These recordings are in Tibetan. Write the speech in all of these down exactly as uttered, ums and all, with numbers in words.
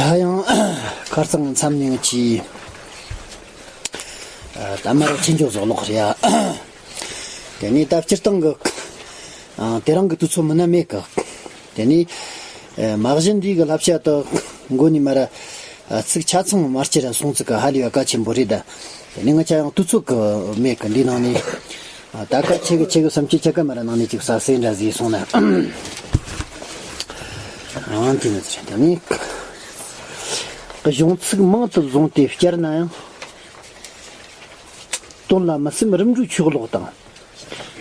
ད་ཡང་ཁ་རྩང་མཚམས་ནས་ཅི། ད་མ་ར་ཆེན་ཆོ་བཟོ་ལོག་རེད་ཡ། དེ་ནས་ད་སྤྱིར་བཏང་གི། དེ་རང་གི་དུས་ཚོད་མི་ན་མེད་གི། དེ་ནས། མ་གཞི་འདི་གི་བསླབ་བྱ་དུ་མགོ་ནས་མ་ར། ཚིག་ཆ་ཚང་མ་སྤྱིར་ར་སོང་ཚིག་གི་ཧ་ལས་པ་གལ་ཆེན་པོ་རེད་ད། དེ་ནས་ང་ཆ་ཡང་དུས་ཚོད་གི་མེད་གི་འདི་ནང་ནས། ད་ག་ཆེ་གི་ཆེ་གི་བསམ་སྤྱོད་ཆ་ག་མ་ར་ནང་ནས་ཅིག་ས་སེ་འདྲ་ཟིག་སོང་ན། ཨང་དེ་ནས་ཟེར་ད་ནི། གཞུང་ཚིག་མང་དུ་བཟུང་སྟེ་བསྐྱར་ན་ཡང་། དོན་ལ་མི་སེམས་རིམ་གྲོའི་ཆོས་ལོག་དང་།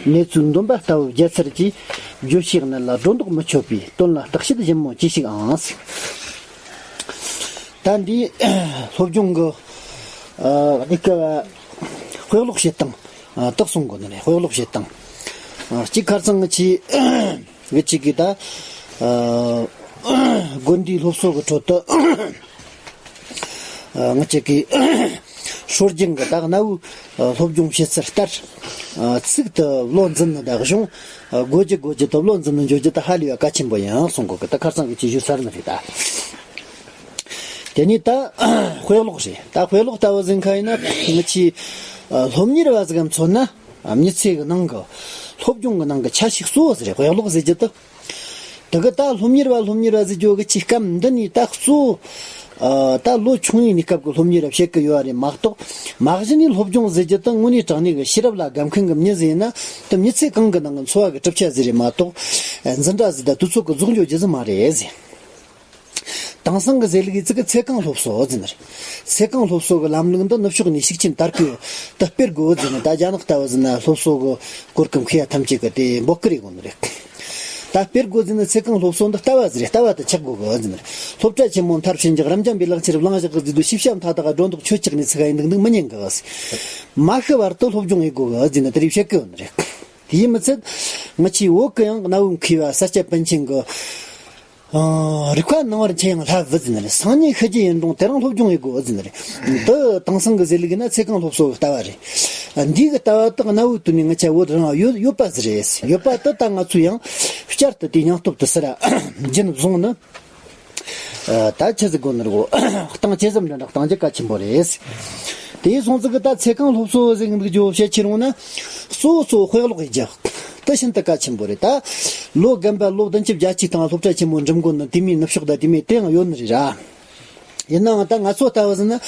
གནས་ཚུལ་འདོན་པ་ལྟ་བུ་བརྒྱ་ཚར་གྱིས་བརྗོད་བྱའི་གནད་ལ་སྒྲོ་འདོགས་མི་ཆོད་པའི་དོན་ལ་བརྟག་དཔྱད་ཞིབ་མོ་ཅི་ཞིག་ཨང་ཟེར། ད་འདི་སློབ་སྦྱོང་གི་ཨ་གནས་སྐབས་དཔེ་ཀློག་བྱེད་སྟངས་ཨ་དག་གསུང་དགོས་ནི་རེད། དཔེ་ཀློག་བྱེད་སྟངས་ཨ་གཅིག་ཁ་རྩང་གི་ཆེ་གི་གཅིག་གི་ད་ཨ་དགོན་སྡེའི་སློབ་གསོ་གི་ཁྲོད་དུ། ང་ཅག་གི་སྲོལ་རྒྱུན་གྱི་ད་གནའ་བོའི་སློབ་སྦྱོང་བྱེད་ཚུལ་ལྟར། ཚིག་ཏུ་བློ་འཛིན་ནི་དང་གཞུང་དགོས་རྒྱུ་དགོས་རྒྱུ་དུ་བློ་འཛིན་ནི་འཇོག་རྒྱུ་དེ་ཧ་ལས་པ་གལ་ཆེན་པོ་ཡིན་གསུང་གི་གི་ད་ཁ་རྩང་གི་ཅི་ཞུ་ཚར་ནི་རེད་ད། དེ་ནས་ད་དཔེ་ཀློག་རེད། ད་དཔེ་ཀློག་ལྟ་བུ་ཟིན་ཁ་ཡིན་ན་ང་ཆི་སློབ་གཉེར་བ་ཟིག་གམ་མཚོན་ན། མི་ཚེ་གི་ནང་གི་སློབ་སྦྱོང་གི་ནང་གི་ཆ་ཤས་གཙོ་བོ་ཟིག་རེད། དཔེ་ཀློག་ཟེར་རྒྱུ་དེ། དེ་གི་ད་སློབ་གཉེར་བ་སློབ་གཉེར་བ་ཟེར་རྒྱུ་གི་ཆི་སྐམ་འདི་ནས་ད་གཙོ་བོ། ཨ་ད་ལོ་ཆུང་ངུའི་གནས་སྐབས་ཀྱི་སློབ་གཉེར་བ་བཤད་གི་ཡོད་རེད་མ་གཏོགས། མ་གཞི་ནས་སློབ་སྦྱོང་ཟེར་རྒྱུ་དེ་དངོས་གནས་དྲང་གནས་གི་ཤེས་རབ་ལ་དགའ་མཁན་གི་མྱི་ཟིག་ཡིན་ན་དེ་མི་ཚེ་གང་གི་ནང་གི་འཚོ་བ་གི་གྲུབ་ཆ་ཟིག་རེད་མ་གཏོགས། འཛིན་གྲྭ་ཟིག་དང་དུས་ཚོད་གི་རྫོགས་འཇོག་རྒྱུ་ཟིག་མ་རེད་ཟེར། དེང་སང་གི་ཟེར་ལུགས་ཡིན་ཚིག་གི་ཚེ་གང་སློབ་གསོ་ཟེར་ནི་རེད། ཚེ་གང་སློབ་གསོ་གི་ལམ་ལུགས་འདི་ནུབ་ཕྱོགས་ནས་ཤུགས་ཆེན་དར་གི་ཡོད། ད་སྤེལ་དགོས་ཟེར་ནི་ད་རྒྱ་ནག་ལྟ་བུ་ཟེར་ན་སློབ་གསོ་གི་གོ་སྐབས་མཁས་ཡ་ཐམས་ཅད་གི་དེ་འབོད་སྐུལ་རེད་གོ་ནི་རེད། ད་སྤེལ་དགོས་ཟེར་ནི་ཚེ་གང་སློབ་གསོ་འདི་ལྟ་བ་ཟེར་རེད། ལྟ་བ་དེ་ཆགས་དགོས་གི་ཟེར་ནི་རེད། སློབ་གྲྭ་ཆེན་མོ་མཐར་ཕྱིན་རྒྱག་རབ་འབྱམས་པའི་ལག་ཁྱེར་བླངས་བཞག་གི་ཟེར་དུས་ཤེས་བྱ་མཐའ་དག་སྒྲོ་འདོགས་ཆོད་ཆགས་ནས་ཚིག་ག་ཡིན་འདུག་འདུག་མི་ཉན་གི་ཟེར། མ་ཤི་བར་དུ་སློབ་སྦྱོང་ཡེད་དགོས་གི་ཟེར་ནི་དེ་རེད་བཤད་གི་ཡོད་ནི་རེད། དེ་ཡིན་མི་ཚད། ང་ཆེའི་བོད་གི་ཡང་གནའ་བོའི་མཁས་པ་ས་སྐྱ་པཎ་ཆེན་གི། ཨ། རིག་པ་སྣང་བར་འཆར་ཡང་ལྷ་བུ་ཟེར་ནི་རེད། སང་ཉིན་ཤི་རྒྱུ་ཡིན་རུང་དེ་རིང་སློབ་སྦྱོང་ཡེད་དགོས་ཟེར་ནི་རེད། འདི་དེང་སང་གི་ཟེར་ལུགས་ཡིན་ན་ཚེ་གང་སློབ་གསོ་གི་ལྟ་བ་རེད། འདི་གི་ལྟ་བ་དག་གནའ་བོའི་དུས་ནས་ང་ཆ་བོད་རང་ཡོད་ཡོད་པ་ཟིག་རེད། ཡོད་པ་དེ་ད་ང་ཚོས་ཡང་བསྐྱར་དུ་དེའི་སྙིང་སྟོབས་དེ་སུ་ར་རྒྱུན་བཟུང་ནི། ཨ། ད་ཆི་ཟིག་དགོས་ནི་རེད་གོ། གཏང་ཆེ་ཙམ་འདྲ་འདྲ་གཏང་རྒྱུ་གལ་ཆེན་པོ་རེད། དེའི་སོང་ཙི་གི་ད་ཚེ་གང་སློབ་གསོ་ཟིག་འདུག་རྒྱུ་བཤད་ཁྱེར་འོང་ན། གཙོ་བོ་གཙོ་བོ་དཔེ་ཀློག་ཡེད་རྒྱུ། དེ་ཤིན་ཏུ་གལ་ཆེན་པོ་རེད་ད། ལོ་རྒན་པ་ལོ་བདུན་ཅུ་བརྒྱད་ཅུ་དང་སློབ་གྲྭ་ཆེན་མོ་འགྲིམ་དགོས་ནི་དེ་མིན་ནུབ་ཕྱོགས་ད་དེ་མིན་དེ་ཡང་ཡོད་ནི་རེད་ར། ཡིན་ནའང་ད་ང་ཚོ་ལྟ་བུ་ཟིན་ན།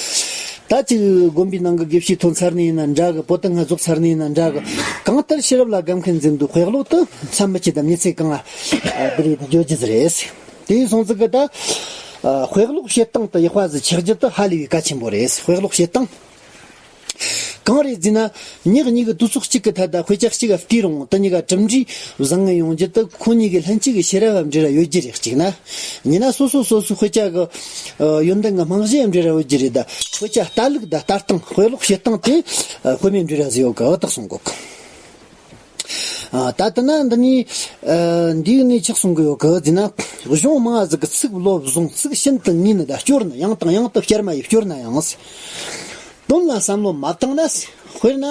ད་ཅིག་དགོན་པའི་ནང་གི་དགེ་བཤེས་ཐོན་ཚར་ནི་ཡིན་ན་འདྲ་གི། པོ་ཏི་ང་རྫོགས་ཚར་ནི་ཡིན་ན་འདྲ་གི། གང་ལྟར་ཤེས་རབ་ལ་དགའ་མཁན་ཟིན་དུས་དཔེ་ཀློག་དེ་མཚམས་མི་ཆད་དམ་ཉི་ཚེ་གང་ལ་བསྡུར་ཡེད་བརྗོད་རྒྱུ་ཟིག་རེད། དེའི་སོང་ཙི་གི་ད། ཨ། དཔེ་ཀློག་བྱེད་སྟངས་དེ་ཡག་པ་ཟིག་ཆགས་རྒྱུ་དེ་ཧ་ལས་པའི་གལ་ཆེན་པོ་རེད། དཔེ་ཀློག་བྱེད་སྟངས། གང་རེད་ཟེར་ན། ཉག་ཉིག་གི་དུས་ཚོད་གཅིག་གི་ཐད་ད་དཔེ་ཆ་གཅིག་ག་བལྟས་རུང་དེ་གཉིས་ཀ་གྲུབ་འབྲས་བཟང་ངན་ཡོང་རྒྱུ་དེ་ཁོ་གཉིས་ཀའི་ལྷན་སྐྱེས་ཀྱི་ཤེས་རབ་བ་འབྲེལ་བ་ཡོད་རྒྱུ་རེད། གཅིག་ན། གཉིས་ན་སོ་སོ་སོ་སོའི་དཔེ་ཆ་གི་ཡོན་ཏན་གྱི་རྨང་གཞི་བ་འབྲེལ་བ་ཡོད་རྒྱུ་རེད་ད། དཔེ་ཆ་ལྟ་ལུགས་དང་ལྟ་སྟངས་དཔེ་ཀློག་བྱེད་སྟངས་དེ་དཔེ་མེད་འབྲེལ་བ་ཟིག་ཡོད་གི་ཨ་དག་གསུང་གོ་གི། ཨ། ད་ལྟ་ན་འདི་ནས། ཨ། འདིའི་ནས་ཆགས་སོང་གི་ཡོད་གི་ཟེར་ན། གཞུང་མང་ཟིག་གི་ཚིག་བློ་བཟུང་། ཚིག་ཤིན་ཏུ་ངེས་ནི་ད་སྐྱོར་ན་ཡང་དང་ཡང་དུ་བསྐྱར་མ་ཡིས་སྐྱོར་ན་ཡང་། དོན་ལ་བསམ་བློ་མ་བཏང་ན། དཔེར་ན།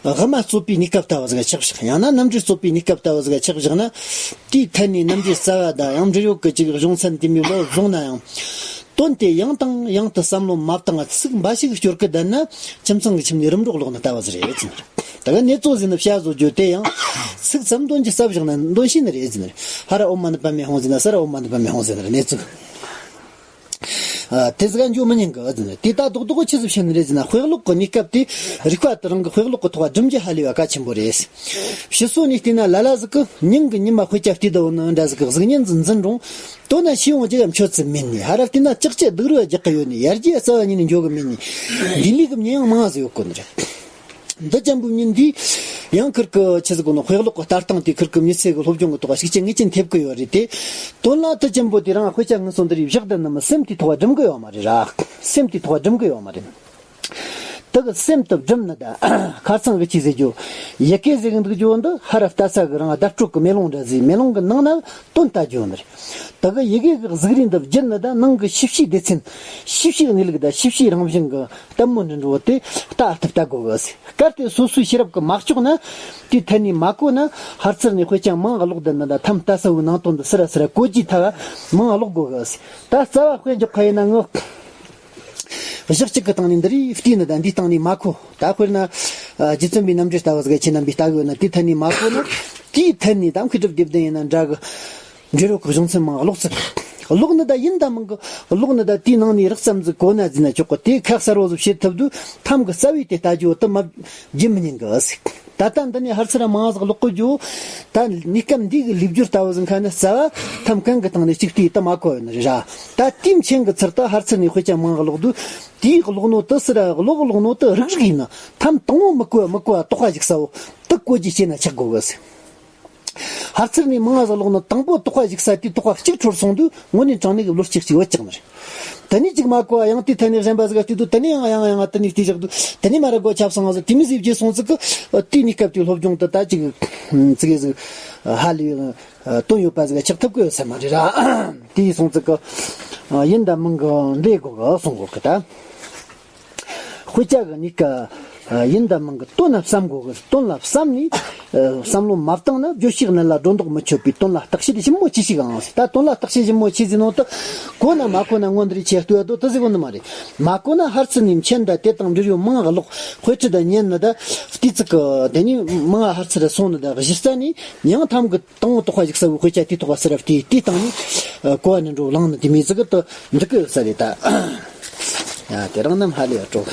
དབུ་མ་རྩོད་པའི་གནས་སྐབས་ལྟ་བུ་ཟིག་ཆགས་བཞག་ཡང་ན་རྣམ་འགྲེལ་རྩོད་པའི་གནས་སྐབས་ལྟ་བུ་ཟིག་ཆགས་བཞག་ན། དེའི་ཐད་ནས་རྣམ་འགྲེལ་རྩ་བ་དང་ཡང་འབྲེལ་ཡོད་ཀྱི་ཅིག་གཞུང་ཚན་དེ་མོའི་བློ་བཟུང་ན་ཡང་། དོན་དེ་ཡང་དང་ཡང་དུ་བསམ་བློ་མ་བཏང་བར་ཚིག་འབའ་ཞིག་སྐྱོར་གི་བསྡད་ན་ཁྱིམ་ཚང་གི་ཁྱིམ་ནས་རིམ་གྲོ་ལོག་ནི་ལྟ་བུ་ཟིག་རེད་ཟེར། ད་ག་གནས་ཚུལ་ཟིན་ན་བྱ་བཟོ་རྒྱུ་དེ་ཡང་ཚིག་ཙམ་དོན་གྱི་རྩ་བཞག་ན་དོན་ཤེས་ནི་རེད་ཟེར། ཧ་ར་ཨོཾ་མ་ཎི་པདྨེ་ཧཱུྃ་ཟེར་ན་ས་ར་ཨོཾ་མ་ཎི་པདྨེ་ཧཱུྃ་ཟེར་ནི་རེད་གནས་ཚུལ། ཨ། དེ་ཟིག་ག་འཇོག་མི་ཉན་གི་ཨ་ཟེར་ནི་རེད། དེ་ད་རྡོག་རྡོག་ཆི་ཟིག་བཤད་ནི་རེད་ཟེར་ན། དཔེ་ཀློག་གི་གནས་སྐབས་དེ་རིག་པ་དེ་རང་གི་དཔེ་ཀློག་གི་ཐོག་སྒྲིམ་རྒྱུ་ཧ་ལས་པ་གལ་ཆེན་པོ་རེད། ཕྱི་སོ་ནས་བལྟས་ན་ལ་ལ་ཟིག་གི་ཉིན་གི་ཉི་མ་དཔེ་ཆ་བལྟས་བསྡད་ཡོད་ནི་འདྲ་ཟིག་གི་གཟུགས་བརྙན་ཟིག་འཛིན་རུང་། དོན་ན་ཤེས་ཡོང་རྒྱུ་ག་མཆོད་ཚུལ་མེད་ནི། ཧ་ར་བལྟས་ན་ལྕགས་ཀྱི་སྡུག་རུས་རྒྱག་གི་ཡོད་ནི། ཡར་རྒྱས་རྩ་བ་ཉིད་ནས་འཇོག་གི་མེད་ནི། འདི་ལུགས་གི་ཉེན་ཡང་མང་ཟིག་ཡོད་གོ་ནི་རེད། འདི་ཅན་པོའི་ཉིན་འདིས་ཡང་ཁིར་གི་ཆི་ཟིག་གོ་ནོ། དཔེ་ཀློག་གི་ལྟ་སྟངས་དེ་ཁིར་གི་མི་ཚེ་གི་སློབ་སྦྱོང་གི་ཐོག་ཤུགས་རྐྱེན་ངེས་ཅན་ཐེབས་གི་ཡོད་རེད་དེ། དོན་ལ་དེ་ཅན་པོ་དེ་རང་དཔེ་ཆ་ངན་སོང་འདི་རིགས་བཞག་བསྡད་ནི་མི་སེམས་དེའི་ཐོག་སྒྲིམ་གི་ཡོད་མ་རེད་ར། སེམས་དེའི་ཐོག་སྒྲིམ་གི་ཡོད་མ་རེད། དེ་གི་སེམས་དེ་སྒྲིམ་ནི་ད། ཁ་སང་གི་ཅི་ཟེར་རྒྱུ། ཡི་གེ་ཟེར་གི་འདུག་རྒྱུ་འདི་ཧར་ལྟ་ས་གི་རང་བརྡ་སྤྲོད་གི་མེ་ལོང་འདྲ་ཟིག་མེ་ལོང་གི་ནང་ན་དོན་ལྟ་རྒྱུ་ནི་རེད། དེ་གི་ཡི་གེ་གི་གཟུགས་རིས་འདི་བརྒྱུད་ནི་ད་ནང་གི་ཤེས་བྱའི་སྡེ་ཚན། ཤེས་བྱའི་གནས་ལུགས་ད་ཤེས་བྱའི་རང་བཞིན་གི་ལྟད་མོ་འདྲ་འགྲོ་བ་དེ་ལྟ་ཐུབ་ལྟ་དགོས་གི་ཟེར། གལ་ཏེ་སོ་སོའི་ཤེས་རབ་གི་མ་ལྕོགས་ན། དེའི་ཐད་ནས་མ་གོ་ན་ཧར་ཚུར་ནས་དཔེ་ཆ་མང་ཀློག་བསྡད་ནི་ད་ཐམ་ལྟ་ས་བོའི་ནང་དོན་འདི་སི་ར་སི་ར་གོ་རྒྱུའི་ཐད་མང་ཀློག་དགོས་གི་ཟེར། ད་རྩ་བ་དཔེ་འཇོག་ཁ་ཡིན་ན་ངོ་། གཞི་གཅིག་གི་སྟེང་ནས་འདི་རིགས་བལྟས་ནི་ད་འདིའི་སྟེང་ནས་མ་གོ། ད་དཔེར་ན། རྗེ་བཙུན་པའི་རྣམ་འགྲེལ་ལྟ་བུ་ཟིག་ཁྱེད་རྣམ་པས་ལྟ་གི་ཡོད་ན་དེའི་ཐད་ནས་མ་གོ་ན། དེའི་ཐད་ནས་ད་མཁས་གྲུབ་རྒྱལ་བསྟན་ཡིན་ན་འདྲ་གི། འབྲི་རོགས་ཀྱི་གཞུང་ཚན་མང་ཀློག་ཚུལ། ཀློག་ནི་ད་ཡིན་ད་མིན་གི། ཀློག་ནི་ད་དེའི་ནང་ནས་རགས་ཙམ་ཟིག་གོ་ན་ཟིན་ན་ཆོག་གི། དེ་ཁ་གསལ་བོ་ཟིག་བྱེད་ཐུབ་དུས་ཐམ་གི་རྩ་བའི་དེ་ལྟ་རྒྱུ་དེ་མ་བརྗེད་མི་ཉན་གི་ཟིག་ད་ལྟ་འདི་ནས་ཧར་ཚུར་མང་ཟིག་ཀློག་གི་རྒྱུ། ད་གནས་སྐབས་འདི་གི་ལེགས་སྦྱོར་ལྟ་བུ་ཟིག་ཁ་ནི་རྩ་བ་ཐམ་གང་གི་སྟེང་ནས་གཅིག་བལྟས་དེ་མ་གོ་ཡོད་ནི་རེད་ར། ད་དེའི་མཆན་གི་ཚུལ་དུ་ཧར་ཚུར་ནས་དཔེ་ཆ་མང་ཀློག་དུས་དེའི་ཀློག་ནོ་དེ་སི་ར་ཀློག་ཀློག་ནོ་དེ་རིག་རིག་ཡིན་ན་ཐམ་དང་པོ་མི་གོ་བ་མི་གོ་བ་དོགས་པ་ཞིག་ཟ་བོ་དེ་གོ་རྒྱུ་བྱས་ན་ཆགས་དགོས་གི་ཟིག་ཧར་ཚུར་ནས་མང་ང་ཟིག་ཀློག་ནི་དང་པོ་དོགས་པ་ཞིག་ཟ་དེའི་དོགས་པ་གཅིག་འཕྲོར་སོང་དུས་དངོས་གནས་དྲང་གནས་ཀྱི་བློ་སྐྱེད་ཅིག་ཡོད་ཀྱང་ནི་རེད། དེ་ནས་ཅིག་མ་གོ་བ་ཡང་དེའི་ཐད་ནས་གཞན་པ་ཟིག་ག་བལྟས་དུས་དེ་ནས་ཡང་ཡང་ཡང་དེ་ནས་བལྟས་བཞག་དུས་དེ་ནས་མ་ར་གོ་ཆབ་སང་ང་ཟིག་དེ་མོ་ཟིག་བརྗེད་སོང་ཟིག་གི། དེའི་གནས་སྐབས་དེའི་སློབ་སྦྱོང་དེ་ད་ཅིག་ཙི་གེ་ཟིག་ཧ་ལས་དོན་ཡོད་པ་ཟིག་ག་ཆགས་ཐུབ་གི་ཡོད་ས་མ་རེད་ར། དེའི་སོང་ཟིག་གི་ཡིན་དང་མིན་གི་འདྲེ་དགོས་གི་སོང་གོ་གི་ད། དཔེ་ཆ་གི་གཉིས་ཀ་ཡིན་དང་མིན་གི་དོན་ལ་བསམ་དགོས་གི། དོན་ལ་བསམ་ནས་བསམ་བློ་མ་བཏང་ན་བརྗོད་བྱའི་གནད་ལ་སྒྲོ་འདོགས་མི་ཆོད་པའི་དོན་ལ་བརྟག་དཔྱད་ཞིབ་མོ་ཅི་ཞིག་ཨང་ཟེར། ད་དོན་ལ་བརྟག་དཔྱད་ཞིབ་མོ་ཅི་ཟེར་ནོ་དེ་གོ་ན་མ་གོ་ན་སྔོན་འདིར་ཆེ་ལྟོས་དོ་དེ་ཟེར་གོ་ནི་མ་རེད། མ་གོ་ན་ཧར་ཚུར་ནས་མཆན་ད་དེ་དང་འབྲེལ་ཡོད་མང་ང་ཀློག་དཔེ་ཁྲིད་ད་ཉན་ནི་ད་བལྟས་ཚིག་གི་དེ་ནས་མང་ང་ཧར་ཚུར་སོང་ནི་ད་གཞི་རྩ་ནས་ཡང་ཐམ་གི་དང་པོ་དོགས་པ་ཞིག་ཟ་བོའི་དཔེ་ཆ་དེའི་ཐོག་ལ་སི་ར་བལྟས་དེའི་སྟེང་ནས་གོ་བ་ནི་འགྲོ་བླངས་ནི་དེ་མི་ཟིག་གི་དུ་འགྲིག་གི་ཡོད་ས་རེད་ད། ཡ་དེ་རང་རྣམས་ཧ་ལས་ཡ་སྤྲོ།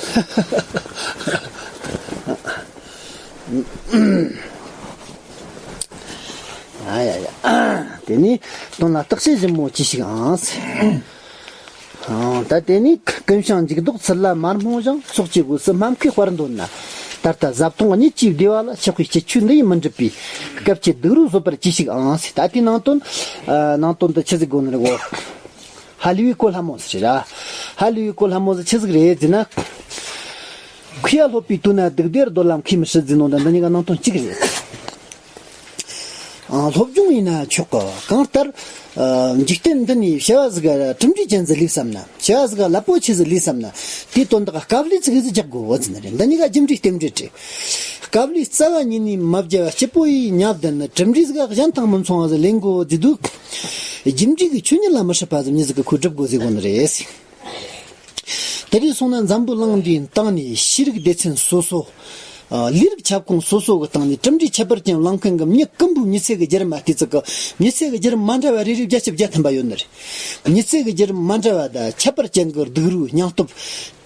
ཡ་ཡ་ཡ། དེ་ནས་དོན་ལ་བརྟག་དཔྱད་ཞིབ་མོ་ཅི་ཞིག་ཨང་ཟེར། ད་དེ་ནས་ཀུན་བྱང་འཇུག་ལྡོག་ཚུལ་ལ་མ་རྨོངས་ཤིང་། སྲོག་གཅོད་སྒོས་སུ་སྨྲ་མཁས་དཔར་འདོད་ན། ད་ལྟ་བཟའ་བཏུང་གཉིད་ཀྱིས་བདེ་བ་ལ། ཆགས་པའི་སྤྱོད་ཆོས་འདི་ཡིས་མི་འགྲུབ་པས། སྐབས་ཀྱི་སྡུག་རུས་བཟོད་པར་གྱིས་ཤིག་ཨང་ཟེར། ད་དེའི་ནང་དོན་ནང་དོན་དུ་ཆི་ཟིག་དགོས་ནི་རེད་གོ། ཧ་ལས་པའི་གོ་སླ་མོ་ཟིག་རེད་ར། ཧ་ལས་པའི་གོ་སླ་མོ་ཟིག་ཆི་ཟིག་རེད་ཟེར་ན། མཁས་པ་སློབ་པའི་དུས་ན་སྡུག་བདེར་འདོད་ལ་མཁས་མི་སྲིད་ཟེར་ནོ་ད་འདི་གཉིས་ཀ་ནང་དོན་གཅིག་རེད། ཨ། སློབ་སྦྱོང་ཡིན་ན་ཆོག་གི། གང་ལྟར། ཨ། འཇིག་རྟེན་འདི་ནས་བྱ་བ་ཟིག་གྲུབ་འབྲས་ཅན་ཟིག་ལས་བསམ་ན། བྱ་བ་ཟིག་རླབས་པོ་ཆེ་ཟིག་ལས་བསམ་ན། དེའི་དོན་དག་དཀའ་ལས་ཙི་གེ་ཟིག་རྒྱག་དགོས་བོ་ཟིན་རེད། འདི་གཉིས་ཀ་རྒྱུ་འབྲས་རྟེན་འབྲེལ་རེད། དཀའ་ལས་རྩ་བ་ཉིད་ནས་མ་བརྒྱབ་པ་སྐྱིད་པོ་ཡིས་ཉལ་བསྡད་ན་གྲུབ་འབྲས་ཟིག་གཞན་དང་མི་མཚུངས་པ་ཟིག་ལེན་དགོས་ཟེར་དུས། རྒྱུ་འབྲས་ཀྱི་ཆོས་ཉིད་ལ་མི་སྲིད་པ་ཟིག་མྱི་ཟིག་གིས་ཁོས་སྒྲུབ་དགོས་ཟེར་གོ་ནི་རེད། དེ་རིང་སོང་ན་འཛམ་བུ་གླིང་འདིའི་སྟེང་ནས་ཤེས་རིག་སྡེ་ཚན་སོ་སོ། ཨ། ལས་རིགས་ཁྱབ་ཁོངས་སོ་སོ་གི་སྟེང་ནས་གྲུབ་འབྲས་ཁྱད་པར་ཅན་བླངས་མཁན་གྱི་མྱི་དཀོན་པོའི་མྱི་ཚེ་གི་བརྒྱུད་རིམ་མ་བལྟས་ཚིག་གི། མྱི་ཚེ་གི་བརྒྱུད་རིམ་མ་འདྲ་བ་རེ་རེ་བརྒྱ་ཆ་བརྒྱ་ཐམ་པ་ཡོད་ནི་རེད། མྱི་ཚེ་གི་བརྒྱུད་རིམ་མ་འདྲ་བ་དང་ཁྱད་པར་ཅན་གྱི་སྡུག་རུས་སྙིང་སྟོབས་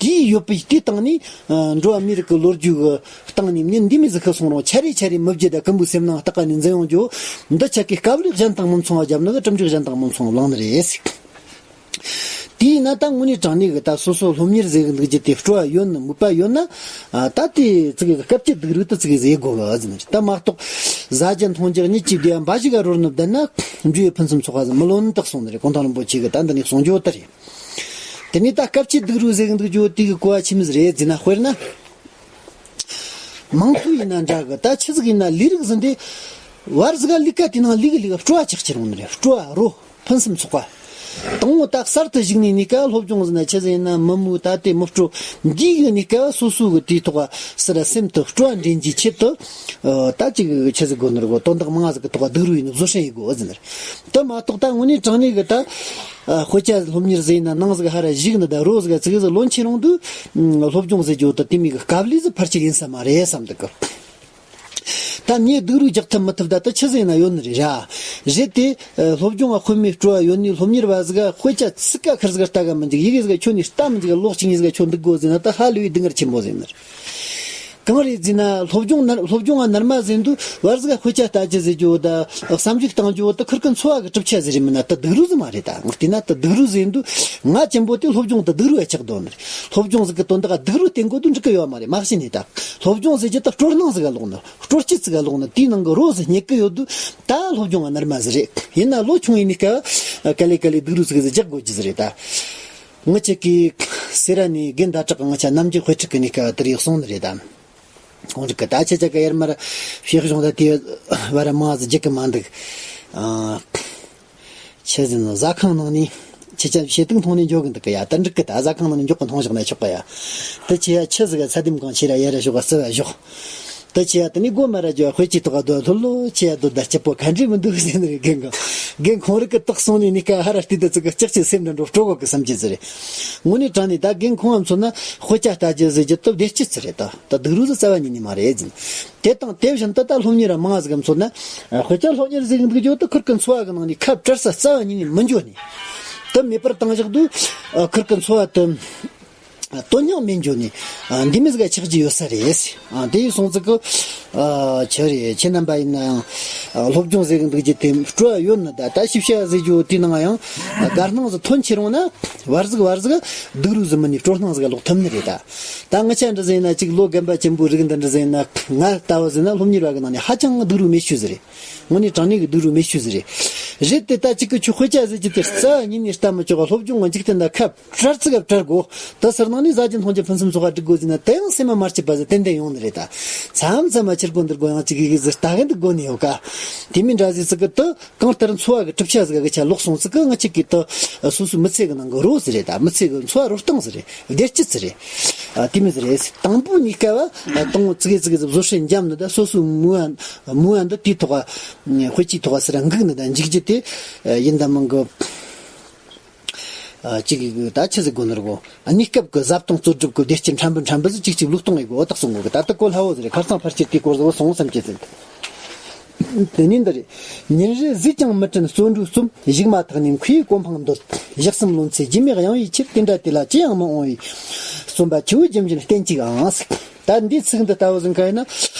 དེའི་ཡོད་པའི་དེའི་སྟེང་ནས། ཨ། འགྲོ་བ་མིའི་རིགས་ཀྱི་ལོ་རྒྱུས་ཀྱི་སྟེང་ནས་མྱི་འདི་མོ་ཟིག་ཤི་སོང་རུང་ཆ་རེ་ཆ་རེ་མི་བརྗེད་ད་དཀོན་པོའི་སེམས་ནང་ལྟ་ག་ནས་འཛིན་ཡོང་རྒྱུ། འདི་ཆ་གི་དཀའ་ལས་གཞན་དང་མི་མཚུངས་པ་བརྒྱབ་ནི་གི་གྲུབ་འབྲས་གཞན་དང་མི་མཚུངས་པ་བླངས་ནི་རེད། དེས་ན་ད་དངོས་གནས་དྲང་གནས་ཀྱི་ད་སོ་སོ་སློབ་གཉེར་ཟེར་གི་འདུག་རྒྱུ་དེ་སྤྲོ་བ་ཡོད་ན་མོས་པ་ཡོད་ན། ཨ། ད་དེ་ཙི་གེ་སྐབས་ཀྱི་སྡུག་རུས་དེ་ཙི་གེ་ཟིག་དགོས་གི་ཟེར་ནི་རེད། ད་མ་གཏོགས་བཟའ་རྒྱུ་འཐུང་རྒྱུ་གཉིད་ཀྱིས་བདེ་བ་འབའ་ཞིག་ག་རོལ་ནི་བསྡད་ན་འབྲས་བུ་ཕུན་སུམ་ཚོགས་པ་ཟིག་མི་ལོན་ནི་དག་སོང་ནི་རེད། གུང་ཐང་རིན་པོ་ཆེ་གི་ད་འདི་ནས་གསུང་རྒྱུ་དེ་རེད། དེ་ནས་ད་སྐབས་ཀྱི་སྡུག་རུས་ཟེར་གི་འདུག་རྒྱུ་དེ་གི་གོ་བ་ཆི་མོ་ཟིག་རེད་ཟེར་ན། དཔེར་ན། མང་ཚོགས་ཡིན་ན་འདྲ་གི། ད་ཆི་ཟིག་ཡིན་ན་ལས་རིགས་ཟིན་ཏེ། བར་ཟིག་ག་ལས་ཀ་དེ་ནང་ལས་གི་ལས་ཀ་སྤྲོ་བ་ཆགས་ཁྱེར་འོང་ནི་རེད། སྤྲོ་བ་རོ་ཕུན་སུམ་ཚོགས་པ། དང་པོ་ད་གསར་དུ་གཞུག་ནས་གནས་སྐབས་སློབ་སྦྱོང་ཟིན་ན་ཆི་ཟིག་ཡིན་ན་མི་མོ་ད་ལྟའི་མི་སྤྲོ་འདི་གི་གནས་སྐབས་སོ་སོ་གི་དེའི་ཐོག་ཟེར་ར་སེམས་དུ་སྤྲོ་བ་འདྲེན་གྱི་ཆེད་དུ། ད་ཅིག་ཆི་ཟིག་དགོས་ནི་རེད་གོ། དོན་དག་མང་ཟིག་གི་ཐོག་སྡུག་རུས་ཡིན་ནི་བཟོད་བསྲན་ཡེད་དགོས་ཟེར་ནི་རེད། དེ་མ་གཏོགས་ད་དངོས་གནས་དྲང་གནས་གི་ད། ཨ། དཔེ་ཆ་སློབ་གཉེར་ཟེར་ན་ནང་ཟིག་ཧ་ར་བཞུགས་ནི་ད་རོ་ཟིག་ཙི་གེ་ཟིག་ལོན་ཆེ་རུང་དུས། སློབ་སྦྱོང་ཟེར་རྒྱུ་དེ་དེ་མོ་གི་དཀའ་ལས་ཟིག་ཕལ་ཆེར་ཡིན་ས་མ་རེད་བསམ་འདུག་གི། ད་མྱི་སྡུག་རུས་རྒྱག་ཐབས་མི་ཐུབ་ད་ད་ཆི་ཟིག་ཡིན་ན་ཡོད་ནི་རེད་ར། རེད་དེ། ཨ། སློབ་སྦྱོང་ང་དཔེ་མེད་སྤྲོ་བ་ཡོད་ནི་སློབ་གཉེར་བ་ཟིག་ག་དཔེ་ཆ་ཚིག་ཀ་ཁེར་ཟིག་ལྟ་ག་མི་འཇུག་ཡི་གེ་ཟིག་ཁྱོན་ནས་ལྟ་མི་འཇུག་ལོག་ཅིག་ཉིས་ཟིག་ཁྱོད་འདུག་དགོས་ཟེར་ན་ད་ཧ་ལས་པའི་སྡུག་བསྔལ་ཆེན་པོ་ཟིག་ཡིན་ནི་རེད། གང་རེད་ཟེར་ན་སློབ་སྦྱོང་ནར་སློབ་སྦྱོང་ང་ནར་མ་ཟིན་དུས་བར་ཟིག་དཔེ་ཆ་ལྟ་རྒྱུ་ཟེར་རྒྱུ་ད་བསམ་གཞིག་གཏང་རྒྱུ་ད་ཁུར་གི་འཚོ་བ་གི་གྲུབ་ཆ་ཟིག་རེད། མིན་ན་ད་སྡུག་རུས་ཟིག་མ་རེད། ད་ངས་བལྟས་ན་ད་སྡུག་རུས་ཟིན་དུས་ང་ཅན་པོ་དེ་སློབ་སྦྱོང་ད་སྡུག་རུས་ཡ་ཆགས་དོ་ནི་རེད། སློབ་སྦྱོང་ཟིག་གི་དོན་དག་སྡུག་རུས་བསྟེན་དགོས་དུས་འགྲིག་གི་ཡོད་མ་རེད། མ་གཞི་ནས་ད་སློབ་སྦྱོང་ཟེར་རྒྱུ་ད་སྤྲོ་སྣང་ཟིག་ག་ལོག་ནི་སྤྲོ་སྐྱིད་ཟིག་ག་ལོག་ནི་དེའི་ནང་གི་རོ་ཟིག་རྙེད་གི་ཡོད་དུས་ད་སློབ་སྦྱོང་ང་ནར་མ་ཟིག་རེད། ཡིན་ན་ལོ་ཆུང་ཡིན་ནི་སྐབས་ག་ལེ་ག་ལེ་སྡུག་རུས་ཟིག་ཟིག་རྒྱག་དགོས་རྒྱུ་ཟིག་རེད་ད། ངི་ཅག་གི་ སེ་ར་ནས་དགེ་ཟླ་གྲགས་ཀྱིས་ང་ཆ་ནམ་རྒྱུན་དཔེ་ཁྲིད་ཀྱི་གནས་སྐབས་དེར་ཡོད་གསུངས་ནི་རེད་དམ། ཁོང་རིགས་ཀྱི་ད་ཆ་ཆ་ག་ཡར་མར་ཕྱི་གཞུང་ད་དེ་བར་མང་ཟིག་རྒྱུག་གི་མ་འདུག་ཨ། ཆི་ཟིན་ནོ་ཟ་ཁང་ནང་ནས་ཁྱེད་ཅག་བྱེད་སྟངས་མཐོང་ནས་འཇོག་གི་འདུག་གི་ཡ། ད་འགྲིག་གི། ད་ཟ་ཁང་ནང་ནས་འཇོག་གི་མཐོང་བཞག་ན་ཆོག་གི་ཡ། དེ་ཆེ་ཡ་ཆི་ཟིག་ག་ཚ་དེམ་གང་ཆེ་ར་ཡ་ར་ཞོག་ག་རྩི་བ་ཞོག་དེ་ཆེ་ཡ་དེ་ནི་སྒོ་མ་ར་རྒྱུ་དཔེ་ཆའི་ཐོག་ག་སྡོད་ལྷོད་ལྷོད་ཆེ་ཡ་སྡོད། ད་སྐྱིད་པོ་ག་འདྲས་མི་འདུག་ཟེར་ནི་རེད། རྒན་གི་རྒན་ཁོང་རིགས་ཀྱི་རྟགས་སོང་ནས་ནི་ཀ་ཧ་ར་བལྟས་ད་ཙི་གི་ལྕགས་ཀྱི་སེམས་འདྲ་འགྲོ་སྤྲོ་གོ་གི་བསམ་གྱི་ཟི་རེད། དངོས་གནས་དྲང་ནས་ད་རྒན་ཁོང་ང་མཚོན་ན་དཔེ་ཆ་ལྟ་རྒྱུ་ཟེར་རྒྱུ་སྟབས་བདེ་སྐྱིད་ཟི་རེད། ད་ད་སྡུག་རུས་ཟི་རྩ་བ་ཉིད་ནས་མ་རེད་ཟིན། དེ་དང་དེ་བཞིན་དུ་ད་སློབ་གཉེར་མང་ཟིག་མཚོན་ན། དཔེ་ཆ་སློབ་གཉེར་ཟིག་འདུག་རྒྱུ་དུ་ཁུར་གི་འཚོ་བ་གི་ནང་ནས་ཁ་བྲལ་ས་རྩ་བ་ཉིད་ནས་མི་འགྱོ་ནས། དུ་མེད་པར་བཏང་བཞག་དུས། ཁུར་གི་འཚོ་བ་དུ། དོན་སྙིང་མེད་འགྱོ་ནས། འདི་མི་ཟིག་ཆགས་ཀྱི་ཡོད་ས་རེད། དེ་ཡིན་སོང་ཙི་གི་ཆི་རེད། ཁྱེད་རྣམ་པ་ཡིན་ན་ཡང་། སློབ་སྦྱོང་ཟིག་འདུག་རྒྱུ་དེ་སྤྲོ་བ་ཡོད་ནི་ད། ད་ཞིབ་ཆ་ཟིག་རྒྱུ་དེ་ནང་ཡང་། དགའ་སྣང་ཟིག་ཐོན་ཆེ་རུང་ན། བར་ཟིག་བར་ཟིག་སྡུག་རུས་ཟིག་མིན་ནས་སྤྲོ་སྣང་ཟིག་ལོག་ཐུབ་ནི་རེད་ད། ད་ང་ཆ་འདྲ་ཟིག་ཡིན་ན་ཅིག་ལོ་རྒན་པ་ཆེན་པོའི་རིགས་འདི་འདྲ་ཟིག་ཡིན་ན། ང་ལྟ་བུ་ཟིག་ཡིན་ན་སློབ་གཉེར་བ་གི་ནང་ནས་ཧ་ཅང་སྡུག་རུས་མེད་ཤོས་ཟིག་རེད། དངོས་གནས་དྲང་གནས་ཀྱི་སྡུག་རུས་མེད་ཤོས་ཟིག་རེད། རེད་དེ་ད་ཅིག་གི་ཆུ་དཔེ་ཆ་ཟེར་རྒྱུ་དེ་རྩ་བ་ཉིད་ནས་ལྟ་མི་ཆོག་ག་སློབ་སྦྱོང་གི་འཇིག་རྟེན་ད་ཁ་བྲལ་ཙི་ག་བྲལ་དགོ། ད་ཟུར་ནང་ནས་ཟ་རྒྱུ་འཐུང་རྒྱུ་ཕུན་སུམ་ཚོགས་པ་སྒྲིག་དགོ་ཟེར་ན་དེ་ཡང་སེམས་མ་མ་སྐྱིད་པ་ཟིག་ཏན་ཏན་ཡོང་ནི་རེད་ད། མཚམས་མཚམས་མ་ཕྱིར་སྒོ་འདིར་སྒོ་ཡང་ཅིག་གི་ཟིག་ལྟ་གི་འདུག་དགོ་ནི་ཡོད་ཀ། དེ་མིན་འདྲ་ཟིག་ཙི་གི་དུ། གང་ལྟར་འཚོ་བ་གི་གྲུབ་ཆ་ཟིག་གི་ཆ་ལོག་སོང་ཙི་གི་ང་ཆིག་གི་དུ། སོ་སོའི་མི་ཚེ་གི་ནང་གི་རོ་ཟིག་རེད་ད། མི་ཚེ་གི་འཚོ་བ་རོལ་སྟངས་ཟིག་རེད། བདེ་སྐྱིད་ཟིག་རེད། ཨ། དེ་མི་ཟིག་རེད། དང་པོ་ནས་སྐབས་བ་དང་ཙི་གེ་ཙི་གེ་ཟིག་བཟོ་བསྲན་འཇམ་ནི་ད། སོ་སོའི་མུ་བ་མུ་བ་འདི་དེའི་ཐོག་ག་དཔེ་ཆའི་ཐོག་ག་ཟེར་འགུག་ནི་ད་འཇིག་རྒྱུ་དེ་ཡིན་ད་མང་གི། ཨ། གཅིག་གི་ད་ཆི་ཟིག་དགོ་ནི་རེད་གོ། གནས་སྐབས་ཀྱི་བཟའ་བཏུང་བཙོག་སྒྲུབ་ཀྱི་བདེ་སྐྱིད་ཕྲན་བུ་ཕྲན་བུ་ཟིག་གཅིག་གཅིག་བློས་གཏོང་ཡེ་དགོ་བ་དག་སོང་གོ་གི། ད་ལྟ་གོ་སླ་བོ་ཟིག་རེད། ཁ་སང་ཕལ་ཆེར་དེའི་སྐོར་ཟིག་སོང་བསམ་གྱི་ཟིན། དེ་ནས་འདི་རེད། ཉིན་རེ་ཟས་ཀྱང་མི་དྲན་བརྩོན་འགྲུས་རྩོམ། གཞུག་མ་ཐག་ནས་མཁས་པའི་གོ་འཕང་འདོད། ཞག་གསུམ་ལོན་ཚེ་རྒྱུས་མེད་གཡེང་བའི་ཕྱིར། དེ་འདྲ་དེ་ལ་ཅི་ཡང་མི་འོང་བའི། རྩོམ་པ་ཆུ་བོ་རྒྱུན་བཞིན་བསྟེན་ཅིག་ཨང་ཟིག་ད་འདིའི་ཚིག་འདི་ལྟ་བུ་ཟིག་ག་ཡིན་ན།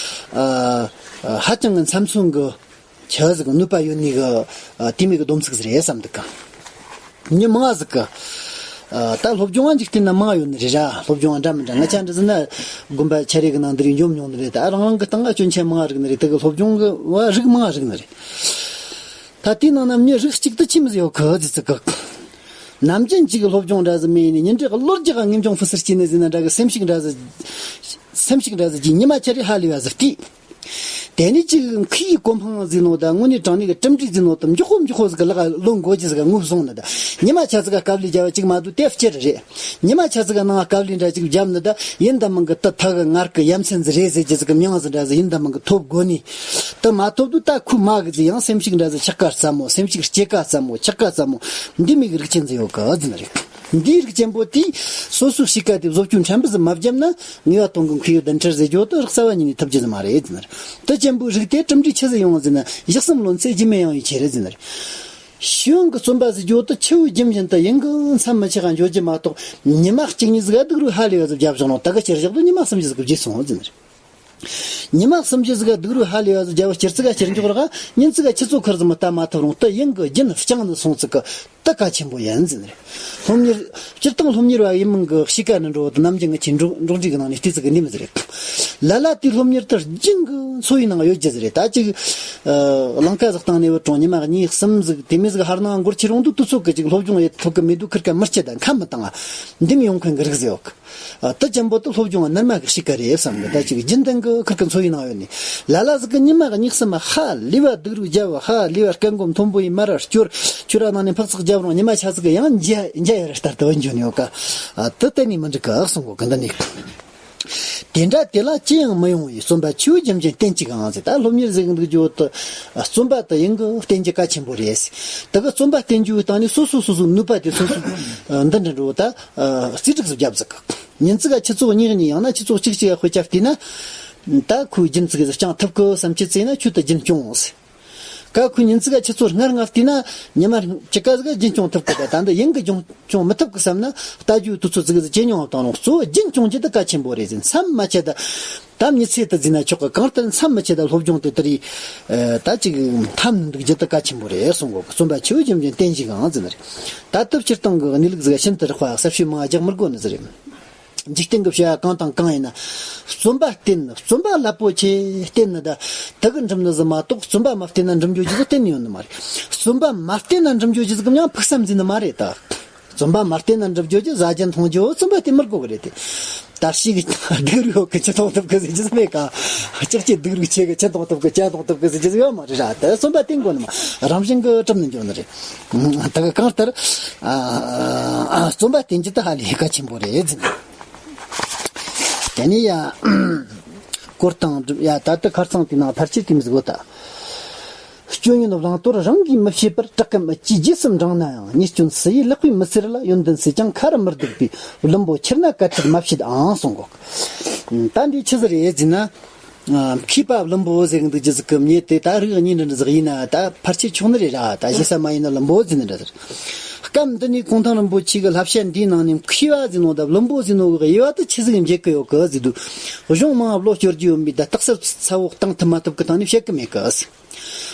ཨ། ཧ་ཅང་གི་མཚམས་མཚོན་གི། ཆི་ཟིག་གི་ནུས་པ་ཡོད་ནི་གི། ཨ། དེ་མོ་གི་སྡོམ་ཚིག་ཟིག་རེད་བསམ་འདུག་ག་མྱི་མང་ཟིག་གི། ཨ། ད་སློབ་སྦྱོང་བ་འཇིག་རྟེན་ན་མང་ཡོད་ནི་རེད་ར། སློབ་སྦྱོང་བ་འདྲ་མི་འདྲ། ང་ཆ་འདྲ་ཟིན་ན་དགོན་པ་ཆ་རེ་གི་ནང་འདིར་འཇོམས་མྱོང་ནི་རེད། ད་རང་རང་གི་སྟེང་ང་སྐྱོན་ཆ་མང་རིག་ནི་རེད། དེ་གི་སློབ་སྦྱོང་གི་བ་རིགས་མང་རིག་ནི་རེད། ད་དེའི་ནང་ན་མྱི་རིགས་གཅིག་ཏུ་ཆི་མི་ཟིག་ཡོད་གི་ཟི་ཙི་གི། ནམ་རྒྱུན་གཅིག་གི་སློབ་སྦྱོང་འདྲ་ཟིག་མེད་ནི་ཉིན་རེ་གི་ལོ་རྒྱག་གི་ངེས་འབྱུང་ཕུ་སུར་སྐྱེས་ནི་ཟིན་ན་འདྲ་གི། སེམས་ཤུགས་འདྲ་ཟིག་སེམས་ཤུགས་འདྲ་ཟིག་གིས་ཉི་མ་ཆ་རེ་ཧ་ལས་པ་ཟིག་བལྟས། དེ་ནས་ཅིག་མཁས་པའི་གོ་འཕང་ཟིག་ནོ་ད། དངོས་གནས་དྲང་གནས་ཀྱི་གྲུབ་འབྲས་ཟིག་ནོ་ད། མགྱོགས་པོ་མགྱོགས་པོ་ཟིག་གི་ལག་ལོན་དགོས་ཀྱི་ཟིག་ག་ངོས་བཟུང་ནི་ད། ཉི་མ་ཆ་ཟིག་ག་དཀའ་ལས་བརྒྱབ་པ་ཅིག་མ་གཏོགས་དེ་སྤྱིར་རེད། ཉི་མ་ཆ་ཟིག་ག་ནང་དཀའ་ལས་འདྲ་ཅིག་བརྒྱབ་ནི་ད། ཡིན་ད་མིན་གི་དུ་ཐག་གི་ངར་གི་ཡ་མཚན་ཟིག་རེད་ཟེར་རྒྱུ་ཟིག་གི་མྱིང་ཟིག་འདྲ་ཟིག་ཡིན་ད་མིན་གི་ཐོབ་དགོས་ནི། དུ་མ་ཐོབ་དུས་ད་ཁུ་མ་གི་ཟིག་ཡང་སེམས་ཤུགས་འདྲ་ཟིག་ཆག་ཀ་ཙམ་མོ། སེམས་ཤུགས་སྐྱེ་ཀ་ཙམ་མོ། ཆག་ཀ་ཙམ་མོ། འདི་མོ་གི་རིགས་ཅན་ཟིག་ཡོད་གི་ཟིན་རེད། འདིའི་རིགས་ཅན་པོ་དེས་སོ་སོའི་གཤིས་ཀ་དེ་བཟོ་བཅོས་ཕྲན་བུ་ཟིག་མ་བརྒྱབ་ན། ངེས་པ་དོན་གྱི་མཁས་པའི་བདེན་བྲལ་ཟེར་རྒྱུ་དེ་རྩ་བ་ཉིད་ནས་ཐུབ་རྒྱུ་ཟིག་མ་རེད་ཟེར་ནི་རེད། དེ་ཅན་པོའི་རིགས་དེ་གྲུབ་འབྲས་ཆི་ཟིག་ཡོང་ཟེར་ན། ཞག་གསུམ་ལོན་ཚེ་རྒྱུས་མེད་གཡེང་བའི་ཕྱིར་ཟེར་ནི་རེད། ཤེས་ཡོན་གྱི་རྩོམ་པ་ཟེར་རྒྱུ་དེ་ཆུ་བོའི་རྒྱུན་བཞིན་དུ་ཡུན་གྱི་མཚམས་མི་ཆད་པར་འཇོག་རྒྱུ་མ་གཏོགས། ཉི་མ་གཅིག་གཉིས་ཟིག་ག་སྡུག་རུས་ཧ་ལས་པ་ཟིག་བརྒྱབ་བཞག་ནོ་ད་གི་ཕྱིར་བཞག་དུས་ཉི་མ་གསུམ་བཞི་ཟིག་གི་བརྗེད་སོང་ཟེར་ནི་རེད། ཉི་མ་གསུམ་བཞི་ཟིག་ག་སྡུག་རུས་ཧ་ལས་པ་ཟིག་བརྒྱབ་པ་སྤྱིར་ཙི་ག་སྤྱིར་འཇོག་ར། ཉིན་ཙི་ག་ཆུ་ཚོད་ཁར་ཟིག་མི་ལྟ་མ་ཐུབ་རུང་དེ་ཡུན་གྱི་རྒྱུན་བསྐྱངས་ནས་སོང་ཙི་གི་དེ་གལ་ཆེན་པོ་ཡིན་ཟེར་ནི་རེད། སློབ་གཉེར། སྤྱིར་བཏང་སློབ་གཉེར་བ་ཡིན་མིན་གྱི་གཤིས་ཀ་ནི་འགྲོ་བ་དེ་ནམ་རྒྱུན་ངེད་ཆོའི་འགྲོགས་འགྲོགས་འདྲིས་ཀྱི་ནང་ནས་བལྟས་ཙི་གི་འདི་མོ་ཟིག་རེད། ལ་ལ་དེའི་སློབ་གཉེར་དེ་རྒྱུན་གྱི་འཚོ་བའི་ནང་ཡོད་རྒྱུ་ཟིག་རེད། ད་ཅིག་ཨ། ལང་ཀ་ཟིག་བཏང་ནས་བུད་རུང་ཉི་མ་གཉིས་གསུམ་ཟིག་དེ་མོ་ཟིག་ཧར་ནང་འགོར་ཁྱེར་རུང་དུས་དུས་ཚོད་ཀྱི་ཅིག་སློབ་སྦྱོང་ཡེད་ཐུབ་ཀྱི་མེད་དུས་ཁིར་ཀ་མི་སྐྱིད་ད་ཁ་མི་བཏང་ང་། འདི་མོ་ཡོང་མཁན་གྱི་རིགས་ཟིག་ཡོད་གི། ཨ། དེ་ཅན་པོ་དེ་སློབ་སྦྱོང་ནར་མ་གི་གཤིས་ཀ་རེད་བསམ་གི། ད་ཅིག་རྒྱུན་ལྡན་གི་ཁིར་ཀ་འཚོ་བའི་ནང་ཡོད་ནི། ལ་ལ་ཟིག་གི་ཉི་མ་གཉིས་གསུམ་ཧ་ལས་པ་སྡུག་རུས་བརྒྱབ། ཧ་ལས་པ་སྐད་མགོ་མཐོན་པོ་ཡིས་མར་ར་སྐྱོར། ཁྱོད་ར་ནང་ནས་འཕག་འཚག་བརྒྱབ་རུང་ཉི་མ་ཆ་ཟིག་གི་ཡང་འཇའ་འཇའ་ཡར་ལྟར་དུ་བུད་འགྱོ་ནི་ཡོད་ཀ། ཨ། དེ་གཏན་ནས་མི་འགྲིག་གི་གསུང་གོ་གི་འདི་ནི། དེ་འདྲ་དེ་ལ་ཅི་ཡང་མི་ཡོང་བའི། རྩོམ་པ་ཆུ་བོ་རྒྱུན་བཞིན་བསྟེན་ཅིག་ཨང་ཟེར། ད་སློབ་གཉེར་ཟེར་གི་འདུག་རྒྱུ་དེ། རྩོམ་པ་དེ་ཡིན་གི་བསྟེན་རྒྱུ་གལ་ཆེན་པོ་རེད། དེ་གི་རྩོམ་པ་བསྟེན་རྒྱུའི་སྟེང་ནས་སོ་སོ་སོ་སོའི་ནུས་པ་དེ་སོ་སོ་འདི་འདྲ་འགྲོ་ད། རྩིས་སྒྲིག་ཟིག་བརྒྱབ་ཟིག་ཉིན་ཙི་ག་ཆུ་ཚོད་གཉིས་གཉིས་ཡང་ན་ཆུ་ཚོད་གཅིག་གཅིག་ག་དཔེ་ཆ་བལྟས་ན། ད་ཁོས་རྒྱུན་ཙི་གེ་ཟིག་སྐྱོང་ཐུབ་གི་བསམ་ཅི་ཙི་ན་ཁྱོད་དེ་རྒྱུན་སྐྱོང་ཟེར། ཀ་ཁོས་ཉིན་ཙི་ག་ཆུ་ཚོད་ལྔ་ལྔ་བལྟས་ན་ཉི་མ་གཅིག་ག་ཟིག་རྒྱུན་སྐྱོང་ཐུབ་གི། ད་ད་འདི་ཡིན་གི་རྒྱུན་སྐྱོང་མི་ཐུབ་གི་བསམ་ན་ལྟ་རྒྱུའི་དུས་ཚོད་ཙི་གེ་ཟིག་ཇེ་ཉུང་བཏང་རུང་གཙོ་བོ་རྒྱུན་སྐྱོང་རྒྱུ་དེ་གལ་ཆེན་པོ་རེད་ཟེར། མཚམས་མ་ཆད་ད། ད་མི་ཚེ་དེ་ཟིན་ན་ཆོག་གི། གང་ལྟར་མཚམས་མི་ཆད་ད་སློབ་སྦྱོང་དེ་དེ་རིགས། ཨ། ད་ཅིག་འཐམ་འདུག་རྒྱུ་དེ་གལ་ཆེན་པོ་རེད་གསུང་གོ་གི། རྩོམ་པ་ཆུ་བོ་རྒྱུན་བཞིན་བསྟེན་ཅིག་ཨང་ཟེར་ནི་རེད། ད་ལྟ་སྤྱིར་བཏང་གི་གནས་ལུགས་ཟིག་ཤིན་ཏུ་རགས་པ་གསལ་བཤད་མང་རྒྱག་མི་དགོས་ནི་ཟིག་རེད། འཇིག་རྟེན་གྱི་བྱ་བ་གང་དང་གང་ཡིན་ན། རྩོམ་པ་བསྟེན། རྩོམ་པ་རླབས་པོ་ཆེ་བསྟེན་ནི་ད། དེ་གིས་འགྲུབ་ནི་ཟིག་མ་གཏོགས་རྩོམ་པ་མ་བསྟེན་ན་འགྲུབ་འགྱོ་རྒྱུ་ཟིག་གཏན་ནས་ཡོད་ནི་མ་རེད། རྩོམ་པ་མ་བསྟེན་ན་འགྲུབ་འགྱོ་རྒྱུ་ཟིག་གམ་ཡང་ཕུགས་བསམ་འཛིན་ནི་མ་རེད་ད། བརྩོན་པ་མ་བསྟེན་ན་འགྲུབ་རྒྱུ་ཅི། ཟ་རྒྱུ་འཐུང་རྒྱུ་བརྩོན་པ་བསྟེན་མི་དགོས་གི་རེད་དེ། ད་ཤི་གི་སྡུག་རུས་ཡོད་གི་ཅི་གཏོང་ཐུབ་གི་ཟེར་རྒྱུ་ཟིག་མེད་ཀ། ལྕགས་ཀྱི་སྡུག་རུས་ཆེ་གི་ཅི་གཏོང་ཐུབ་གི་ཅི་གཏོང་ཐུབ་གི་ཟེར་རྒྱུ་ཟིག་ཡོད་མ་རེད་ར། དེ་བརྩོན་པ་བསྟེན་དགོས་ནི་མ། རང་བཞིན་གི་གྲུབ་ནས་འགྱོ་ནི་རེད། ད་གི་གང་ལྟར་ཨ་བརྩོན་པ་བསྟེན་རྒྱུ་དེ་ཧ་ལས་གལ་ཆེན་པོ་རེད་ཟེར། དེ་ནས་ཡ། སྐོར་དང་སྒྲུབ་ཡ། ད་ལྟ་ཁར་ཚང་དེ་ནང་ཕལ་ཆེར་དེ་མི་ཟིག་གོ་ད། སྐྱོན་ཡོན་བླང་དོར་རང་གིས་མི་ཤེས་པར། དྲག་གམ་ཨུ་ཅིས་རྗེས་སུ་འབྲང་ན་ཡང་། ཉེས་སྐྱོན་སུ་ཡིས་ལེགས་པས་མི་སེལ་ལ། ཡོན་ཏན་སུས་ཀྱང་ཁ་རུ་མི་བསྡུ་བའི། བླུན་པོ་ཕྱིར་ན་བཀའ་ཁྲིད་མ་བྱེད་ཨང་གསུང་གོ། ད་འདི་ཆི་ཟིག་རེད་ཟེར་ན། མཁས་པ་བླུན་པོ་ཟེར་གི་འདུག་རྒྱུ་ཟིག་གི་མྱི་དེ་ད་རིགས་གཉིས་འདྲ་འདྲ་ཟིག་ཡིན་ན་ད་ཕལ་ཆེར་ཆོག་ནི་རེད་ར། ད་ཞེ་ས་མ་ཡིན་ན་བླུན་པོ་ཟེར་ནི་འདྲ་ཟེར། སྐབས་འདི་ནས་གུང་ཐང་རིན་པོ་ཆེ་གི་བསླབ་བྱ་འདིའི་ནང་ནས་མཁས་པ་ཟེར་ནོ་དང་བླུན་པོ་ཟེར་ནོ་གི་དབྱེ་བ་དེ་ཆི་ཟིག་འབྱེད་གི་ཡོད་གི་ཟེར་དུས། གཞུང་མང་བ་བློ་སྐྱོར་རྒྱུ་ཡོད་མེད་དང་རྟགས་གསལ་ཚ་བོ་བཏང་ཐུབ་མ་ཐུབ་གི་སྟེང་ནས་བཤད་གི་མེད་གི།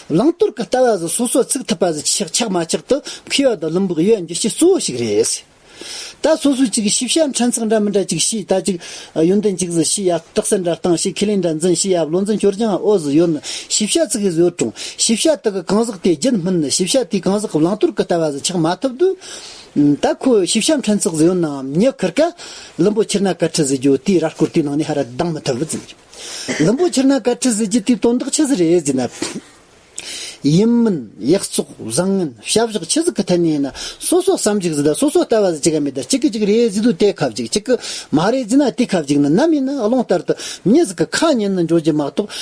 བླང་དོར་གི་ལྟ་བ་ཟིག་སོ་སོ་ཚུགས་ཐུབ་པ་ཟིག་ཆགས་ཆགས་མ་ཆགས་དེ་མཁས་པ་དང་བླུན་པོ་གི་དབྱེ་བ་འབྱེད་བྱེད་གཙོ་བོ་ཞིག་རེད། ད་སོ་སོ་ཅིག་ཤེས་བྱ་ཕྲན་ཚེགས་འདྲ་མི་འདྲ་ཅིག་ཤེས། ད་ཅིག་ཡོན་ཏན་ཅིག་ཟིག་ཤེས་ཡ། རྟགས་གསལ་འདྲ་བཏང་ཤེས། ཁས་ལེན་འདྲ་འཛིན་ཤེས་ཡ། བློ་འཛིན་སྐྱོར་སྦྱང་འོ་ཟིག་ཡོད་ནི། ཤེས་བྱ་ཅིག་ཟིག་ཡོད་རུང་ཤེས་བྱ་དེ་གི་གང་ཟག་དེ་རྒྱུན་སྨིན་ནི། ཤེས་བྱ་དེའི་གང་ཟག་གི་བླང་དོར་གི་ལྟ་བ་ཟིག་ཆགས་མ་ཐུབ་དུས། ད་ཁོ་ཤེས་བྱ་ཕྲན་ཚེགས་ཟིག་ཡོད་ནའང་མྱི་ཁེར་ཀ་བླུན་པོ་ཕྱིར་ན་བཀའ་ཁྲིད་ཟེར་རྒྱུ་དེའི་ར་སྐོར་དེའི་ནང་ནས་ཧ་ར་ལྡང་མི་ཐུབ་ཟེར། བླུན་པོ་ཕྱིར་ན་བཀའ་ཁྲིད་ཟེར་རྒྱུ་དེའི་དོན་དག་ཆི་ཟིག་རེད་ཟེར་ན། ཡིན་མིན་ཡག་བཙོག་བཟང་ངན་བྱ་བཞག་ཆི་ཟིག་གི་ཐད་ནས་ཡིན་ན་སོ་སོ་བསམ་གཞིག་ཟིག་དང་སོ་སོ་ལྟ་བ་ཟིག་ཅིག་ག་མེད་དང་གཅིག་གི་གཅིག་རེད་ཟེར་དུས་དེ་ཁ་བཅུག་གཅིག་གི་མ་རེད་ཟེར་ན་དེ་ཁ་བཅུག་ནི་ནམ་ཡིན་ན་རླུང་ལྟར་དུ་མྱི་ཟིག་གི་ཁ་ཉན་ནི་འགྲོ་རྒྱུ་མ་གཏོགས།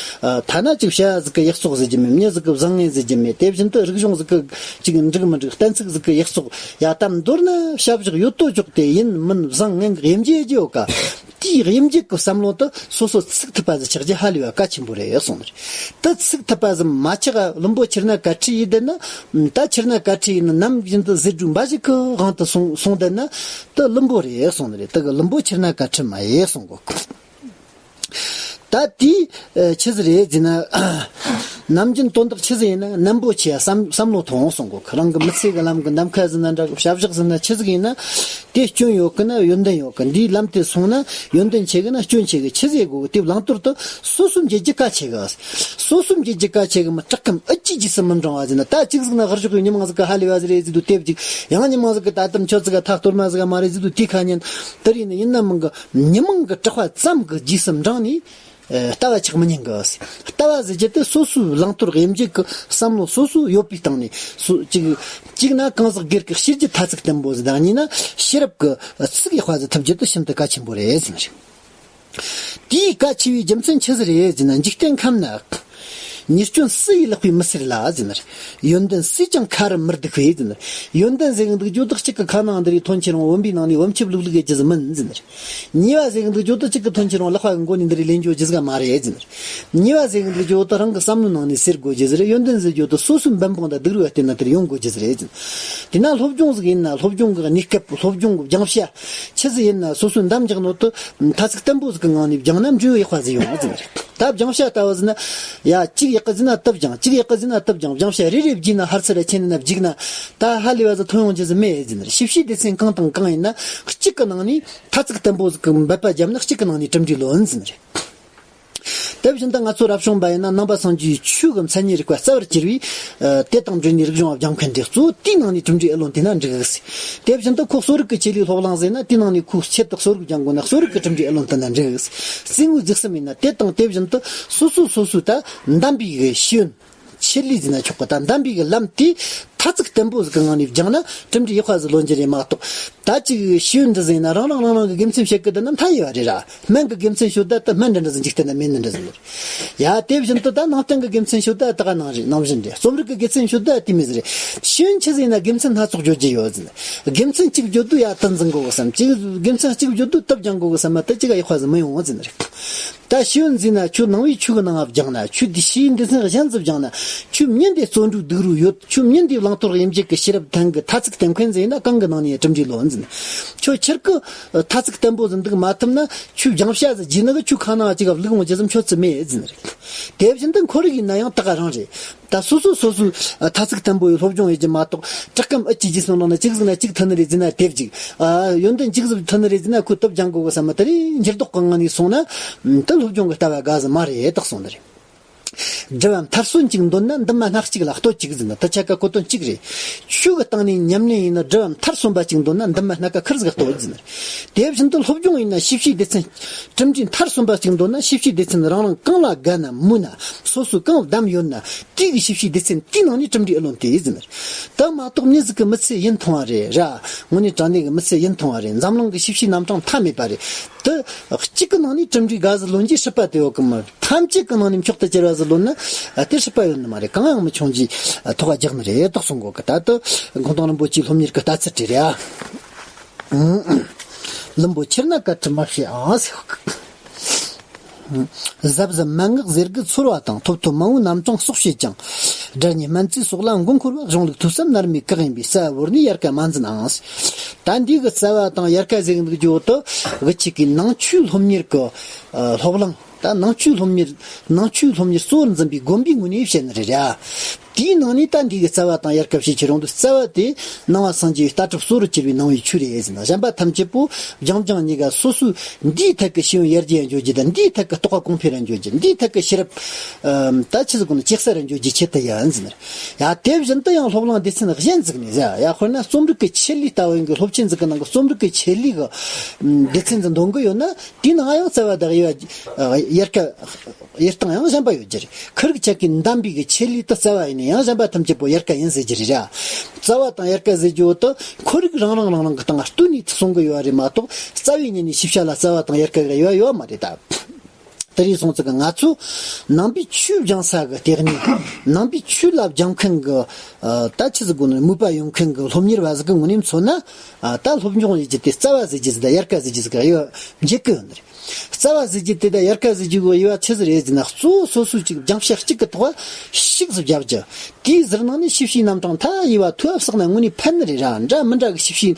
ཐ་ན་ཅིག་བྱ་ཟིག་གི་ཡག་བཙོག་ཟེར་རྒྱུ་མེད། མྱི་ཟིག་གི་བཟང་ངན་ཟེར་རྒྱུ་མེད། དེ་བཞིན་དུ་རིག་གཞུང་ཟིག་གི་ཅིག་འགྲིག་མི་འགྲིག་གཏན་ཚིགས་ཟིག་གི་ཡག་བཙོག་ཡ། ད་མདོར་ན་བྱ་བཞག་ཡོད་དོ་ཅོག་དེ་ཡིན་མིན་བཟང་ངན་གྱི་དབྱེ་འབྱེད་རྒྱུ་ཡོད་ཀ། དེའི་དབྱེ་འབྱེད་ཀྱི་བསམ་བློ་དེ་སོ་སོ་ཚུགས་ཐུབ་པ་ཟིག་ཆགས་རྒྱུ་ཧ་ལས་པ་གལ་ཆེན་པོ་རེད་གསུངས་ནི་རེད། དེ་ཚུགས་ཐུབ་པ་ཟིག་མ་ཆགས། བླུན་པོ་ཕྱིར་ན་བཀའ་ཁྲིད་ཡིན་བསྡད་ན། ད་ཕྱིར་ན་བཀའ་ཁྲིད་ཡིན་ན་ནམ་བཞིན་དུ་ཟེར་སྒྲོས་འབའ་ཞིག་གི་དབང་དུ་སོང་སོང་བསྡད་ན་དེ་བླུན་པོ་རེད་གསུངས་ནི་རེད། དེ་གི་བླུན་པོ་ཕྱིར་ན་བཀའ་ཁྲིད་མ་ཡིན་གསུང་གོ། ད་དེའི་ཆི་ཟིག་རེད་ཟེར་ན། ནམ་རྒྱུན་དོན་དག་ཆི་ཟིག་ཡིན་ན་རྣམ་པོ་ཆེ་བསམ་བསམ་བློ་ཐོངས་གསུང་གོ། རང་གི་མི་ཚེ་གི་ལམ་གི་ནམ་མཁའ་ཟིན་ན་འདྲ་གི། བྱ་བཞག་ཟིན་ན་ཆི་ཟིག་ཡིན་ན་དེ་སྐྱོན་ཡོད་གི་ན་ཡོན་ཏན་ཡོད་གི། འདིའི་ལམ་དེ་སོང་ན་ཡོན་ཏན་ཆེ་གི་ན་སྐྱོན་ཆེ་གི། ཆི་ཟིག་དགོས་གི། དེ་བླང་དོར་དུ་སོ་སོ་འབྱེད་རྒྱུ་གལ་ཆེ་གི། སོ་སོ་འབྱེད་རྒྱུ་གལ་ཆེ་གི་མི་དྲག་གམ་ཨུ་ཅི་རྗེས་སུ་མི་འབྲང་བ་ཟེར་ན། ད་གཅིག་ཟིག་ན་ཧར་ཞོག་གི་མྱི་མང་ཟིག་གི་ཧ་ལས་པ་ཟིག་རེད་ཟེར་དུས་དེབ་ཅིག་ཡང་མྱི་མང་ཟིག་གི་ད་དམ་ཆོས་ཟིག་གི་ཐག་གཏོར་མ་ཟིག་ག་མ་རེད་ཟེར་དུས་དེ་ཁ་ཉན། དེ་རིགས་ནི་ཡིན་ན་མང་གི་མྱི་མང་གི་དྲག་པ་ཙམ་གི་རྗེས་སུ་འབྲང་ནས། ལྟ་བ་ཆགས་མི་ཉན་གི། ལྟ་བ་ཟེར་རྒྱུ་དེ་སོ་སོའི་བླང་དོར་དབྱེ་འབྱེད་ཀྱི་བསམ་བློ་སོ་སོ་ཡོད་པའི་སྟེང་ནས་སོ་གཅིག་གཅིག་ན་གང་ཟག་སྒེར་གྱི་ཤེས་རྒྱུད་ཐ་ཚིག་བརྟན་པོ་ཟིག་དང་། གཉིས་ན་ཤེས་རབ་ཀྱི་ཚིག་ཡག་པ་ཟིག་ཐུབ་རྒྱུ་དེ་ཤིན་ཏུ་གལ་ཆེན་པོ་རེད་ཟེར་ནི་རེད། དེའི་གལ་ཆེ་བའི་རྒྱུ་མཚན་ཆི་ཟིག་རེད་ཟེར་ན། འཇིག་རྟེན་ཁམས་ན་ཉེས་སྐྱོན་སུ་ཡིས་ལེགས་པས་མི་སེལ་ལ་ཟེར་ནི་རེད། ཡོན་ཏན་སུས་ཀྱང་ཁ་རུ་མི་བསྡུ་བས་ཟེར་ནི་རེད། ཡོན་ཏན་ཟེར་གི་འདུག་རྒྱུ་དེ་གཅིག་གི་ཁ་ནང་འདི་རེད། ཐོན་ཆེ་རུང་བུམ་པའི་ནང་ནས་བུམ་ཆུ་བླུག་བླུག་ཡེད་རྒྱུ་ཟིག་མིན་ཟེར་ནི་རེད། ཉེས་པ་ཟེར་གི་འདུག་རྒྱུ་དེ་གཅིག་གི་ཐོན་ཆེ་རུང་ལག་པ་གི་མགོ་ནས་འདི་རེད་ལེན་རྒྱུ་རྒྱུ་ཟིག་ག་མ་རེད་ཟེར་ནི་རེད། ཉེས་པ་ཟེར་གི་འདུག་རྒྱུ་དེ་རང་གི་བསམ་བློའི་ནང་ནས་སེལ་དགོས་རྒྱུ་ཟིག་རེད། ཡོན་ཏན་ཟེར་རྒྱུ་དེ་སོ་སོའི་འབད་འབུངས་དང་སྡུག་རུས་ལ་བརྟེན་ན་དེར་ཡོང་དགོས་རྒྱུ་ཟིག་རེད་ཟེར་ནི་རེད། དེས་ན་སློབ་སྦྱོང་ཟིག་ཡིན་ན་སློབ་སྦྱོང་གི་གནས་སྐབས། སློབ་སྦྱོང་གི་སྦྱང་བྱ་ཆི་ཟིག་ཡིན་ན་སོ་སོའི་འདམ་རྒྱག་ནོ་དེ་ཐ་ཚིག་བརྟན་པོ་ཟིག་གི་ངང་ནས་སྦྱངས་ན་འབྲས་བུ་ཡག་པ་ཟིག་ཡོང་ཟེར་ནི་རེད། ད་སྦྱང་བྱ་ལྟ་བུ་ཟེར་ན། ཡ་གཅིག་ཡག་གི་ཟེར་ན་དེ་སྦྱང་། གཅིག་ཡག་གི་ཟེར་ན་དེ་སྦྱང་། སྦྱང་བྱ་རེ་རེ་བརྒྱུད་ན་ཧར་ཚུར་ལ་ཁྱེར་ནས་ན་བརྒྱུགས་ན་ད་ཧ་ལས་པ་ཟིག་ཐོན་ཡོང་རྒྱུ་ཟིག་མེད་ཟེར་ནི་རེད། ཞིབ་བྱའི་སྡེ་ཚན་གང་དང་གང་ཡིན་ན་གཅིག་གི་ནང་ནས་ཐ་ཚིག་བརྟན་པོ་ཟིག་གི་འབད་པ་བརྒྱབ་ན་གཅིག་གི་ནང་ནས་གྲུབ་འབྲས་ལོན་ཟེར་ནི་རེད། དེ་བཞིན་དུ་ང་ཚོ་རབ་བྱུང་པ་ཡིན་ན་ནང་པ་སངས་རྒྱས་ཆོས་ཀྱི་མཚན་ཉིད་རིག་པ་རྩ་བར་གྱུར་པས། ཨ་དེ་དང་འབྲེལ་ནས་རིག་གཞུང་སྦྱང་མཁན་དེ་གཙོ་བོ་དེའི་ནང་ནས་གྲུབ་འབྲས་ཨེ་ལོན་དེ་ན་འགྲིག་གི། དེ་བཞིན་དུ་ཁོ་གསོ་རིག་གི་ཆེད་ལས་སློབ་གླིང་ཟེར་ན་དེའི་ནང་ནས་ཁོ་ཆེད་དུ་གསོ་རིག་སྦྱང་དགོས་ན་གསོ་རིག་གི་གྲུབ་འབྲས་ཨེ་ལོན་དེ་ན་འགྲིག་གི། རྩེད་མོའི་རྩེད་ཟམ་ཡིན་ན་དེ་དང་དེ་བཞིན་དུ་སོ་སོ་སོ་སོའི་ད་འདམ་པའི་གི་ཤེས་ཡོན་ཆེད་ལས་ཟེར་ན་ཆོག་གི། ད་འདམ་པའི་གི་ལམ་དེ་ཐ་ཚིག་བརྟན་པོ་ཟིག་གི་ངང་ནས་སྦྱངས་ན་གྲུབ་འབྲས་ཡག་པ་ཟིག་ལོན་རྒྱུ་རེད་མ་གཏོགས། ད་ཅིག་ཤེས་ཡོན་འདི་ཟིན་ན་རང་རང་རང་རང་གི་དགེ་མཚན་བཤད་གི་འདི་ན་མཐའ་ཡས་པ་རེད་ར། སྨན་གི་དགེ་མཚན་ཤོད་ད་ད་སྨན་འདྲ་འདྲ་ཟིག་འཇིག་རྟེན་ན་མེད་ནི་འདྲ་ཟིག་རེད། ཡ་དེ་བཞིན་དུ་ད་ནང་བསྟན་གི་དགེ་མཚན་ཤོད་ད་ད་ག་ནང་རེད་ནང་བཞིན་རེད། རྩོམ་རིག་གི་དགེ་མཚན་ཤོད་ད་དེ་མི་ཟིག་རེད། ཤེས་ཡོན་ཆི་ཟིན་ན་དགེ་མཚན་སྣ་ཚོགས་བརྗོད་རྒྱུ་ཡོད་ཟིན། དགེ་མཚན་གཅིག་བརྗོད་དུས་ཡ་དེ་འཛིན་དགོས་གི་བསམ། གཅིག་དགེ་མཚན་གཅིག་བརྗོད་དུས་དེ་སྦྱང་དགོས་གི་བསམ་མ་དེ་གཅིག་ག་ཡག་པ་ཟིག་མི་ཡོང་ཟིན་རེད། ད་ཤེས་ཡོན་འཛིན་ན་ཁྱོད་ནང་པའི་ཆོས་ཀྱི་ནང་ང་སྦྱངས་ན། ཁྱོད་འདི་ཤེས་ཡོན་སྡེ་ཚན་གཞན་ཟིག་སྦྱངས་ན། ཁྱོད་མྱི་འདི་བརྩོན་འགྲུས་སྡུག་རུས་ཡོད། ཁྱོད་མྱི་འདི་བླང་དོར་དབྱེ་འབྱེད་ཀྱི་ཤེས་རབ་ལྡན་གི་ཐ་ཚིག་བརྟན་མཁན་ཟིག་ཡིན་ན་གང་གི་ནང་ནས་གྲུབ་འབྲས་ལོན་ཟིན། ཁྱོད་ཁྱེར་གི་ཐ་ཚིག་བརྟན་པོ་ཟིག་འདུག་མ་ཐུབ་ན་ཁྱོད་སྦྱང་བྱ་ཟིག་བགྱིས་ན་གི་ཁྱོད་ཁ་ནང་ཅིག་ག་བླུག་འོང་རྒྱུ་ཟིག་ཁྱོད་ཚོད་མེད་ཟིན་རེད། དེ་བཞིན་དུ་ཁོར་ཡུག་ཡིན་ན་ཡང་ད་ག་རང་རེད། ད་སོ་སོ་སོ་སོའི་ཨ་ཐ་ཚིག་བརྟན་པོ་ཡི་སློབ་སྦྱོང་ཡོད་ཀྱི་མ་གཏོགས། དྲག་གམ་ཨུ་ཅི་ཇི་སོང་ནང་ན་གཅིག་ཟིག་ན་གཅིག་ཐོན་ནི་རེད་ཟེར་ན་དེབ་ཅིག་ཨ་ཡོན་ཏན་གཅིག་ཟིག་ཐོན་ནི་རེད་ཟེར་ན་ཁོས་དེབ་སྦྱང་དགོས་གི་བསམ་མ། དེ་རིང་འགྱུར་ལྡོག་གི་ངང་ནས་སོང་ན་དེ་སློབ་སྦྱོང་གི་ལྟ་བ་དགའ་ཟིག་མ་རེད་དག་སོང་ནི་རེད། སྒྲུབ་པ་མཐར་སོན་གཅིག་འདོད་ན་འདུན་མ་སྣ་གཅིག་ལ་ལྟོས་གཅིག་ཟེར་ན། དེ་ཆ་ག་གོ་དོན་གཅིག་རེད། ཆོས་གི་སྟེང་ནས་ཉམས་ལེན་ཡིན་ན་སྒྲུབ་པ་མཐར་སོན་པ་གཅིག་འདོད་ན་འདུན་མ་སྣ་ཁ་ཁེར་ཟིག་ལྟོས་ཟེར་ན། དེ་བཞིན་དུ་སློབ་སྦྱོང་ཡིན་ན་ཤེས་བྱའི་སྡེ་ཚན་གྲུབ་འབྲས་མཐར་སོན་པ་གཅིག་འདོད་ན། ཤེས་བྱའི་སྡེ་ཚན་རང་རང་གང་ལ་དགའ་ན་མོས་ན་སོ་སོས་གང་བདམས་ཡོད་ན་དེའི་གི་ཤེས་བྱའི་སྡེ་ཚན་དེའི་ནང་ནས་གྲུབ་འབྲས་ཨེ་ལོན་ཏེ་ཟེར་ན། དེ་མ་གཏོགས་མྱི་ཟིག་གི་མི་ཚེ་ཡུན་ཐུང་བ་རེད་ར། དངོས་གནས་དྲང་གནས་ཀྱི་མི་ཚེ་ཡུན་ཐུང་བ་རེད། འཛམ་གླིང་གི་ཤེས་བྱའི་རྣམ་གྲངས་མཐའ་མེད་པ་རེད། དེ་གཅིག་གི་ནང་ནས་གྲུབ་འབྲས་དགའ་ཟིག་ལོན་རྒྱུའི་སྲིད་པ་དེ་ཡོད་གི་མ་རེད། ཐམས་ཅད་ཀྱི་ནང་ནས་མཆོག་ཏུ་གྱུར་བ་ཟིག་ལོན་ན་དེ་སྲིད་པ་ཡོད་ནི་མ་རེད། གང་ཡང་མི་འབྱུང་རྒྱུའི་ཐོག་རྒྱག་ནི་རེད་དོ་གསུང་གོ་གི། ད་དེ་གུང་ཐང་རིན་པོ་ཆེའི་སློབ་གཉེར་གྱི་ལྟ་ཚུལ་དེ་རེད་ཨ། ལུམ་བུ་ཁྱེར་ན་བཀའ་དྲིན་མ་བྱེད་ཨང་ཟེར་གི། གཟབ་གཟབ་མན་ངག་ཟེར་གི་ཚོར་བ་དང་། ཐོབ་ཐོབ་མང་བོའི་རྣམ་གྲངས་སྲོག་བྱེད་ཅིང་། སྒྲ་སྙན་སྨན་རྩིས་སོགས་ལ་མགོ་འཁོར་བ། གཞུང་ལུགས་ཐོས་བསམ་ནར་མའི་གེགས་ཡིན་པས། རྩ་བ་བོར་ནས་དབྱར་ཁ་མ་འཛིན་ཨང་། ད་འདི་གི་རྩ་བ་དང་དབྱར་ཁ་ཟེར་གི་འདུག་རྒྱུ་དེ་གི་ཆེད་ཀྱི་ནང་ཆོས་སློབ་གཉེར་གི་ཨ་སློབ་གླིང་། ད་ནང་ཆོས་སློབ་གཉེར། ནང་ཆོས་སློབ་གཉེར་གཙོ་བོར་འཛིན་པའི་དགོན་པའི་ངོས་ནས་བཤད་ནི་རེད་ར། དེའི་ནང་ནས་ད་འདི་གི་རྩ་བ་དང་དབྱར་ཁ་བྱེད་ཀྱི་རང་དུ། རྩ་བ་དེ་ནང་པ་སངས་རྒྱས་པའི་ལྟ་གྲུབ་གཙོ་བོར་གྱུར་པའི་ནང་པའི་ཆོས་རེད་ཟེར་ན། གཞན་པ་ཐམས་ཅད་པོ་རྐྱང་རྐྱང་གཉིས་ཀ་སོ་སོའི་འདིའི་ཐད་ཀྱི་ཤེས་ཡོན་ཡར་རྒྱས་འགྱོ་རྒྱུ་དང་། འདིའི་ཐད་ཀྱི་རྟོགས་པ་གོང་འཕེལ་ར་འགྱོ་རྒྱུ། འདིའི་ཐད་ཀྱི་ཤེས་རབ་ཨམ་ད་ཆི་ཟིག་གོ་ནི་སྐྱེ་ས་ར་འགྱོ་རྒྱུའི་ཆེད་དུ་ཡིན་ཟེར་ན། ཡ་དེ་བཞིན་དུ་ཡང་སློབ་གླིང་སྡེ་ཚན་གཞན་ཟིག་ནས་ཟེར་ཡ། དཔེར་ན་རྩོམ་རིག་གི་ཆེད་ལས་ལྟ་བུ་ཡིན་གི། སློབ་ཆེན་ཟིག་གི་ནང་གི་རྩོམ་རིག་གི་ཆེད་ལས་གི་ཨམ་སྡེ་ཚན་ཟིག་འདོན་གི་ཡོད་ན། དེའི་ནང་ཡང་རྩ་བ་དང་དབྱེ་བ་དབྱེ་སྟངས་ཡང་གཞན་པ་ཡོད་རྒྱུ་རེད། ཁོར་ཡུག་ཆ་གི་འདམ་པའི་གི་ཆེད་ལས་དེ་རྩ་བ་ཡིན་ན་ཡང་གཞན་པ་ཐམས་ཅད་པོ་དབྱར་ཁ་ཡིན་ཟེར་རྒྱུ་རེད་ར། རྩ་བ་དང་དབྱར་ཁ་ཟེར་རྒྱུ་བོ་དེ་ཁོར་ཡུག་རང་རང་རང་རང་གི་སྟེང་ལ་ལྟོས་ནས་ཐུག་སོང་གི་ཡོད་རེད་མ་གཏོགས། རྩ་བའི་ཉིད་ནས་ཤེས་བྱ་ལ་རྩ་བ་དང་དབྱར་ཁ་གི་དབྱེ་བ་ཡོད་མ་རེད་ད། དེ་རེད་སོང་ཙང་གི་ང་ཚོ་ནང་པའི་ཆོས་སྦྱང་ས་གི་ལྟེ་གནས། ནང་པའི་ཆོས་ལ་སྦྱང་མཁན་གི་ཨ་ད་ཆི་ཟིག་གོ་ནི་མོས་པ་ཡོད་མཁན་གི་སློབ་གཉེར་བ་ཟིག་གི་ངོས་ནས་མཚོན་ན། ཨ་ད་སློབ་སྦྱོང་ཡེད་རྒྱུ་དེ་རྩ་བ་ཟེར་རྒྱུ་ཟིག་དང་དབྱར་ཁ་ཟེར་རྒྱུ་ཟིག་གི་དབྱེ་བ་འབྱེད་གི་ཡོད་ནི་རེད། རྩ་བ་ཟེར་རྒྱུ་དེ་དང་དབྱར་ཁ་ཟེར་རྒྱུ་གི་དབྱེ་བ་ཆི་ཟིག་རེད་ཟེར་ན། གཙོ་བོ་སོ་སོ་ཅིག་སྦྱང་བྱ་གཅིག་གི་ཐོག་ཞིག་ཟིག་བརྒྱབ་རྒྱུ། དེའི་ཟུར་ནང་ནས་ཤེས་བྱའི་རྣམ་གྲངས་མཐའ་ཡས་པ་ཐོས་པ་བསགས་ན་དངོས་གནས་ཕན་ནི་རེད་ར། འདྲ་མི་འདྲ་གི་ཤེས་བྱའི་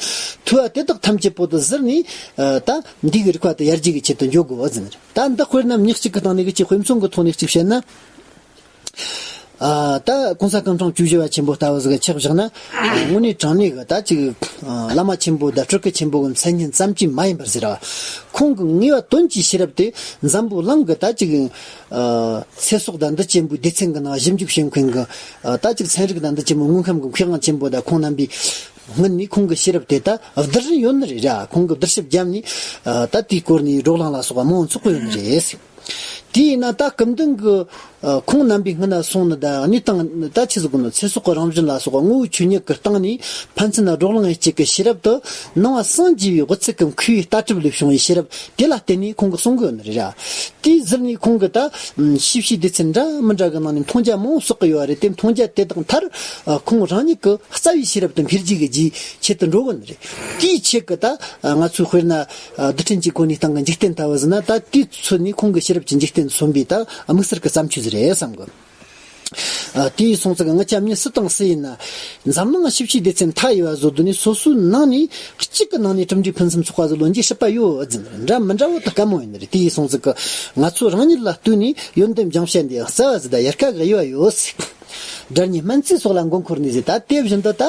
ཐོས་པ་དེ་དག་ཐམས་ཅད་པོ་དེ་ཟུར་ནས་ཨ་ད་འདི་གི་རིག་པ་དེ་ཡར་རྒྱས་ཀྱི་ཆེད་དུ་འཇོག་དགོས་ཟེར་ནི་རེད། ད་འདི་དཔེར་ན་མྱི་གཅིག་གི་སྟེང་ནས་གི་ཅིག་དཔེ་མཚོན་གི་ཐོག་ནས་གཅིག་བཤད་ན། ཨ་ད་གོང་ས་སྐུ་ཕྲེང་བཅུ་བཞི་པ་ཆེན་པོ་ལྟ་བུ་ཟིག་ཆགས་བཞག་ན། དངོས་གནས་དྲང་གནས་གི་ད་ཅིག་ཨ་བླ་མ་ཆེན་པོ་དང་སྤྲུལ་སྐུ་ཆེན་པོ་གི་མཚན་སྙན་ཙམ་གྱིས་མ་ཡིན་པར་ཟེར་བ། ཁོང་གི་ངེས་པ་དོན་གྱི་ཤེས་རབ་དེ་འཛམ་བུ་གླིང་གི་ད་ཅིག་ཨ་ཚེ་སྲོག་དང་འདི་ཆེན་པོའི་སྡེ་ཚན་གི་ནང་ཞིབ་འཇུག་བྱེད་མཁན་གི་ཨ་ད་ཅིག་ཚན་རིག་དང་འདི་ཆེན་པོའི་དངོས་ཁམས་གི་མཁས་དབང་ཆེན་པོ་དང་ཁོང་རྣམ་པའི་སྔུན་ནས་ཁོང་གི་ཤེས་རབ་དེ་ད་བསྡུར་རིན་ཡོད་ནི་རེད་ར། ཁོང་གི་བསྡུར་ཞིབ་བརྒྱབ་ནས་ཨ་ད་དེའི་སྐོར་ནས་བགྲོ་གླེང་ལ་སོགས་པ་མང་བོ་ཚོགས་ཀྱི་ཡོད་ནི་རེད། དེས་ན་ད་སྐུ་མདུན་གྱི་ཨ་ཁོང་རྣམ་པའི་སྔུན་ན་སོང་ནི་ད་གནས་སྟངས་ད་ཆི་ཟིག་གོ་ནི། ཚེ་སྲོག་གི་རང་བཞིན་ལ་སོགས་པ་དངོས་པོའི་ཆོས་ཉིད་ཀྱི་སྟེང་ནས་ཕན་ཚུན་བགྲོ་གླེང་ཡེད་ཅིག་གི་ཤེས་རབ་དེ་ནང་པ་སངས་རྒྱས་པའི་དབུ་ཚད་ཀྱི་མཁས་པའི་ལྟ་གྲུབ་ལས་བྱུང་བའི་ཤེས་རབ་དེ་ལ་བརྟེན་ནས་ཁོང་གིས་གསུང་གི་ཡོད་ནི་རེད་ར། དེའི་ཟུར་ནས་ཁོང་གིས་ད་ཤེས་བྱའི་སྡེ་ཚན་འདྲ་མི་འདྲ་གི་ནང་ནས་མཐོང་རྒྱ་མང་པོ་བསགས་ཀྱི་ཡོད་རེད་དེ། མཐོང་རྒྱ་དེ་དག་མཐར་ཁོང་རང་ཉིད་ཀྱི་རྩ་བའི་ཤེས་རབ་དེ་འཕེལ་རྒྱས་ཀྱི་རྒྱུའི་ཆེད་དུ་འགྲོ་གི་ནི་རེད། དེའི་ཆེད་ཀྱི་ད་ང་ཚོའི་དཔེར་ན། རྡུལ་ཕྲན་གྱི་སྒོ་ནས་བཏང་གི་འཇིག་རྟེན་ལྟ་བུ་ཟེར་ན། ད་དེའི་ཚོད་ནས་ཁོང་གི་ཤེས་རབ་ཀྱི་འཇིག་རྟེན་མཚོན་པའི་ད་དམིགས་བསལ་གྱི་བརྩམས་ཆོས་ཟིག་རེད་བསམ་གི། ཨ་དེའི་སོང་ཙང་ང་ཆ་མྱི་སུ་དང་སུ་ཡིན་ན། འཛམ་གླིང་ཤེས་བྱའི་སྡེ་ཚན་མཐའ་ཡས་པ་བཟོ་དུས་ནས་སོ་སོའི་ནང་ནས་གཅིག་གི་ནང་ནས་གྲུབ་འབྲས་ཕུན་སུམ་ཚོགས་པ་ཟིག་ལོན་རྒྱུའི་སྲིད་པ་ཡོད་ཟེར་ན་འདྲ་མི་འདྲ་བོ་ད་དཀའ་མོ་ཡིན་ནི་རེད། དེའི་སོང་ཙང་གི་ང་ཚོ་རང་ཉིད་ལ་ལྟོས་ནས་ཡོན་ཏན་སྦྱང་བྱ་འདི་རྩ་བ་ཟིག་དང་དབྱར་ཁ་གི་དབྱེ་བ་ཡོད་ཟེར། སྒྲ་སྙན་སྨན་རྩིས་སོགས་ལ་མགོ་འཁོར་ནས་ཟེར། ད་དེ་བཞིན་དུ་ད་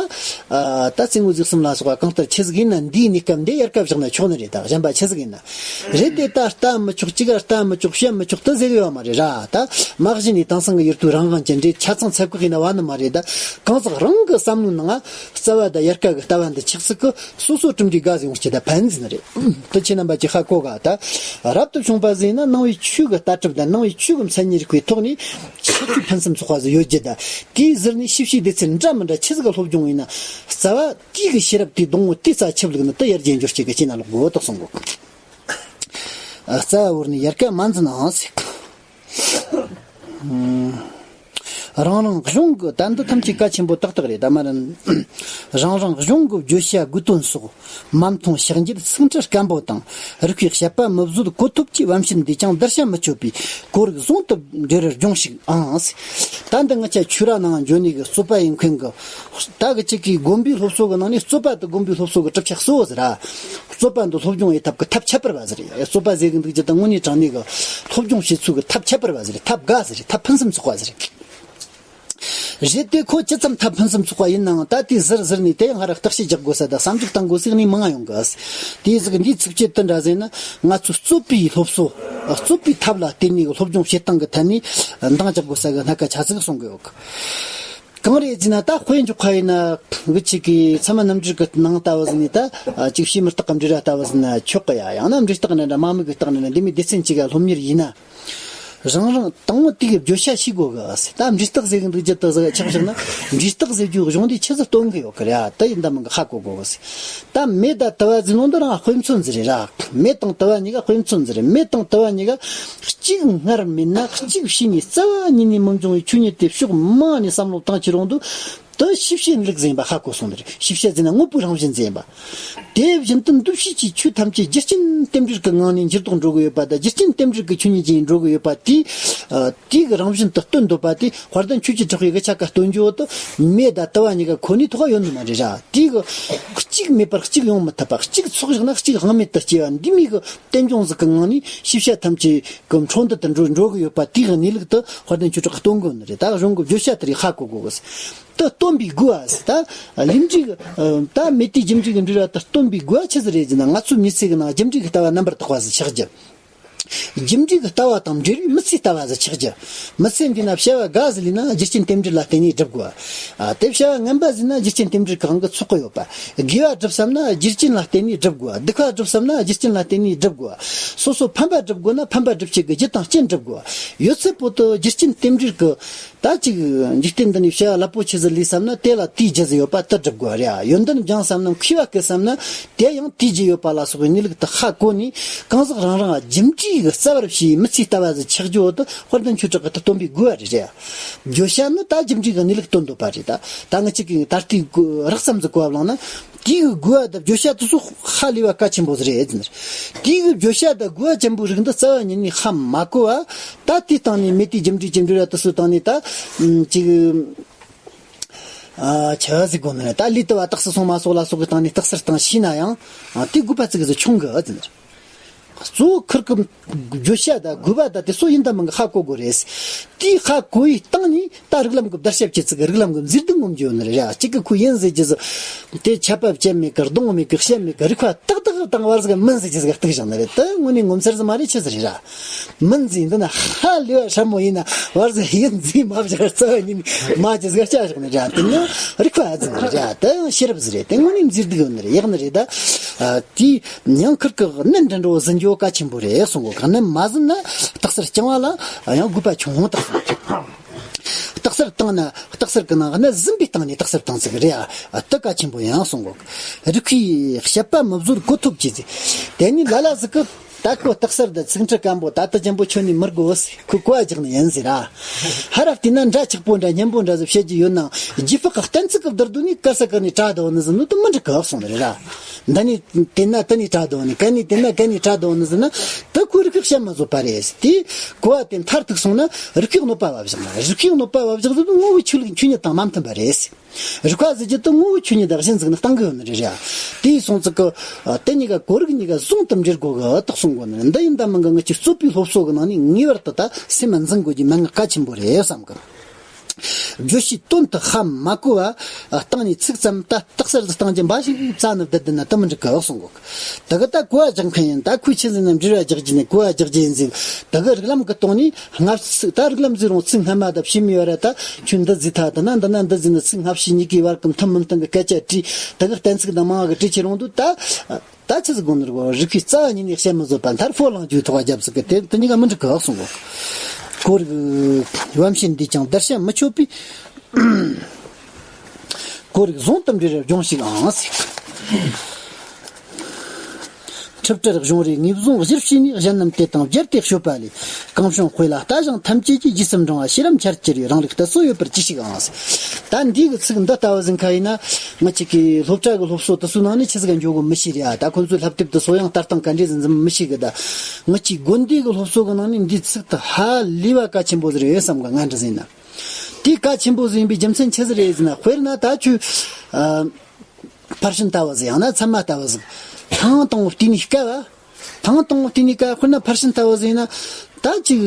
ཨ་ད་རྩེད་མོ་རྩེ་གསུམ་ལ་སོགས་པ་གང་ལྟར་ཆི་ཟིག་ཡིན་ན་འདིའི་གནས་སྐབས་འདི་དབྱར་ཁ་བཞག་ན་ཆོག་ནི་རེད། ད་གཞན་པ་ཆི་ཟིག་ཡིན་ན་རེད་དེ། ད་ལྟ་མི་ཆོག་ཅི་ག་ལྟ་མི་ཆོག་བཤད་མི་ཆོག་ད་ཟེར་གི་ཡོད་མ་རེད་ར། ད་མ་གཞི་ནས་དེང་སང་གི་ཡུལ་དུས་རང་དབང་ཅན་རེད། ཆ་ཚང་ཚད་བཀག་ཡིན་ན་བ་ནི་མ་རེད། ད་གང་ཟག་རང་གི་བསམ་བློའི་ནང་རྩ་བ་དང་དབྱར་ཁ་གི་ལྟ་བ་འདི་ཆགས་ཚུལ་གི་སོ་སོ་གྲུབ་འབྲས་དགའ་ཟིག་ཡོང་རྒྱུ་ད་ཕན་ཟིན་རེད། དེ་ཁྱེད་རྣམ་པ་ཀྱིས་ཧ་གོ་ག་ད་རབ་ཏུ་བྱུང་བ་ཟིག་ཡིན་ན་ནང་པའི་ཆོས་ཀྱི་ལྟ་གྲུབ་དང་ནང་པའི་ཆོས་ཀྱི་མཚན་ཉིད་རིག་པའི་ཐོག་ནས་ཁྱད་ཆོས་ཕུན་སུམ་ཚོགས་པ་ཟིག་ཡོད་རྒྱུ་དང་། དེའི་ཟུར་ནས་ཤེས་བྱའི་སྡེ་ཚན་འདྲ་མི་འདྲ་ཆི་ཟིག་ག་སློབ་སྦྱོང་ཡིན་ན་རྩ་བ་དེའི་གི་ཤེས་རབ་དེའི་སྡོང་བོ་དེའི་རྩ་ཆུ་བླུགས་ནི་དེ་ཡར་རྒྱས་འགྱུར་རྒྱུ་གི་ཅི་ན་ལོག་དགོས་དོགས་གསུང་གོ། རྩ་བ་བོར་ནས་དབྱར་ཁ་མ་འཛིན་ནའང་ཟེར། རང་རང་གཞུང་གི་ད་འདི་ཐམས་ཅད་གལ་ཆེན་པོ་ཏག་ཏག་རེད། ད་མ་རན་རང་རང་གཞུང་གི་བརྗོད་བྱ་དགོས་དོན་སོགས་མ་མཐོང་ཕྱག་འགྱེད་ཚིག་འཁྲི་སྐམ་པོ་དང་། རིག་པའི་དཔྱད་པ་མི་བཟོད་གོ་ཐོབ་ཀྱི་བམ་བཤད་འདིས་ཀྱང་བསྡུར་བྱ་མི་ཆོད་པའི་གོ་རིག་ཟུང་དུ་འབྲེལ་བར་སྦྱོངས་ཤིག་ཨང་། ད་འདི་ང་ཆ་ཆོས་ར་ནང་འཇོན་ནི་གི་རྩོད་པ་ཡིན་མཁན་གི་ད་གི་ཅིག་གི་དགོན་པའི་སློབ་གསོ་གི་ནང་ནས་རྩོད་པ་དེ་དགོན་པའི་སློབ་གསོ་གི་གྲུབ་ཆ་གཙོ་བོ་ཟེར་ར། རྩོད་པ་འདི་སློབ་སྦྱོང་ཡེད་ཐབས་ཀྱི་ཐབས་ཁྱད་པར་བ་ཟེར་རེད། རྩོད་པ་ཟེར་གི་འདུག་ཅི་ད་དངོས་གནས་དྲང་གནས་གི་སློབ་སྦྱོང་བྱེད་ཚུལ་གྱི་ཐབས་ཁྱད་པར་བ་ཟེར་རེད། ཐབས་དགའ་ཟེར་རེད། ཐབས་ཕུན་སུམ་ཚོགས་པ་ཟེར་རེད། རེད་དེ། ཁོ་ཇི་ཙམ་ཐབས་ཕུན་སུམ་ཚོགས་པ་ཡིན་ནའང་ད་དེ་ཟུར་ཟུར་ནས་དེ་ཡང་ཧ་ར་བརྟག་དཔྱད་རྒྱག་དགོས་ས་དང་བསམ་གཞིག་གཏང་དགོས་ས་གནས་མང་ང་ཡོང་གི། དེའི་ཟིག་འདིའི་ཚིགས་བཅད་དེ་འདྲ་ཟེར་ན། ང་ཚོའི་རྩོད་པའི་སློབ་གསོ། རྩོད་པའི་ཐབས་ལ་བརྟེན་ནས་སློབ་སྦྱོང་བྱེད་སྟངས་ཀྱི་ཐད་ནས་འདང་རྒྱག་དགོས་ས་གི་སྣ་ཁ་ཆ་ཟིག་གསུང་གི་ཡོད་གི། གང་རེད་ཟེར་ན། ད་དཔེ་འཇོག་ཁ་ཡིན་ན། འུ་ཆོ་གི་ཚད་མ་རྣམ་འགྲེལ་གི་ནང་ལྟ་བུ་ཟིག་ནས་ད་ཅིག་བྱེ་མའི་རྟགས་ཀྱི་འབྲེལ་བ་ལྟ་བུ་ཟིག་ན་ཆོག་གི་ཡ། ཡང་ན་འབྲས་རྟགས་ནི་འདྲ་མ་མི་གི་རྟགས་ནི་འདྲ་འདི་མོའི་སྡེ་ཚན་གཅིག་ག་སློབ་གཉེར་ཡིན་ན། རང་རང་དང་པོ་དེ་གི་བརྗོད་བྱ་ཤེས་དགོས་གི། ད་འབྲས་རྟགས་ཟེར་གི་འདུག་རྒྱུ་དེ་ཟིག་ཆགས་བཞག་ན། འབྲས་རྟགས་ཟེར་རྒྱུའི་གཞུང་འདི་ཆི་ཟིག་སྟོན་གི་ཡོད་གི་རེད། ད་ཡིན་ད་མིན་གི་ཧ་གོ་དགོས་གི། ད་མེ་དང་དུ་བ་ཟེར་ནོ་འདི་རང་དཔེ་མཚོན་ཟིག་རེད་ར། མེ་དང་དུ་བ་གཉིས་ཀ་དཔེ་མཚོན་ཟིག་རེད། མེ་དང་དུ་བ་གཉིས་ཀ་གཅིག་སྔར་མེད་ན་གཅིག་ཕྱི་ནས་རྩ་བ་ཉིད་ནས་མི་འབྱུང་བའི་ཆོས་ཉིད་དེ་ཕྱོགས་མང་ནས་བསམ་བློ་བཏང་ཁྱེར་ཡོང་དུས། དེ་ཤེས་བྱའི་གནས་ལུགས་ཟིག་ཡིན་པ་ཧ་གོ་སོང་ནི་རེད། ཤེས་བྱ་ཟེར་ན་དངོས་པོའི་རང་བཞིན་ཟིག་ཡིན་པ། དེ་བཞིན་དུ་འདུ་ཤེས་ཀྱི་ཆོས་ཐམས་ཅད་རྒྱུ་རྐྱེན་རྟེན་འབྲེལ་གྱི་ངང་ནས་འགྱུར་ལྡོག་འགྲོ་གི་ཡོད་པ་དང་། རྒྱུ་རྐྱེན་རྟེན་འབྲེལ་གྱི་ཆོས་ཉིད་ཅན་འགྲོ་གི་ཡོད་པ་དེ། ཨ། དེའི་གི་རང་བཞིན་དུ་སྟོན་འདོད་པ་དེ་དཔལ་ལྡན་ཆོས་ཀྱི་གྲགས་པའི་གི་ཆ་ག་སྟོན་རྒྱུ་བོ་དེ་མེ་དང་དུ་བ་གཉིས་ཀ་ཁོ་ནའི་ཐོག་ཡོད་ནི་མ་རེད་ར། དེའི་གི་གཅིག་མེད་པར་གཅིག་ཡོང་མི་ཐུབ་པ། གཅིག་ཚོགས་བཞག་ན་གཅིག་དབང་མེད་དུ་སྐྱེ་བ་འདི་མོའི་གི་རྟེན་འབྱུང་ཟིག་གི་ངང་ནས་ཤེས་བྱ་ཐམས་ཅད་གི་འཕྲོ་འདི་ལྟར་འགྲོ་འགྲོ་གི་ཡོད་པ་དེའི་གནས་ལུགས་དེ་དཔལ་ལྡན་ཆོས་གྲགས་སྟོན་དགོས་ནི་རེད། ད་གཞུང་གི་བརྗོད་བྱ་དེ་རིགས་ཧ་གོ་དགོས་གི། དེ་སྟོན་པའི་དགོས་པ་ཟེར། ད་རིགས་འགྲེ་གི་ད་མེ་དེའི་རྒྱུ་འབྲས་ཀྱི་འབྲེལ་བ་དེ་སྟོན་པའི་དགོས་པ་ཆི་ཟིག་རེད་ཟེར་ན། ང་ཚོའི་མི་ཚེ་གི་ནང་རྒྱུ་འབྲས་ཀྱི་ལྟ་བ་རྣམ་པར་དག་པ་ཟིག་ཆགས་རྒྱུ། རྒྱུ་འབྲས་ཀྱི་ལྟ་བ་དང་འབྲེལ་བའི་མི་ཚེའི་ལྟ་བ་ཟིག་ཆགས་རྒྱུ། མི་ཚེ་འདི་ན་བྱ་བ་འགའ་ཟིག་ལས་ན་རྒྱུ་རྐྱེན་རྟེན་འབྲེལ་ལ་བརྟེན་ནས་སྒྲུབ་དགོས། ཨ། དེ་བྱ་བ་ངན་པ་ཟིག་ན་རྒྱུ་རྐྱེན་རྟེན་འབྲེལ་གང་གི་ཚོགས་ཀྱི་ཡོད་པ། དགེ་བ་སྒྲུབ་བསམ་ན་རྒྱུ་རྐྱེན་ལ་བརྟེན་ནས་སྒྲུབ་དགོས། སྡིག་པ་སྒྲུབ་བསམ་ན་རྒྱུ་རྐྱེན་ལ་བརྟེན་ནས་སྒྲུབ་དགོས། སོ་སོ་ཕན་པ་སྒྲུབ་དགོས་ན་ཕན་པ་སྒྲུབ་བྱེད་ཀྱི་རྒྱུ་དང་རྐྱེན་སྒྲུབ་དགོས། ཡོད་ཚད་པོ་དེ་རྒྱུ་རྐྱེན་རྟེན་འབྲེལ་གྱི། ད་ཅིག་འཇིག་རྟེན་འདི་ནས་བྱ་བ་རླབས་པོ་ཆེ་ཟིག་ལས་བསམ་ན་དེ་ལ་དེའི་རྒྱུ་ཟིག་ཡོད་པ་དེ་སྒྲུབ་དགོས་རེད། ཡོན་ཏན་སྦྱང་བསམ་ན། མཁས་པ་བསྐུལ་བསམ་ན་དེ་ཡང་དེའི་རྒྱུ་ཡོད་པ་ལ་སོགས་པའི་གནས་ལུགས་དེ་ཧ་གོ་ནས། གང་ཟག་རང་རང་རྒྱུ་འབྲས་ཀྱི་རྩ་བར་བྱས་མི་ཚེའི་ལྟ་བ་ཟིག་ཆགས་རྒྱུ་བོ་དེ་དཔལ་ལྡན་ཆོས་གྲགས་ཀྱི་དེ་སྟོན་པའི་དགོས་པ་རེད་རེད། བརྗོད་བྱ་ནི་ད་རྒྱུ་འབྲས་ཀྱི་གནས་ལུགས་སྟོན་འདོད་པ་རེད། ད་ད་ང་གཅིག་གིས་ད་ལྟའི་རགས་ཙམ་ཟིག་གོ་བ་བླངས་ན། དེའི་དགོས་པ་དང་བརྗོད་བྱ་དེ་ཚོ་ཧ་ལས་པ་གལ་ཆེན་པོ་ཟིག་རེད་ཟེར། དེའི་བརྗོད་བྱ་དང་དགོས་པ་ཆེན་པོའི་རིགས་འདི་རྩ་བ་ཉིད་ནས་ཧ་མ་གོ་བ། ད་དེའི་སྟེང་ནས་མེ་དེའི་རྒྱུ་འབྲས་ཀྱི་འབྲེལ་བ་དེ་ཚོའི་སྟེང་ནས་ད་ཅིག་ཨ། ཆི་ཟིག་དགོས་ནི་རེད། ད་ལུས་དུ་བ་རྟགས་སུ་སོང་མ་སོགས་ལ་སོགས་ཀྱི་སྟེང་ནས་རྟགས་གསལ་སྟངས་ཤེས་ན་ཡང་། ཨ། དེ་དགོས་པ་ཅིག་ཟིག་ཆུང་གི་ཟེར། གཙོ་བོ་ཁིར་གི་བརྗོད་བྱ་དང་དགོས་པ་དང་དེ་ཚོ་ཡིན་དང་མིན་གི་ཧ་གོ་དགོས་རེད། དེའི་ཧ་གོ་བའི་སྟེང་ནས་ད་རིགས་ལམ་གྱི་བརྡར་ཤ་བཅད་ཚིག་གི་རིགས་ལམ་གྱི་མཛེས་སྡུག་ངོམ་རྒྱུ་ཡོད་ནི་རེད་ར། གཅིག་གི་ཁོ་ཡིན་ཟེར་རྒྱུ་ཟིག་དེ་ཆད་པ་བཅད་མེད་གི། རྡུང་མེད་གི། བཤད་མེད་གི། རིག་པ་ཏག་ཏག་དང་བར་ཟིག་མིན་ཟེར་རྒྱུ་ཟིག་གཏུག་བཞག་ནི་རེད། དེ་དངོས་གནས་ངོ་མཚར་ཟིག་མ་རེད། ཆི་ཟིག་རེད་ར། མིན་ཟེར་འདི་ན་ཧ་ལས་པ་སྲབ་མོ་ཡིན་ན་བར་ཟིག་ཡིན་ཟེར་མ་བཞག་རྩ་བ་ཉིད་མ་ཅི་ཟིག་བྱ་བཞག་ནི་རེད། དེ་ནི་རིག་པ་ཟིག་རེད་ར། དེ་ཡང་ཤེས་རབ་ཟིག་རེད། དེ་དངོས་གནས་མཛེས་སྡུག་ཡོད་ནི་རེད། ཡག་ནི་རེད། ད་དེའི་ཡང་ཁིར་གི་གནད་འདྲ་འགྲོ་ཟིན་རྒྱུ་གལ་ཆེན་པོ་རེད་གསུང་གོ། གནད་མ་ཟིན་ན་རྟགས་གསལ་རྐྱང་བ་ལ་ཡང་དགོས་པ་ཆུང་ངུ་རྟགས་གསལ། རྟགས་གསལ་བཏང་ན་རྟགས་གསལ་གི་ནང་གནད་ཟིན་པའི་སྟེང་ནས་རྟགས་གསལ་བཏང་ཟིག་རེད། ཨ། དེ་གལ་ཆེན་པོ་ཡང་གསུང་གོ། རིགས་པས་དཔྱད་པ་མི་བཟོད་གོ་ཐོབ་ཀྱི་ཟིག་དེ་ནི་ལ་ལ་ཟིག་གི་ད་ཁོ་རྟགས་གསལ་འདི་ཚིག་འཁྲི་སྐམ་པོ་ད་ལྟ་ཅན་པོ་ཁྱོན་ནས་མི་དགོས་ཟེར། ཁོས་གོ་བ་རྒྱག་ནི་ཡིན་ཟེར་ར། ཧ་ར་བལྟས་ན་འདྲ་ཆགས་པོ་འདྲ་སྙན་པོ་འདྲ་ཟིག་བཤད་རྒྱུ་ཡོད་ནའང་རྗེས་དཔག་གི་གཏན་ཚིགས་ཀྱི་བསྡུར་དུས་ནི་དཀར་ས་ཀར་ནས་གྲ་བསྡུ་བ་ནི་ཟིན་ནོ་དེ་མི་འགྲིག་གི་གསུང་ནི་རེད་ར། འདི་ནས་བལྟས་ན་དེ་ནས་གྲ་བསྡུ་བ་ནི། གན་ནས་བལྟས་ན་གན་ནས་གྲ་བསྡུ་བ་ནི་ཟིན་ན། དེ་ཁོའི་རིགས་པས་དཔྱད་མི་བཟོད་པ་རེད། དེ་གོ་བ་དེ་མཐར་ཐུག་སོང་ན་རིགས་པས་གནོད་པ་བབ་བཞག་ན། རིགས་པས་གནོད་པ་བབ་བཞག་ཟིན་དུས་ངོ་བོའི་ཆོས་ལུགས་ཆོས་ཉིད་དང་མ་མཐུན་པ་རེད། རིགས་པ་ཟེར་རྒྱུ་དེ་ངོ་བོའི་ཆོས་ཉིད་དང་གཞི་འཛིན་ནས་བཏང་གི་ཡོད་ནི་རེད་ར། དེ་ཡིན་སོང་ཙི་གི། ཨ། དེ་གཉིས་ཀ་གོ་རིགས་གཉིས་ཀ་ཟུང་དུ་འབྲེལ་དགོས་གི་རྟགས་གསུང་གོ་ནི་འདི་ཡིན་དང་མིན་གི་ངེད་ཀྱི་རྩོད་པའི་སློབ་གསོ་གི་ནང་ནས་ངེས་པར་དུ་ད་སེམས་ལ་འཛིན་དགོས་རྒྱུའི་མན་ངག་གལ་ཆེན་པོ་རེད་བསམ་གི། བརྗོད་བྱའི་དོན་དུ་ཧ་མ་གོ་བ་སྟེང་ནས་ཚིག་ཙམ་ད་རྟགས་གསལ་དུ་བཏང་རྒྱུ་འབའ་ཞིག་རྩ་ནས་བསྡད་བསྡད་ན་དེ་མི་འགྲིག་གི་གསུང་གོ། དེ་གི་ད་གོ་བ་རྒྱག་མཁན་ཡིན། ད་ཁོས་ཆི་ཟིག་ན་འབྲེལ་བ་རྒྱག་རྒྱུ་ནས་གོ་བ་རྒྱག་རྒྱུ་ཡིན་ཟིག་དེ་གི་རིགས་ལམ་གི་སྟེང་ནས། སྔ་ཚིག་ད་རིགས་ལམ་ཟེར་རུང་ཚིག་སྔ་མ་དང་ཕྱི་མའི་བར་ར། ད་ཁྱོད་འདི་ཟེར་ཐལ། ད་ན་འདི་ན་འདི་ཟེར་ནས་ཚིག་སྔ་ཕྱི་གཉིས་ཀའི་བར་གྱི་མཐུན་མི་མཐུན་གྱི་སྐད་ཆ་དྲིས། ད་གི་གཏན་ཚིགས་དང་མང་བ་གི་དྲིས་ཁྱེར་ཡོང་དུས་ད། ད་ཆི་ཟིག་དགོས་ནི་རེད་གོ། རིགས་པས་རྩ་བ་ཉིད་ནས་དཔྱད་མི་བཟོད་པ། མཐར་ཕོ་ལངས་རྒྱུའི་ཐོག་རྒྱབ་ཟིག་གི་དེ་དེ་གཉིས་ཀ་མི་འགྲིག་གི་གསུང་གོ། གོ་རིགས་བམ་བྱས་འདིས་ཀྱང་བརྡར་ཤ་མི་ཆོད་པས། གོ་རིགས་ཟུང་དུ་འབྲེལ་བའི་སྦྱོང་ཞིག་ཨང་ཟེར། འཁྲུལ་བྲལ་གཞུང་རེའི་ངེས་བཟུང་གཞིར་བྱས་ནས། གཞན་རྣམས་དེ་དང་སྦྱར་ཏེ་དཔྱོད་པ་ལས། གང་བྱུང་དཔེ་ལ་ལྟ་ཞིང་ཐམས་ཅད་ཀྱིས། རྗེས་སུ་འབྲང་བ་ཤེས་རབ་འཆར་གྱུར་པའི། རང་རིག་གཏད་སོ་ཡོད་པར་གྱིས་ཤིག་ཨང་ཟེར། ད་འདི་གི་ཚིག་འདི་ལྟ་བུ་ཟིག་ཁ་ཡིན་ན། ང་ཅིག་གི་སློབ་གྲྭ་གི་སློབ་གསོ་དེ་ཚོའི་ནང་ནས་ཆི་ཟིག་ག་འཇོག་གི་མི་ཤེས་རེད་ཨ། ད་ཁོང་ཚོའི་བསླབ་དེབ་དེ་ཚོ་ཡང་ལྟ་སྟངས་ག་འདྲས་ཟིག་འཛིན་མི་ཤེས་གི། ད་ང་ཅིག་དགོན་སྡེ་གི་སློབ་གསོ་གི་ནང་ནས་འདིའི་ཚིག་དེ་ཧ་ལས་པ་གལ་ཆེན་པོ་ཟིག་རེད་བསམ་གི། ང་འདྲ་ཟིག་ཡིན་ན། དེ་གལ་ཆེན་པོ་ཟིག་ཡིན་པའི་རྒྱུ་མཚན་ཆི་ཟིག་རེད་ཟེར་ན། དཔེར་ན་ད་ཁྱོད། ཨ། ཕར་ཕྱིན་ལྟ་བུ་ཟིག་ཡང་ན་ཚད་མ་ལྟ་བུ་ཟིག་ཐེངས་དང་པོ་བལྟས་ནས་དཀའ་བ། ཐེངས་དང་པོ་བལྟས་ནས་དཀའ། དཔེར་ན་ཕར་ཕྱིན་ལྟ་བུ་ཟིག་ཡིན་ན། ད་ཅིག་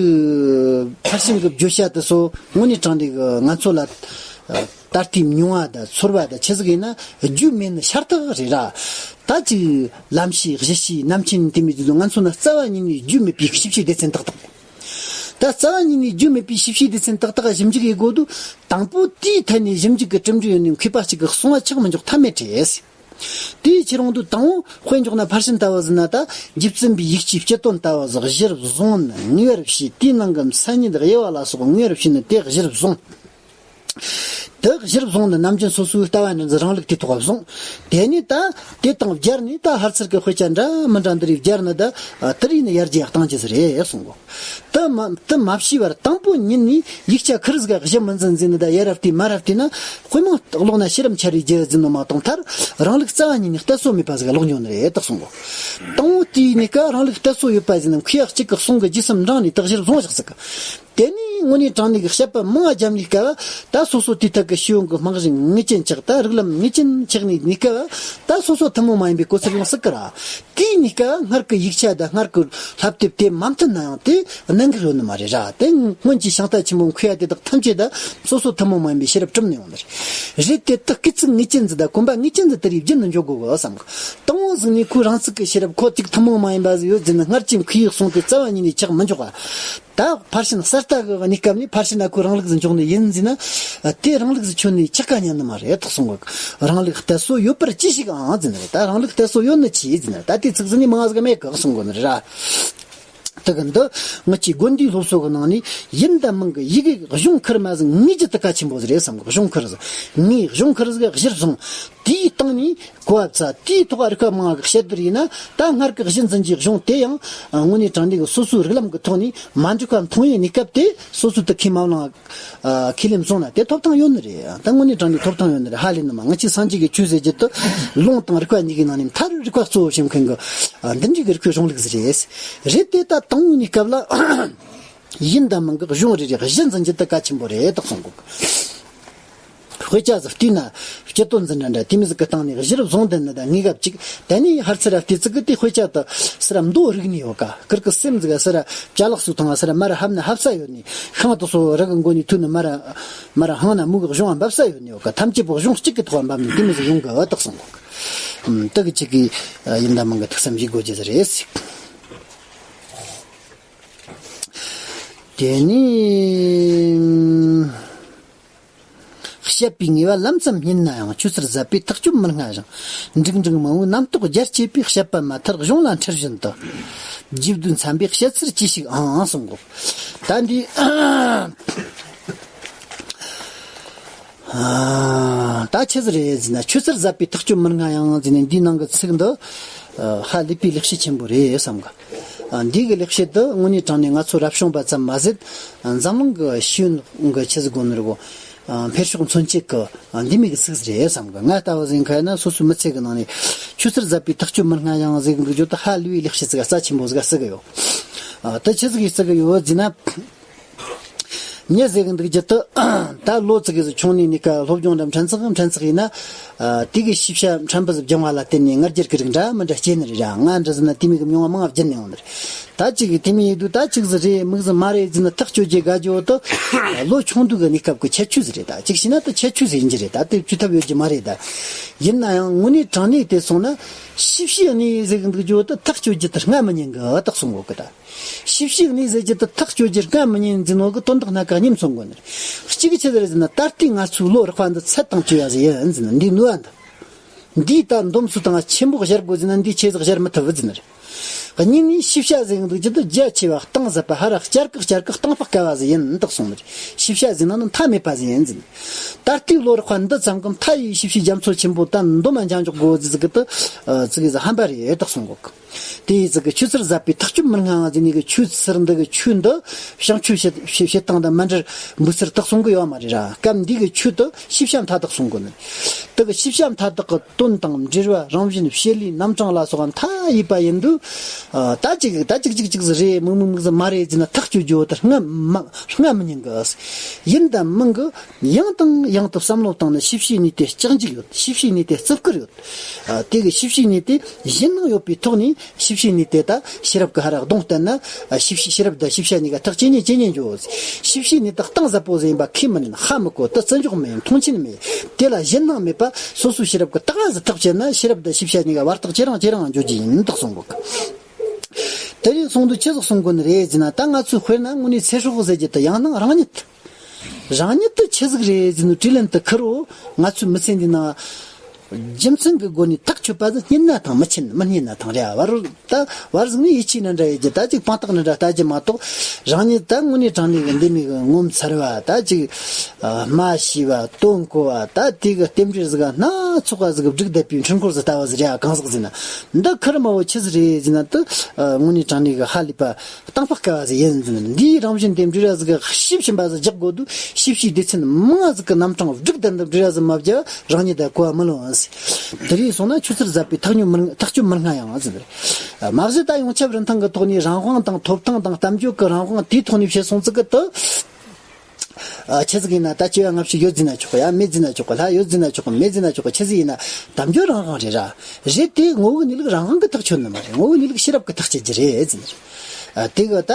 ཕར་ཕྱིན་གི་བརྗོད་བྱ་དེ་ཚོ་དངོས་གནས་དྲང་གནས་གི་ང་ཚོ་ལ། ད་ལྟའི་མྱོང་བ་དང་ཚོར་བ་དང་ཆི་ཟིག་ཡིན་ན་རྒྱུས་མེད་ནི་ཤ་སྟག་རེད་ར། ད་ཅིག་ལམ་ཤེས་གཞི་ཤེས་རྣམ་མཁྱེན་དེ་མོ་དེ་ཚོ་ང་ཚོ་ན་རྩ་བ་ཉིད་ནས་རྒྱུས་མེད་པའི་ཞིབ་ཕྱིའི་སྡེ་ཚན་ཏག་ཏག་དང་། ད་རྩ་བ་ཉིད་ནས་རྒྱུས་མེད་པའི་ཞིབ་ཕྱིའི་སྡེ་ཚན་ཏག་ཏག་ཞིབ་འཇུག་ཡེད་དགོས་དུས། དང་པོ་དེའི་ཐད་ནས་ཞིབ་འཇུག་གི་གྲུབ་འབྲས་ཡོད་ནས་མཁས་པ་གཅིག་གིས་གསུང་བ་ཆགས་མི་འཇོག་ཐབས་མེད་རེད། དེའི་ཕྱིར་རང་དུ་དང་པོ་དཔེ་འཇོག་ན་ཕར་ཕྱིན་ལྟ་བུ་ཟིན་ན། ད་རྗེ་བཙུན་པའི་ཡིག་ཆའི་སྤྱི་དོན་ལྟ་བུ་ཟིག་གཞིར་བཟུང་ནས་ངེས་པར་བྱས། དེའི་ནང་གི་མཚན་ཉིད་དབྱེ་བ་ལ་སོགས་ངེས་པར་བྱས་ནས་དེ་གཞིར་བཟུང་། དེ་གཞིར་བཟུང་ནས་ནམ་རྒྱུན་སོ་སོའི་ལྟ་བ་འདྲ་ཟིག་རང་ལུགས་དེ་ཐོག་བཟུང་། དེ་ནས་ད་དེ་དང་སྦྱར་ནས་ད་ཕར་ཚུར་གྱི་དཔེ་ཆ་འདྲ་མི་འདྲ་འདི་རིགས་སྦྱར་ནས། ད་དེ་རིགས་ནས་ཡར་རྒྱས་གཏང་རྒྱུ་ཟིག་རེད་གསུང་གོ། དེ་མ་དེ་མ་བྱས་པར་དང་པོ་ཉིད་ནས་ཡིག་ཆ་ཁེར་ཟིག་གཞི་མི་འཛིན་འཛིན་ནས། ད་ཡར་ར་བལྟས་མར་ར་བལྟས་ན། དཔེ་མང་ཀློག་ན་ཤེས་རབ་འཆར་བའི་རྒྱུ་འཛིན་ནོ་མ་གཏོགས། མཐར་རང་ལུགས་རྩ་བ་ཉིད་ནས་གཏད་སོ་མེད་པ་ཟིག་ཀློག་མྱོང་ནི་རེད་ད་གསུང་གོ། དང་པོ་དེའི་གནས་སྐབས་རང་ལུགས་གཏད་སོ་ཡོད་པ་ཟིག་ན། མཁས་པ་གཅིག་གི་གསུང་གི་རྗེས་སུ་འབྲངས་ནས་དེ་གཞིར་བཟུང་བཞག་ཟིག་གི། དེ་ནས་དངོས་གནས་དྲང་གནས་ཀྱི་དཔྱད་པ་མང་བ་བརྒྱབ་ནས་སྐབས། ད་སོ་སོ་དེའི་ཐད་ཀྱི་ཤེས་ཡོན་གྱི་རྨང་གཞི་ངེས་ཅན་ཆགས། ད་རིགས་ལམ་ངེས་ཅན་ཆགས་ནས་གནས་སྐབས། ད་སོ་སོ་ཐུན་མོང་མ་ཡིན་པའི་གོ་ཚུལ་ཡོང་སྲིད་ཀི་ར། དེའི་གནས་སྐབས་སྔར་གྱི་ཡིག་ཆ་དང་སྔར་གྱི་བསླབ་དེབ་དེ་མ་མཐུན་ན་ཡང་དེ་གནད་འགག་ཡོད་ནི་མ་རེད་ར། དེ་སྔོན་གྱི་ཤིང་རྟ་ཆེན་པོ་མཁས་པ་དེ་དག་ཐམས་ཅད་ད་སོ་སོ་ཐུན་མོང་མ་ཡིན་པའི་ཤེས་རབ་གྲུབ་ནས་ཡོང་ནི་རེད། རེད་དེ། ད་སྐུལ་ཚིག་ངེས་ཅན་ཟིག་དང་གོམ་པ་ངེས་ཅན་ཟིག་དེ་རིགས་བརྒྱུད་ནས་འཇོག་དགོས་གི་བསམ་གི། དང་པོ་ཟིག་ནས་ཁོའི་རང་ཚུགས་ཀྱི་ཤེས་རབ་ཁོ་གཅིག་ཐུན་མོང་མ་ཡིན་པ་ཟིག་ཡོད་ཟེར་ན། སྔར་གྱི་མཁས་པའི་གསུང་དེ་རྩ་བ་ཉིད་ནས་ཆགས་མི་འཇོག་ག། ད་ཕར་ཕྱིན་གསར་ལྟ་གི་གནས་སྐབས་ནས་ཕར་ཕྱིན་ན་ཁོའི་རང་ལུགས་ཟིག་འཇོག་ནི་ཡིན་ཟེར་ན། དེ་རང་ལུགས་ཟིག་ཁྱོན་ནས་ཆགས་ཀ་ཉན་ནི་མ་རེད་ད་གསུང་གི། རང་ལུགས་གཏད་སོ་ཡོད་པར་ཅི་ཞིག་ཨང་ཟེར་ནི་རེད། ད་རང་ལུགས་གཏད་སོ་ཡོད་ནི་ཅི་ཟེར་ན། ད་དེ་ཚིག་ཟིག་ནས་མང་ཟིག་མེད་གི་གསུང་གོ་ནི་རེད་ར། དེ་གི་འདི་ངེད་ཀྱི་དགོན་སྡེའི་སློབ་གསོ་གི་ནང་ནས་ཡིན་དང་མིན་གི་ཡི་གེ་གི་གཞུང་ཁེར་མ་ཟིག་ངེས་རྒྱུ་དེ་གལ་ཆེན་པོ་ཟིག་རེད་བསམ་གི། གཞུང་ཁེར་ཟིག་ངེས། གཞུང་ཁེར་ཟིག་གཞིར་བཟུང་། དེའི་སྟེང་ནས་གོ་བ་བཙལ། དེའི་ཐོག་རིགས་པ་མང་བ་གི་དཔྱད་བསྡུར་ཡིན་ན། ད་སྔར་གི་གཞི་འཛིན་གྱི་གཞུང་དེ་ཡང་དངོས་གནས་དྲང་གནས་གི་སོ་སོའི་རིགས་ལམ་གི་ཐོག་ནས་མ་འགྲིག་པ་མཐོང་ཡོད་གནས་སྐབས་དེ། སོ་སོའི་དེ་ཁས་མ་བླངས། ཨ། ཁས་ལེན་བཟུང་ན་དེ་ཐོབ་ཐང་ཡོད་ནི་རེད། ད་དངོས་གནས་དྲང་གནས་ཐོབ་ཐང་ཡོད་ནི་རེད། ཧ་ལས་ནི་མ། ང་ཚོས་སངས་རྒྱས་ཀྱི་ཆོས་ཟེར་རྒྱུ་དེ་ལུང་དང་རིགས་པ་གཉིས་ཀྱི་ནང་ནས་མཐར་རིགས་པ་གཙོ་བོ་བྱེད་མཁན་གྱི། ཨ། འདི་འདྲའི་གི་རིགས་པའི་གཞུང་ལུགས་ཟིག་རེད། རེད་དེ། ད་དང་པོའི་གནས་སྐབས་ལ་ཡིན་དང་མིན་གྱི་གཞུང་རེ་རེ་གཞི་འཛིན་རྒྱུ་དེ་གལ་ཆེན་པོ་རེད་ད་གསུང་གོ། དཔེ་ཆ་ཟིག་བལྟས་ན་སྤྱི་དོན་འཛིན་གྲྭ་འདྲ་དེ་མོ་ཟིག་གི་སྟེང་ནས་གཞིར་བཟུང་བསྡད་ནི་ད་ངེས་ག་ཅིག། དེ་ནས་ཧར་ཚུར་བལྟས་ཚིག་གི་དེ་དཔེ་ཆ་དེ་སི་ར་མདོ་རིག་ནས་ཡོད་ཀ། ཀིར་གི་སེམས་ཟིག་སི་ར་ཅ་ལག་སུ་ཐང་སི་ར་མར་ཧབ་ན་ཧབ་ས་ཡོད་ནི། ཤིང་དེ་སོ་རི་གི་མགོ་ནས་ཐུག་ནི་མར་མར་ཧང་ན་མུ་གི་གཞུང་བ་འབབ་ས་ཡོད་ནི་ཡོད་ཀ། ཐམས་ཅད་པོ་གཞུང་གཅིག་གི་ཐོག་འབབ་ནི་དེ་མོ་ཟིག་ཡོང་གི་ཨ་ད་གསུང་གོ། ཨམ། དེ་གི་ཅིག་གི་ཡིན་དང་མིན་གི་ཐུགས་བསམ་བཞེས་དགོས་རྒྱུ་ཟིག་རེད། དེ་ནས། བཤད་པའི་ངེས་པ་ལམ་ཙམ་རྙེད་ན་ཡང་། ཆོས་ཚུལ་ཟབ་པའི་ཐག་གཅོད་མི་སྔ་ཞིང་། འགྲིག་འགྲིག་མང་པོའི་རྣམ་རྟོག་རྒྱ་བསྐྱེད་པའི། བཤད་པ་མ་ཐར་གཞུང་ལ་འཁྲིལ་བཞིན་དུ། རྒྱས་བསྡུས་འཚམ་པའི་བཤད་ཚུལ་ཅི་ཞིག་ཨང་གསུང་གོ། ད་འདི། ཨ། ད་ཆི་ཟིག་རེད་ཟེར་ན། ཆོས་ཚུལ་ཟབ་པའི་ཐག་གཅོད་མི་སྔ་ཡང་ཟེར་ནས་འདིའི་ནང་གི་ཚིག་འདི། ཨ། ཧ་ལས་པའི་ལེགས་བཤད་ཆེན་པོ་རེད་བསམ་གི། ཨ། འདི་གི་ལེགས་བཤད་འདི་དངོས་གནས་དྲང་གནས་ང་ཚོ་རབ་བྱུང་པ་ཙམ་མ་ཟད། འཛམ་གླིང་གི་ཤེས་ཡོན་གི་ཆི་ཟིག་དགོས་ནི་རེད་གོ། ཨ། འཕེལ་ཕྱོགས་མཚོན་བྱེད་གི། ཨ། འདི་མོ་གི་ཚིག་ཟིག་རེད་བསམ་གི། ང་ལྟ་བུ་ཟིག་ཡིན་ཁ་ན་སོ་སོའི་མི་ཚེ་གི་ནང་ནས་ཆོས་ཚུལ་ཟབ་པའི་ཐག་གཅོད་མི་སྔ་ཡང་ཟེར་གི་འདུག་རྒྱུ་དེ་ཧ་ལས་པའི་ལེགས་བཤད་ཚིག་རྩ་ཆེན་པོ་ཟིག་ག་བརྩི་གི་ཡོད། ཨ། དེ་ཆི་ཟིག་གི་བརྩི་གི་ཡོད་ཟེར་ན། མྱི་ཟེར་གི་འདུག་རྒྱུ་དེ། ད་ལོ་ཙི་གི་ཟིག་ཆུང་ནས་གནས་སྐབས་སློབ་སྦྱོང་འདྲ་ཕྲན་ཚེགས་ཕྲན་ཚེགས་ཡིན་ན། ཨ། དེ་གི་ཤེས་བྱ་ཕྲན་བུ་ཟིག་སྦྱང་བ་ལ་བརྟེན་ནས་ང་རྒྱལ་གི་རིགས་འདྲ་མི་འདྲ་སྐྱེ་ནི་རེད་ར། ང་འདྲ་ཟེར་ན་དེ་མོ་གི་མྱོང་བ་མང་བ་བརྒྱུད་ནས་ཡོང་ནི་རེད། ད་ཅིག་གི་དེ་མོ་ཡིན་དུས་ད་ཅིག་ཟིག་རེད་མིག་ཟིག་མ་རེད་ཟེར་ན་ཐག་གཅོད་རྒྱུ་དགའ་རྒྱུ་དེ། ལོ་ཆུང་དུས་གི་གནས་སྐབས་གི་ཁྱད་ཆོས་ཟིག་རེད། ད་ཅིག་བྱས་ན་ད་ཁྱད་ཆོས་ཟིག་ཡིན་རྒྱུ་རེད། ད་དེ་བཅོས་ཐབས་ཡོད་རྒྱུ་མ་རེད། ད་ཡིན་ན་ཡང་དངོས་གནས་དྲང་གནས་དེ་སོང་ན། ཤེས་བྱའི་གནས་ཟེར་གི་འདུག་རྒྱུ་དེ་ཐག་གཅོད་རྒྱུ་དེ་སྔ་མི་ཉན་གི་ད་གསུང་གོ་གི་ད། ཤེས་བྱའི་གནས་ཟེར་རྒྱུ་དེ་ཐག་གཅོད་རྒྱུ་སྔ་མི་ཉན་ཟེར་ནོ་གི་དོན་དག་སྣ་ཁ་གཉིས་མཚོན་དགོས་ནི་རེད། གཅིག་ཆི་ཟིག་རེད་ཟེར་ན། ད་ལྟའི་ང་ཚོའི་ལོ་རགས་པ་འདི་ཚད་དང་བཅས་པ་ཟིག་ཡིན་ཟེར་ན། འདིའི་ནུས་པ་འདི། འདིའི་ད་འདོམས་སུ་བཏང་ཆེན་པོ་གཞལ་དགོས་ཟེར་ན། འདིའི་ཆེ་ཟིག་གཞལ་མི་ཐུབ་ཟེར་ནི་རེད། གཉིས་ནས་ཤེས་བྱ་ཟེར་གི་འདུག་རྒྱུ་དེ་རྒྱ་ཆེ་བ་གཏིང་ཟབ་པ་ཧ་ར་བསྐྱར་བཀག་བསྐྱར་བཀག་གཏིང་དཔག་དཀའ་བ་ཟིག་ཡིན་ད་གསུང་ནི་རེད། ཤེས་བྱ་ཟེར་ན་ནི་མཐའ་མེད་པ་ཟིག་ཡིན་ཟེར་ནི། ད་ལྟའི་ལོ་རགས་པ་འདི་ཙམ་གི་མཐའ་ཡས་ཤེས་བྱའི་རྒྱ་མཚོ་ཆེན་པོ་ད་འདོམས་མ་འཇམ་འཇོག་དགོས་ཟིག་གི་དེ། ཨ། ཙི་གེ་ཟིག་ཧམ་པ་རེད་ད་གསུང་གོ་གི། དེ་ཡི་ཙི་གི་ཆོས་ཚུལ་ཟབ་པའི་ཐག་གཅོད་མི་སྔ་ཟེར་ནི་གི་ཆོས་ཚུལ་འདི་གི་ཆོས་འདི་བྱང་ཆོས་བཤད་བཤད་སྟངས་དང་མ་འབྲེལ་འབུ་ཚུལ་ད་གསུང་གི་ཡོད་མ་རེད་ར། སྐབས་འདི་གི་ཆོས་དེ་ཤེས་བྱ་མཐའ་དག་གསུང་གོ་ནི། དེ་གི་ཤེས་བྱ་མཐའ་དག་གི་དོན་དང་འབྲེལ་བ། རང་བཞིན་བྱེད་ལས། རྣམ་གྲངས་ལ་སོགས་པ་མཐའ་ཡས་པ་ཡིན་དུས། ཨ། ད་ཅིག་ད་ཅིག་ཅིག་ཅིག་ཟིག་རེད། མིག་མིག་མིག་ཟིག་མ་རེད་ཟེར་ན་ཐག་གཅོད་རྒྱུ་བོ་ད་སྔ་མ་སྔ་མི་ཉན་གི། ཡིན་དང་མིན་གི། ཡང་དང་ཡང་དུ་བསམ་བློ་བཏང་ནས་ཤེས་བྱའི་གནས་དེ་ལྕགས་འཇུག་ཡོད། ཤེས་བྱའི་གནས་དེ་བརྩི་བཀུར་ཡོད། ཨ། དེ་གི་ཤེས་བྱའི་གནས་དེ་གཞན་སྣང་ཡོད་པའི་ཐོག་ནས་ཤེས་བྱའི་གནས་དེ་ད་ཤེས་རབ་ཀྱི་ཧ་ར་གདོང་བསྟན་ན། ཨ། ཤེས་བྱའི་ཤེས་རབ་དང་ཤེས་བྱ་གཉིས་ཀ་ཐག་ཇེ་ཉེ་ཇེ་ཉེ་འགྱོ། ཤེས་བྱའི་གནས་དེ་གཏིང་ཟབ་པོ་ཟིག་ཡིན་པ་ཁས་མི་ལེན། ཧ་མི་གོ། དེ་བརྩི་འཇོག་མི་ཡེད། མཐོང་ཆེན་མི་ཡེད། དེ་ལ་གཞན་སྣང་མེད་པ། སོ་སོའི་ཤེས་རབ་ཀྱིས་ད་ག་ཟིག་ཐག་བཅད་ན་ཤེས་རབ་དང་ཤེས་བྱ་གཉིས་ཀ་བར་ཐག་ཇེ་རིང་ཇེ་རིང་འགྱོ་རྒྱུ་ཡིན་ད་གསུང་གོ་གི། དེ་རིང་གསུང་དུས་ཆི་ཟིག་གསུང་དགོས་ནི་རེད་ཟེར་ན། ད་ང་ཚོའི་དཔེར་ན་དངོས་གནས་ཚེ་སྲོག་ཟེར་རྒྱུ་དེ་ཡང་སྣང་རང་ཉིད། རང་ཉིད་དེ་ཆི་ཟིག་རེད་ཟེར་ནོ་དྲིས་ལན་དེ་ཁུར་རོ། ང་ཚོའི་མི་ཚེ་འདི་ན་རྒྱུ་མཚན་གྱི་སྒོ་ནས་ཐག་ཆོད་པ་ཟིག་རྙེད་ན་ཐང་། མི་ཆེན་མི་རྙེད་ན་ཐང་རེད། བར་ད་བར་ཟིག་ནས་ཡིད་ཆེས་ནི་འདྲ་ཡེད་རྒྱུ། ད་ཅིག་དཔང་རྟགས་ནི་འདྲ་ལྟ་རྒྱུ་མ་གཏོགས། རང་ཉིད་ད་དངོས་གནས་དྲང་གནས་ཀྱི་འདི་མོ་གི་ངོ་མཚར་བ། ད་ཅིག་ཨ། སྨྲ་ཤེས་པ། དོན་གོ་བ། ད་དེ་གི་རྟེན་འབྲེལ་ཟིག་སྣ་ཚོགས་པ་ཟིག་གིས་བསྒྲིགས་བསྡད་པའི་འཕྲུལ་འཁོར་ཟིག་ལྟ་བུ་ཟིག་རེད། གང་ཟག་ཟིག་ན་འདི་ཁུར་མ་བོ་ཆི་ཟིག་རེད་ཟེར་ན། དེ་ཨ། དངོས་གནས་དྲང་གནས་ཀྱི་ཧ་ལས་པ་གཏིང་དཔག་དཀའ་བ་ཟིག་ཡིན་ཟེར་ན། འདིའི་རང་བཞིན་དེ་འབྲེལ་བ་ཟིག་གི་ཞིབ་ཕྱིན་པ་ཟིག་རྒྱག་དགོས་དུས། ཞིབ་ཕྱིའི་སྡེ་ཚན་མང་ཟིག་གི་རྣམ་གྲངས་བསྒྲིགས་བསྡད་འདི་འབྲེལ་བ་ཟིག་མ་བརྒྱབ་རང་ཉིད་ད་གོ་བ་མི་ལོན་ཟེར། དེ་རིང་སོང་ན་ཆུ་ཚོད་ཟབ་པའི་ཐག་ཉུང་མི་ཐག་ཆོད་མི་སྔ་ཡང་ཟེར། མ་གཞི་ད་ཡོངས་ཁྱབ་རིན་ཐང་གི་ཐོག་ནས་རང་དབང་དང་ཐོབ་ཐང་དང་གཏམ་བརྗོད་ཀྱི་རང་དབང་དེའི་ཐོག་ནས་བཤད་སོང་ཙི་གི་དུ། ཨ། ཆི་ཟིག་ཡིན་ན་ད་ཅི་ཡ་ང་ཞིག་ཡོད་ཟེར་ན་ཆོག་གི། ཡ་མེད་ཟེར་ན་ཆོག་གི། ལྷ་ཡོད་ཟེར་ན་ཆོག་གི། མེད་ཟེར་ན་ཆོག་གི། ཆི་ཟིག་ཡིན་ན་གཏམ་བརྗོད་རང་དབང་རེད་ར། རེད་དེ་ངོ་བོའི་གནས་ལུགས་རང་དབང་གི་ཐག་ཆོད་ནི་མ་རེད། ངོ་བོའི་གནས་ལུགས་ཤེས་རབ་ཀྱིས་ཐག་བཅད་རྒྱུ་རེད་ཟེར་ནི་རེད། ཨ། དེ་གི་ད་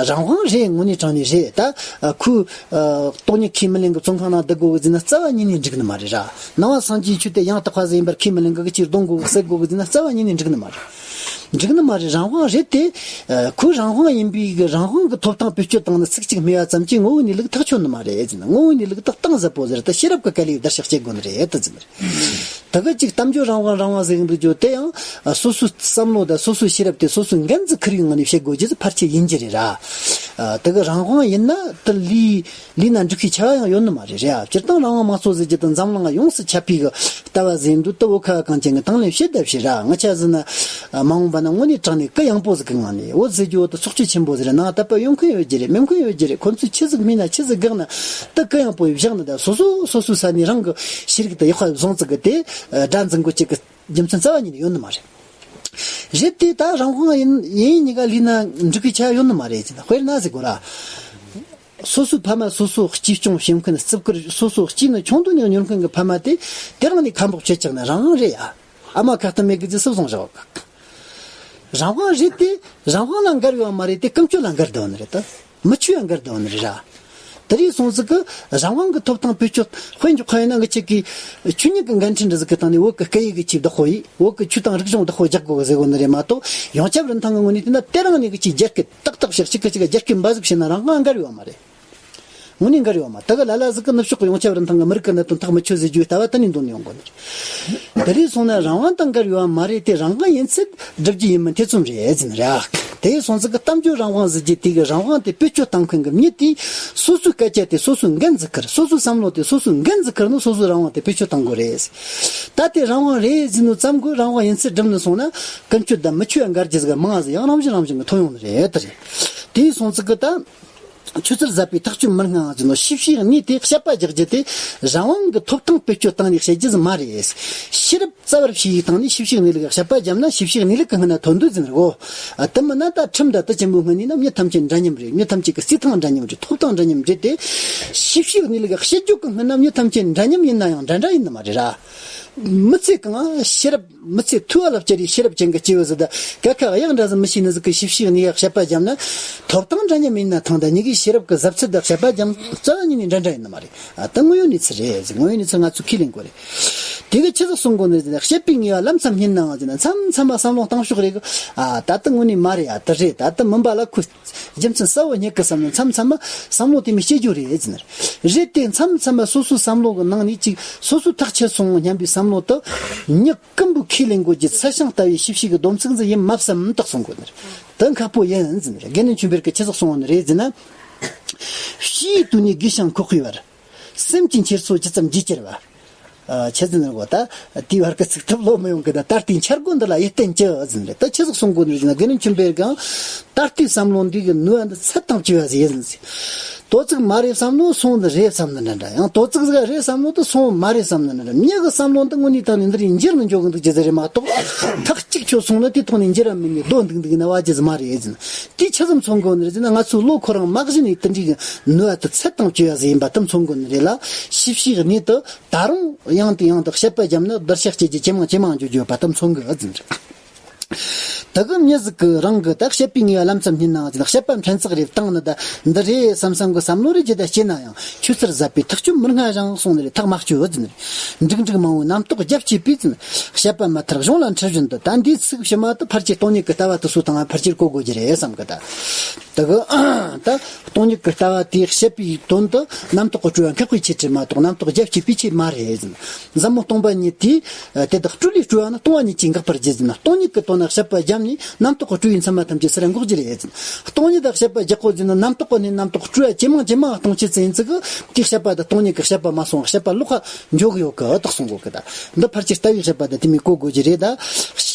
རང་དབང་རེད། དངོས་གནས་དྲང་གནས་རེད། ད་ཁོས་ཨ། སྟོང་ཉིད་ཁས་མི་ལེན་གི་བཙོན་ཁང་ནང་བསྡད་དགོས་གི་ཟེར་ན་རྩ་བ་ཉིད་ནས་འགྲིག་ནི་མ་རེད་ར། ནང་པ་སངས་རྒྱས་ཆོས་དེ་ཡང་དག་པ་ཟིག་ཡིན་པར་ཁས་མི་ལེན་གི། གི་ཅིག་རྡུང་དགོས་གི་བསད་དགོས་གི་ཟེར་ན་རྩ་བ་ཉིད་ནས་འགྲིག་ནི་མ་རེད། འགྲིག་ནི་མ་རེད། རང་དབང་རེད་དེ། ཨ། ཁོས་རང་དབང་ཡིན་པའི་གི་རང་དབང་གི་ཐོབ་ཐང་བེད་སྤྱོད་བཏང་ནས་ཚིག་གཅིག་སྨྲས་པ་ཙམ་གྱིས་ངོ་བོའི་གནས་ལུགས་ཐག་ཆོད་ནི་མ་རེད་ཟེར་ན། ངོ་བོའི་གནས་ལུགས་ད་གཏིང་ཟབ་པོ་ཟིག་རེད། ད་ཤེས་རབ་ཀྱི་སྐད་ལས་བརྡར་ཤ་གཅོད་དགོས་ནི་རེད་ད་ཟེར་ནི་རེད། ད་གི་ཅིག་གཏམ་བརྗོད་རང་དབང་རང་དབང་ཟེར་གི་འདུག་རྒྱུ་དེ་ཡང་། ཨ། སོ་སོའི་བསམ་བློ་དང་སོ་སོའི་ཤེས་རབ་དེ་སོ་སོའི་འགན་ཟིག་ཁུར་ཡོང་ནས་བཤད་དགོས་རྒྱུ་ཟིག་ཕལ་ཆེར་ཡིན་རྒྱུ་རེད་ར། ཨ། ད་གི་རང་དབང་ཡིན་ན་དེ་ལས་ལས་ན་འགྲིག་གི་ཆ་བ་ཡང་ཡོད་ནི་མ་རེད་རེད། ཨ། སྤྱིར་བཏང་རང་དབང་དམངས་གཙོ་ཟེར་རྒྱུ་དེ་འཛམ་གླིང་ང་ཡོངས་སུ་ཁྱབ་པའི་གི་ལྟ་བ་ཟིག་འདུག་ད་བོད་ཁ་བ་གངས་ཅན་གྱི་དང་ལེན་བྱེད་ད་བྱེད་ར། ང་ཆ་ཟིག་ན། ཨ། མ་འོངས་པ་ན་དངོས་གནས་དྲང་གནས་གུ་ཡངས་པོ་ཟིག་གི་ངང་ནས་བོད་ཟེར་རྒྱུ་བོ་དེ་ཚོགས་སྤྱི་ཆེན་པོ་ཟིག་རེད། ནང་དད་པ་ཡོད་མཁན་ཡོད་རྒྱུ་རེད། མེད་མཁན་ཡོད་རྒྱུ་རེད། ཁོ་ཚོས་ཆི་ཟིག་སྨྲས་ན་ཆི་ཟིག་བཀག་ན་ད་གུ་ཡངས་པོ་ཡིས་བཞག་ནི། ད་སོ་སོ་སོ་སོའི་ས་ནས་རང་གི་ཤེས་རིག་དང་ཡག་པ་བཟུང་ཙི་གི་དེ། ཨ། དགྲ་འཛིན་དགོས་ཅིག་གི་རྒྱུ་མཚན་རྩ་བ་ཉིད་ནས་ཡོད་ནི་མ་རེད། རེད་དེ་ད་རང་དབང་ཡིན་ཡིན་གཉིས་ཀ་ལས་ན་འགྲིག་གི་ཆ་ཡོད་ནི་མ་རེད་ཟེར་ན། དཔེར་ན་ཟེར་དགོས་ར། སོ་སོའི་ཕ་མ་སོ་སོ་གཅེས་སྐྱོང་བྱེད་མཁན། བརྩི་བཀུར། སོ་སོ་གཅེས་ནི་ཆུང་དུས་ནས་གཉོར་མཁན་གྱི་ཕ་མ་དེ་དེ་རང་ནས་ཁ་འབོག་བྱེད་ཅག་ན་རང་དབང་རེད་ཡ། ཨ་མ་ཁ་གཏམ་མེད་གི་ཟེར་སུ་བཟུང་བཞག་གི། རང་དབང་རེད་དེ་རང་དབང་ལ་འགལ་ཡོད་མ་རེད་དེ། ཀུན་སྤྱོད་ལ་འགལ་བསྡད་ནི་རེད་ད། མི་ཆོས་ལ་འགལ་བསྡད་ནི་རེད་ར། དེ་རིང་སོང་ཟིག་གི་རང་དབང་གི་ཐོབ་ཐང་བེད་སྤྱོད་དཔེ་འཇོག་ཁ་ཡིན་ན། ང་ཆེ་གི་ཆོས་ཉིད་ཀྱི་འགན་འཁྲི་འདྲ་ཟིག་གི་སྟེང་ནས་བོད་ཀྱི་སྐད་ཡིག་གི་ཆེས་བདག་པོ་ཡིན། བོད་ཀྱི་ཆོས་དང་རིག་གཞུང་བདག་པོ་རྒྱག་དགོས་གི་ཟེར་གོ་ནི་རེད་མ་གཏོགས། ཡོངས་ཁྱབ་རིན་ཐང་གི་ངོས་ནས་བལྟས་ན་དེ་རང་ནས་གི་ཆེས་རྒྱ་སྐད་ཏག་ཏག་བཤད། གཅིག་གི་གཅིག་རྒྱ་སྐད་འབའ་ཟིག་བཤད་ན་རང་དབང་འགལ་ཡོད་མ་རེད། དངོས་གནས་འགལ་ཡོད་མ། ད་གི་ལ་ལ་ཟིག་གི་ནུབ་ཕྱོགས་གི་ཡོངས་ཁྱབ་རིན་ཐང་གི་མི་རིགས་ཀྱི་གནད་དོན་ཐག་མི་ཆོད་ཟེར་རྒྱུའི་ལྟ་བ་གཏན་ནས་འདོན་ཡོང་གོ་ནི་རེད། དེ་རིང་སོང་ན་རང་དབང་དང་འགལ་ཡོད་མ་རེད་དེ། རང་དབང་ཡིན་ཚད་སྒྲུབ་རྒྱུ་ཡིན་མིན་ཐེ་ཚོམ་རེད་ཟེར་ནི་རེད། དེ་སོང་ཙི་གི་གཏམ་བརྗོད་རང་དབང་ཟེར་རྒྱུ་དེ་གི་རང་དབང་དེ་བེད་སྤྱོད་གཏང་མཁན་གི་མྱི་དེས་སོ་སོའི་སྐད་ཆ་དེ་སོ་སོའི་འགན་ཟིག་ཁུར། སོ་སོའི་བསམ་བློ་དེ་སོ་སོའི་འགན་ཟིག་ཁུར་ནས་སོ་སོའི་རང་དབང་དེ་བེད་སྤྱོད་གཏང་དགོས་རེད། ད་དེ་རང་དབང་རེད་ཟེར་ནོ་ཙམ་གི་རང་དབང་ཡིན་ཚད་སྒྲུབ་ནས་སོང་ན་ཀུན་སྤྱོད་དང་མི་ཆོས་འགལ་རྒྱུ་ཟིག་མང་ཟིག་ཡང་རང་བཞིན་རང་བཞིན་གི་ཐོན་ཡོང་ནི་རེད། དེ་རེད། དེ་སོང་ཙི་གི་ད། ཆུ་ཚོད་ཟད་པའི་ཐག་གཅོད་མི་སྔ་ཟེར་ནོ། ཞིབ་ཕྱིའི་གནས་དེ་དཔྱད་པ་རྒྱག་རྒྱུ་དེ་རང་དབང་གི་ཐོབ་ཐང་བེད་སྤྱོད་བཏང་ནས་བཤད་རྒྱུ་ཟིག་མ་རེད། ཤེས་རབ་རྩ་བར་བྱས་ཡིག་བཏང་ནས་ཞིབ་ཕྱིའི་གནས་ལུགས་དཔྱད་པ་བརྒྱབ་ན་ཞིབ་ཕྱིའི་གནས་ལུགས་ཀྱི་སྔུན་ན་ཐོན་འདོད་ཟིན་རེད་གོ། ཨ། དེ་མིན་ན་ད་ཁྲིམས་དང་དེ་ཆེན་པོའི་སྔུན་ནས་ན་མྱི་ཐམས་ཅད་འདྲ་མཉམ་རེད། མྱི་ཐམས་ཅད་ཀྱི་རྩིས་ཐང་འདྲ་མཉམ་རེད། ཐོབ་ཐང་འདྲ་མཉམ་རེད་དེ། ཞིབ་ཕྱིའི་གནས་ལུགས་དཔྱད་རྒྱུ་གི་སྔུན་ན་མྱི་ཐམས་ཅད་འདྲ་མཉམ་ཡིན་ན་ཡང་འདྲ་འདྲ་ཡིན་ནི་མ་རེད་ར། མི་ཚེ་གང་ཤེས་རབ། མི་ཚེ་ཐུ་བ་ལ་བཅར་བའི་ཤེས་རབ་ཅན་གྱི་སྐྱེས་བུ་ཟིག་དང་སྐད་ཁ་གཡག་འདྲ་ཟིག་མི་ཤེས་ནི་ཟིག་གིས་ཞིབ་ཕྱིའི་གནས་ཡག་དཔྱད་པ་བརྒྱབ་ན། ཐོབ་ཐང་འདྲ་མཉམ་ཡིན་ན་ཐང་། ད་གཉིས་ཀའི་ཤེས་རབ་ཀྱི་གཟབ་ཚད་དང་དཔྱད་པ་བརྒྱབ་རྩ་བ་ཉིད་ནས་འདྲ་འདྲ་ཡིན་ནི་མ་རེད། ཨ། ད་དངོས་ཡོད་གནས་ཚུལ་རེད་ཟེར། དངོས་ཡོད་གནས་ཚུལ་ང་ཚོས་ཁས་ལེན་དགོས་རེད། དེ་གི་ཆི་ཟིག་གསུང་དགོས་ནི་ཟེར་ན། དཔྱད་པའི་ངེས་པ་ལམ་མཚམས་རྙེད་ནའང་ཟེར་ན། མཚམས་མཚམས་མ་བསམ་བློ་བཏང་ཕྱོགས་རེད་གི། ཨ། ད་ལྟ་དངོས་གནས་མ་རེད། ཨ། དེ་རེད། ད་ལྟ་མིན་པ་ལ་ཁོས་རྒྱུ་མཚན་གསལ་བོ་རྙེད་གི་བསམ་ནས་མཚམས་མཚམས་མ་བསམ་བློ་དེ་མི་སྐྱེ་རྒྱུ་རེད་ཟེར་ནི་རེད། དེ་མཚམས་མཚམས་མ་སོ་སོའི་བསམ་བློ་གི་ནང་ནས་ཅིག་སོ་སོ་ཐག་ཆད་སོང་སྙམ་པའི་བསམ་བློ་དེ་མྱི་ཀུན་པོས་ཁས་ལེན་དགོས་ཀྱི་ཚད་ཤིང་ལྟ་བུའི་ཞིབ་ཕྱིའི་གི་སྡོམ་ཚིག་ཟིག་ཡིན་མ་བསམ་ཏག་གསུང་དགོས་ནི་རེད། དེ་ཁག་པོ་ཡིན་ཟེར་ནི་རེད། དགེ་འདུན་ཆོས་འཕེལ་གྱིས་ཆི་ཟིག་གསུངས་ནི་རེད་ཟེར་ན། ཕྱིའི་དུས་ནས་སྒོས་ཤིང་འཁོར་བའི་བར། སེམས་ཀྱི་འཁྱེར་སོ་ཇི་ཙམ་ཇི་ཆེར་བ། ཨ། ཆི་ཟེར་ན་གོ། ད་དེའི་བར་གྱི་ཚིག་ཐབས་ལོ་མི་ཡོང་གི། ད་ད་ལྟའི་འཆར་སྒོ་འདི་ལ་ཡིད་བརྟན་ཅི་ཟེར་ནི་རེད། ད་ཆི་ཟིག་གསུང་དགོས་ནི་རེད་ཟེར་ན། དགེ་འདུན་ཆོས་འཕེལ་གྱིས་ ད་ལྟའི་བསམ་བློ་འདི་གི་ནུས་པ་འདི་ཚད་དང་བཅས་པ་ཟིག་ཡིན་ཟིག་དོ་ཚིག་མ་རེད་བསམ་ནོ་སོང་འདི་རེད་བསམ་ནི་འདྲ་འདྲ། ཡང་དོ་ཚིག་ཟིག་རེད་བསམ་ནོ་དེ་སོང་མ་རེད་བསམ་ནི་འདྲ་འདྲ། མྱི་གི་བསམ་བློ་འདི་དངོས་གནས་དྲང་ནས་འདི་རེད་འགྱུར་ནི་འཇོག་གི་འདུག་ཅི་ཟིག་རེད་མ་གཏོགས། ཐག་གཅིག་ཁྱོད་སོང་ན་དེ་ཐོག་ནས་འགྱུར་ར་མེད་ནས་སྡོད་འདུག་འདུག་ན་བ་ཅི་ཟིག་མ་རེད་ཟིན། དེ་ཆི་ཟིག་མཚོན་གོ་ནི་རེད་ཟིན་ན། ང་ཚོའི་བློ་ཁོ་རང་མ་གཞི་ནས་དེ་འདྲའི་གི་ནུས་པ་དེ་ཚད་དང་བཅས་པ་ཟིག་ཡིན་པ་དེ་མཚོན་གོ་ནི་རེད་ལ། ཞིབ་ཞིབ་གནས་དུ་ད་རུང་ཡང་དེ་ཡང་དུ་བཤད་པ་བརྒྱབ་ན་བརྡར་ཤ་སྐྱེ་རྒྱུ་ཇེ་མང་ཇེ་མང་འགྱོ་རྒྱུ་ཡོད་པ་དེ་མཚོན་གི་ཨ་ཙི་རེད། དེ་གི་མྱི་ཟིག་གི་རང་གི་ད་བཤད་པའི་ངེས་པ་ལམ་ཙམ་རྙེད་ནའང་ཅི་ན། བཤད་པ་ཕྲན་ཚེགས་རེ་བཏང་ནི་ད་འདི་རེད་བསམ་བསམ་གི་བསམ་བློ་རེ་ཇི་ལྟར་སྐྱེས་ན་ཡང་། ཆུ་ཚུར་ཟད་པའི་ཐག་ཆོད་མི་སྔ་ཞིང་གསུངས་ནི་རེད། ཐག་མ་ཆོད་ཨ་ཙི་རེད། འགྲིག་འགྲིག་མང་བོའི་རྣམ་རྟོག་རྒྱབ་སྐྱེས་པས་ཙི་ན། བཤད་པ་མ་ཐར་གཞུང་ལ་འཁྲིལ་བཞིན་དུ། ད་འདིའི་ཚིག་ཕྱི་མ་དེ་ཕལ་ཆེར་སྟོང་ཉིད་ཀྱི་ལྟ་བ་དེ་སུ་དང་ཕལ་ཆེར་གོ་དགོས་རྒྱུ་རེད་བསམ་གི་ད། དེ་གི་ད་སྟོང་ཉིད་ཀྱི་ལྟ་བ་དེ་བཤད་པའི་དོན་དུ་རྣམ་རྟོག་གི་སྤྲོས་པ་འགག་པའི་ཆེད་དུ་མ་གཏོགས། རྣམ་རྟོག་རྒྱབ་སྐྱེས་པའི་ཆེད་མ་རེད་ཟིན། ཟབ་མོ་སྟོང་པ་ཉིད་དེ་དེ་དག་སྤྲོས་ལས་སྤྲོས་པ་ནི་སྟོང་པ་ཉིད་ཀྱིས་འགག་པར་བགྱི་ཟིན། སྟོང་ཉིད་ཀྱི་དོན་ལ་བཤད་པ་བརྒྱབ་ནས་རྣམ་རྟོག་གི་སྤྲོས་པའི་མཚན་མ་ཐམས་ཅད་སུ་ར་འགོག་རྒྱུ་རེད་ཟིན། སྟོང་ཉིད་དང་བཤད་པ་རྒྱག་གོ་ཟིན་ན། རྣམ་རྟོག་གི་ནས་རྣམ་རྟོག་སྤྲོས་པ་ཇེ་མང་ཇེ་མང་གཏོང་ཆེད་ཙི་ཡིན་ཙི་གི་དེ་བཤད་པ་དང་སྟོང་ཉིད་ཀྱི་བཤད་པ་མ་སོང་། བཤད་པ་ལོག་ཁ་འཇོག་གི་ཡོད་གི་དག་གསུང་གོ་གི་ད། འདི་ཕལ་ཆེར་ལྟ་བའི་བཤད་པ་དང་དེ་མོ་གོ་དགོས་ཀྱི་རེད་ད།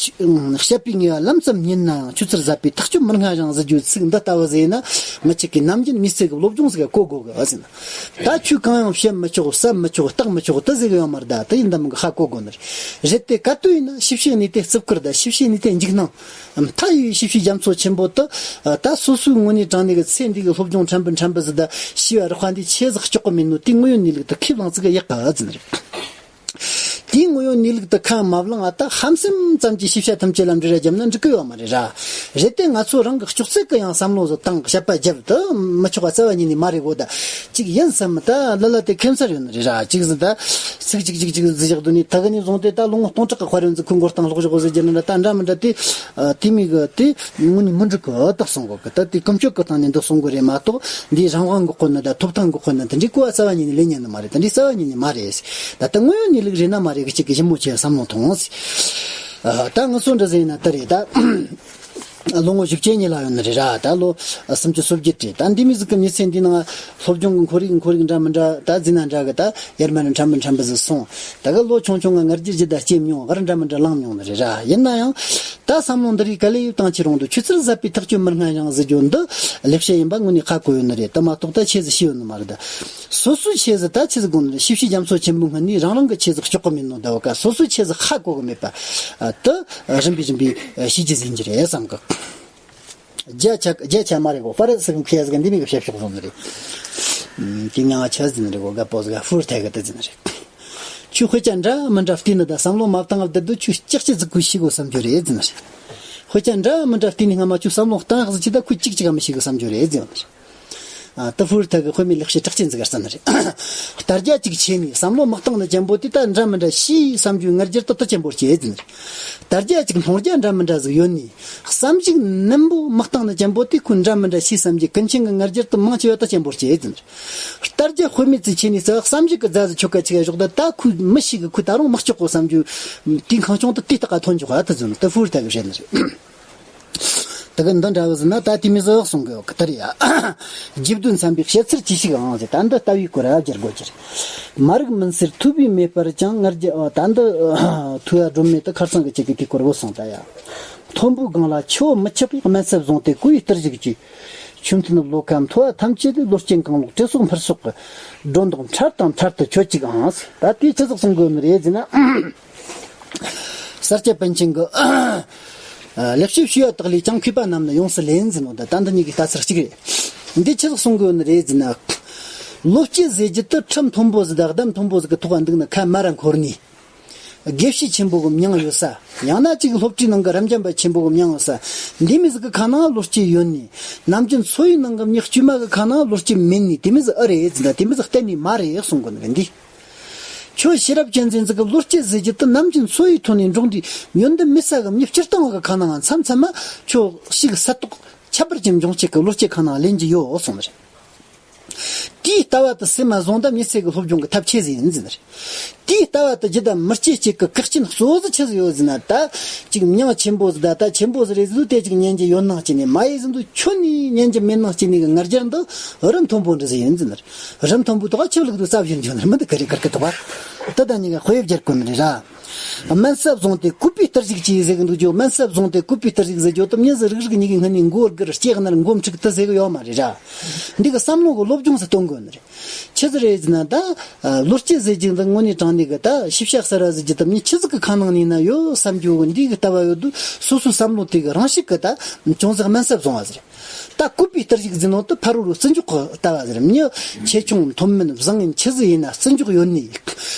བཤད་པའི་ངེས་པ་ལམ་ཙམ་རྙེད་ནའང་། ཆུ་ཚུར་ཟད་པའི་ཐག་ཆོད་མི་སྔ་ཞིང་ཟེར་རྒྱུའི་ཚིག་འདི་ལྟ་བུ་ཟེར་ན། ང་ཅག་གི་ནམ་རྒྱུན་མི་ཚེ་གི་སློབ་སྦྱོང་ཟིག་ག་གོ་དགོས་གི་ཟེར་ན། ད་ཆོས་གང་ཡང་བཤད་མི་ཆོག་བསམ་མི་ཆོག་བརྟག་མི་ཆོག་དེ་ཟེར་གི་ཡོད་མ་རེད་ད། དེ་ཡིན་ད་མིན་གི་ཧ་གོ་དགོས་ནི་རེད། རེད་དེ་ག་དུས་ཡིན་ན་ཞིབ་ཕྱིའི་གནས་དེ་བརྩི་བཀུར་དང་། ཞིབ་ཕྱིའི་གནས་དེ་འཇིགས་སྣང་། མཐའ་ཡས་ཞིབ་ཕྱིའི་རྒྱ་མཚོ་ཆེན་པོ་དེ། ད་སོ་སོའི་དངོས་གནས་དྲང་གནས་ཀྱི་ཚེ་འདི་གི་སློབ་སྦྱོང་ཕྲན་བུ་ཕྲན་བུ་ཟིག་ད་ཤེས་པ་རག་པ་འདི་ཆེས་ཟིག་ལྕོགས་གི་མིན་ནོ། དེའི་དངོས་ཡོད་གནས་ལུགས་དེ་ཁས་བླངས་ཙི་གི་ཡག་གི་ཟེར་ནི་རེད། དེའི་དངོས་ཡོད་གནས་ལུགས་དེ་ཁས་མ་བླངས་ཨ། ད་ཧམ་སེམས་ཙམ་གྱིས་ཤེས་བྱ་ཐམས་ཅད་ལ་འབྲེལ་བ་བརྒྱབ་ན་འགྲིག་གི་ཡོད་མ་རེད་ར། རེད་དེ་ང་ཚོ་རང་གི་ལྕོགས་ཚད་ཀྱི་ཡང་བསམ་བློ་ཟིག་བཏང་། བཤད་པ་བརྒྱབ་དེ་མི་ཆོག་པ་རྩ་བ་ཉིད་ནས་མ་རེད་གོ། ད་ཅིག་ཡིན་བསམ། ད་ལ་ལ་དེ་ཁེམ་སར་ཡོད་ནི་རེད་ར། ཅིག་ཟིག་ད་ཚིག་ཅིག་ཅིག་ཅིག་ཟིག་བཞག་དུས་ནས། ད་གི་ནས་བཟུང་སྟེ་ད་ལོ་ངོ་སྟོང་ཕྲག་གི་དཔར་ཡོད་ཟིག་ཁོའི་མགོ་རྟིང་སློག་བཞག་གོ་ཟེར་རྒྱུ་ནི་ར། ད་འདྲ་མི་འདྲ་དེ་དེ་མོ་གི་དེ་དངོས་གནས་མི་འགྲིག་གི་དག་གསུང་གོ་གི། ད་དེ་ཀུན་སྤྱོད་ཀྱི་སྟེང་ནས་འདི་གསུང་གི་རེད་མ་གཏོགས། འདིའི་རང་དབང་འགོག་གོ་ནི་ད་ཐོབ་ཐང་འགོག་གོ་ནི་དེ་འདྲའི་གོ་བ་རྩ་བ་ཉིད་ནས་ལེན་ཉན་ནི་མ་རེད། དེ་འདྲའི་རྩ་བ་ཉིད་ནས་མ་རེད། ད་ལྟ་དངོས་ཡོད་གནས་ལུགས་རེད་ན་མ་རེད་གི་ཅིག་གི་ཞིབ་མོ་བྱས་བསམ་བློ་ཐོངས། ཨ། ད་ང་ཚོ་འདྲ་ཟེར་ན་ད་རེད་ད། ལོ་ངོ་བཞི་བཅུ་གཉིས་ལ་ཡོད་ནི་རེད་ར། ད་ལོ་སུམ་ཅུ་སོ་བརྒྱད་རེད། ད་འདི་མི་ཟིག་གི་མི་ཚེ་འདི་ནང་སློབ་སྦྱོང་གི་ཁོར་ཡུག་ཁོར་ཡུག་འདྲ་མི་འདྲ་ད་འཛིན་ན་འདྲ་གི། ད་ཡར་མར་འཕྲན་བུ་འཕྲན་བུ་ཟིག་སོང་། ད་གི་ལོ་ཆུང་ཆུང་ང་ང་རྒྱལ་ཇི་ལྟར་སྐྱེས་མྱོང་། ངར་འདྲ་མི་འདྲ་ལངས་མྱོང་ནི་རེད་ར། ཡིན་ན་ཡང་། ད་བསམ་བློ་འདི་རིགས་ག་ལེ་ཡོད་བཏང་ཁྱེར་རུང་དུ། ཆུ་ཚུར་ཟད་པའི་ཐག་ཆོད་མི་སྔ་ཞིང་ཟེར་རྒྱུ་འདི་ལེགས་བཤད་ཡིན་པ་དངོས་གནས་ཧ་གོ་ཡོད་ནི་རེད། དེ་མ་གཏོགས་ད་ཆེ་ཟིག་ཤེས་ཡོད་ནི་མ་རེད། ད་སོ་སོའི་ཆེ་ཟིག་ད་ཆེ་ཟིག་དགོངས་ནི་རེད། ཞིབ་ཕྱིའི་རྒྱ་མཚོ་ཆེན་པོའི་སྔུན་ནས་རང་རང་གི་ཆེ་ཟིག་ལྕོགས་གི་མིན་ནོ། ད་བ་ཀ་སོ་སོའི་ཆེ་ཟིག་ཧ་གོ་གི་མེད་པ་དེ་རིམ་པས་རིམ་པས་ཤེས་རྒྱུ་ཟིན་གྱི་རེད་བསམ་གི། རྒྱ་ཆ་རྒྱ་ཆ་མ་རེད་གོ། ཧྥ་རན་སི་གི་མཁས་ཟིག་འདི་མི་གི་བཤད་ཕྱོགས་བཟུང་ནི་རེད། དེ་ངང་ང་ཆ་ཟིན་ནི་རེད་གོ། ག་པོ་ཟིག་ཧྥུར་ཐལ་གི་དེ་ཟིན་ནི་རེད། ཁྱོད་དཔེ་ཆ་འདྲ་མི་འདྲ་བལྟས་ནི་ད་བསམ་བློ་མ་བཏང་བར་བསྡད་དུས། ཁྱོད་ལྕགས་ཀྱི་ཟིག་གུ་ཤི་གོ་བསམ་རྒྱུ་རེད་ཟེར་ནི་རེད། དཔེ་ཆ་འདྲ་མི་འདྲ་བལྟས་ནི་སྔ་མ་ཁྱོད་བསམ་བློ་བཏང་ཟིག་ཅི་ད་ཁོས་ཅིག་ཅིག་ག་མི་ཤི་གི་བསམ་རྒྱུ་རེད་ཟེར་ནི་རེད། ཨ། ད་ཧྥུར་ཐལ་གི་དཔེ་མེད་ལེགས་བཤད་གྲགས་ཅན་ཟིག་ག་རྩ་ནི་རེད། ལྟ་རྒྱ་ཅིག་ཆེ་ནི་བསམ་བློ་མ་བཏང་ནི་ཅན་པོ་དེ་ད་འདྲ་མི་འདྲ་ཤི་བསམ་རྒྱུའི་ང་རྒྱལ་དུ་དུ་ཆེན་པོ་སྐྱེ་ཟེར་ནི་རེད། ལྟ་རྒྱ་ཅིག་སློང་རྒྱ་འདྲ་མི་འདྲ་ཟིག་ཡོད་ནི། བསམ་གཞིག་ནན་པོ་མ་བཏང་ན་ཅན་པོ་དེ་ཁོས་འདྲ་མི་འདྲ་ཤེས་བསམ་གྱི་ཀུན་མཁྱེན་གྱི་ང་རྒྱལ་དུ་མང་ཆེ་བ་དུ་ཆེན་པོར་སྐྱེས་ཟེར། ལྟ་རྒྱ་དཔེ་མེད་ཚུལ་ཆེ་ནས་ཟེར། བསམ་གཞིག་གི་རྫ་ཟིག་ཆོ་ག་ཆེ་ག་ཞོག་ད་ད་ཁོས་མི་ཤེས་གི། ཁོས་ད་རུང་མི་ལྕོགས་གོ་བསམ་རྒྱུ་དེ་ཁང་ཆུང་དུ་དེ་ལྟ་ག་ཐོན་འཇོག་ཨ་ད་ཟེར་ནི། ད་ཧྥུར་ཐལ་གི་བཤད་ནི་རེད། ད་གི་འདི་འདྲ་བ་ཟེར་ན་ད་དེ་མི་ཟིག་གསུང་གི་ཡོད་གི་ད་རེད་ཡ། རྗེ་བདུད་འཚམས་པའི་བཤད་ཚུལ་ཅི་ཞིག་ཨང་ཟེར། ད་འདི་ལྟ་བའི་སྐོར་ཨ་སྦྱར་དགོས་ཀྱི་རེད། མ་རིག་མུན་སེལ་ཐུབ་པའི་མེ་སྤར་ཀྱང་། ང་རྒྱལ་ཨ་ད་འདི་ཐུ་ཡ་སྒྲོན་མེ་དུ་ཁར་ཚང་གི་ཅིག་གི་དེ་སྐོར་བུད་སོང་ད་ཡ། མཐོན་པོའི་སྒང་ལ་ཆུ་བོ་མི་ཆགས་པའི་དམན་ས་བཟུང་སྟེ། གོ་བའི་གཏེར་ཞིག་གྱིས། ཆུ་མཐུན་བློ་ཁ་མཐོ་བ་ཐམས་ཅད་ལས། བློ་སྐྱེད་གང་བླུགས་བྲེ་སོགས་འཕུར་སོགས་ཀྱི། སྒྲོ་འདོགས་འཕྲལ་དང་འཕྲལ་དུ་ཁྱོད་ཅིག་ཨང་། ད་དེའི་ཆི་ཟིག་གསུང་དགོས་ནི་རེད་ཟེར་ན། ས་སྐྱ་པཎ་ཆེན་གྱི་ལེགས་བཤད་ཞུ་ཡ་དག་ལས་ཀྱང་མཁས་པ་རྣམས་ནི་ཡོངས་སུ་ལེན་ཟེར་ནོ། ད་ད་འདི་གཉིས་ཀྱི་ལྟ་ཚུལ་གཅིག་རེད། འདི་ཆི་ཟིག་གསུང་དགོས་ནི་རེད་ཟེར་ན། བློ་སྐྱེད་ཟེར་རྒྱུ་དེ་ཁྲི་མཐོན་པོ་ཟིག་དང་གདན་མཐོན་པོ་ཟིག་གི་ཐོག་འདུག་ན་ཁ་མར་ར་འཁོར་ནས། དགེ་བཤེས་ཆེན་པོ་གི་མྱིང་ཡོད་ས། ཡང་ན་ཅིག་སློབ་གྲྭའི་ནང་གི་རབ་འབྱམས་པ་ཆེན་པོ་གི་མྱིང་ཡོད་ས། འདི་མི་ཟིག་གི་ཁ་ནང་བློ་སྐྱེད་ཡོད་ནི། ནམ་རྒྱུན་འཚོ་བའི་ནང་གི་མྱི་དཀྱུས་མ་གི་ཁ་ནང་བློ་སྐྱེད་མེད་ནི། དེ་མི་ཟིག་ཨེ་རེད་ཟེར་ན། དེ་མི་ཟིག་གཏན་ནས་མ་རེད་གསུང་གོ་ནི་གི་འདི། ཁྱོད་ཤེས་རབ་ཅན་ཟིག་གི་བློ་སྐྱེད་ཟེར་རྒྱུ་དེ་ནམ་རྒྱུན་འཚོ་བའི་ཐོག་ནས་འགྲོགས་འདི་ཡོན་ཏན་མེད་ས་གི་མྱི་སྤྱིར་བཏང་བ་གི་ཁ་ནང་མཚམས་མཚམས་མ་ཁྱོད་ཤིག་ས་ཐོག་ཁྱད་པར་ཅན་འབྱུང་བྱེད་ཀྱི་བློ་སྐྱེད་ཁ་ནང་ལེན་གྱི་ཡོད་གསུང་ནི་རེད། དེའི་ལྟ་བ་དེ་སེམས་མ་བཟུང་ད་མི་ཚེ་གི་སློབ་སྦྱོང་གི་ཐབས་ཆེ་ཟིག་ཡིན་ཟེར་ནི་རེད། དེའི་ལྟ་བ་དེ་རྒྱུད་ད་མི་སྐྱེ་གཅིག་གི་བཀག་རྐྱེན་གཙོ་བོ་ཟིག་ཆི་ཟིག་ཡོད་ཟེར་ན། ད་ཅིག་མྱིང་ཆེན་པོ་ཟིག་ད་ད་ཆེན་པོ་ཟིག་རེད་ཟེར་དུས་དེ་ཅིག་ཉན་རྒྱུ་ཡོད་ནང་སྐྱེ་ནས། མ་ཡེ་ཟེར་དུས་ཁྱོན་ནས་ཉན་རྒྱུ་མེད་ནང་སྐྱེ་ནས་གི་ང་རྒྱལ་འདི་རི་མཐོན་པོ་འདྲ་ཟིག་ཡིན་ཟེར་ནི་རེད། རི་མཐོན་པོའི་ཐོག་ཆུ་བླུགས་དུས་རྩ་བཞིན་འཇོག་ནི་མི་འདུག་གི་རེད། གར་གི་ཐོག་པ་དེ་ད་གཉིས་ཀ་དཔེ་སྦྱར་དགོས་ནི་རེད་ར། དམན་ས་བཟུང་སྟེ་བཀོད་པའི་བརྟུལ་ཞུགས་ཀྱིས་ཟེར་གི་འདུག་ཅོ། དམན་ས་བཟུང་སྟེ་བཀོད་པའི་བརྟུལ་ཞུགས་ཟེར་རྒྱུ་དུ་མྱི་ཟིག་རིག་རིག་གཉིས་ཀྱི་སྔུན་ནས་མགོ་སྒུར་ལྕེ་སྣར་མགོ་འཁྲུག་དུ་ཟེར་གི་ཡོད་མ་རེད་ར། འདི་གི་བསམ་བློ་གི་སློབ་སྦྱོང་ཟིག་སྟོན་དགོས་ནི་རེད། ཆི་ཟིག་རེད་ཟེར་ན་ད། ལོ་སྐྱེས་ཟེར་རྒྱུ་འདི་དངོས་གནས་དྲང་གནས་གི་ད་ཤེས་བྱ་གསར་བ་ཟེར་རྒྱུ་དུ་མྱི་ཆི་ཟིག་གི་ཁ་ནང་ནས་ན་ཡོད་བསམ་རྒྱུ་གི་འདི་གི་ལྟ་བ་ཡོད་དུས་སོ་སོའི་བསམ་བློ་དེ་གི་རང་ཤུགས་གི་ད་ཅུང་ཟད་དམན་ས་བཟུང་བ་ཟེར། ད་བཀོད་པའི་བརྟུལ་ཞུགས་ཟེར་ནོ་དུ་ཕ་རོལ་རྩི་འཇོག་གི་ལྟ་བ་ཟེར། མྱི་ཆེ་ཆུང་མཐོ་དམན་བཟང་ངན་ཆི་ཟིག་ཡིན་ན་རྩི་འཇོག་ཡོད་ནི།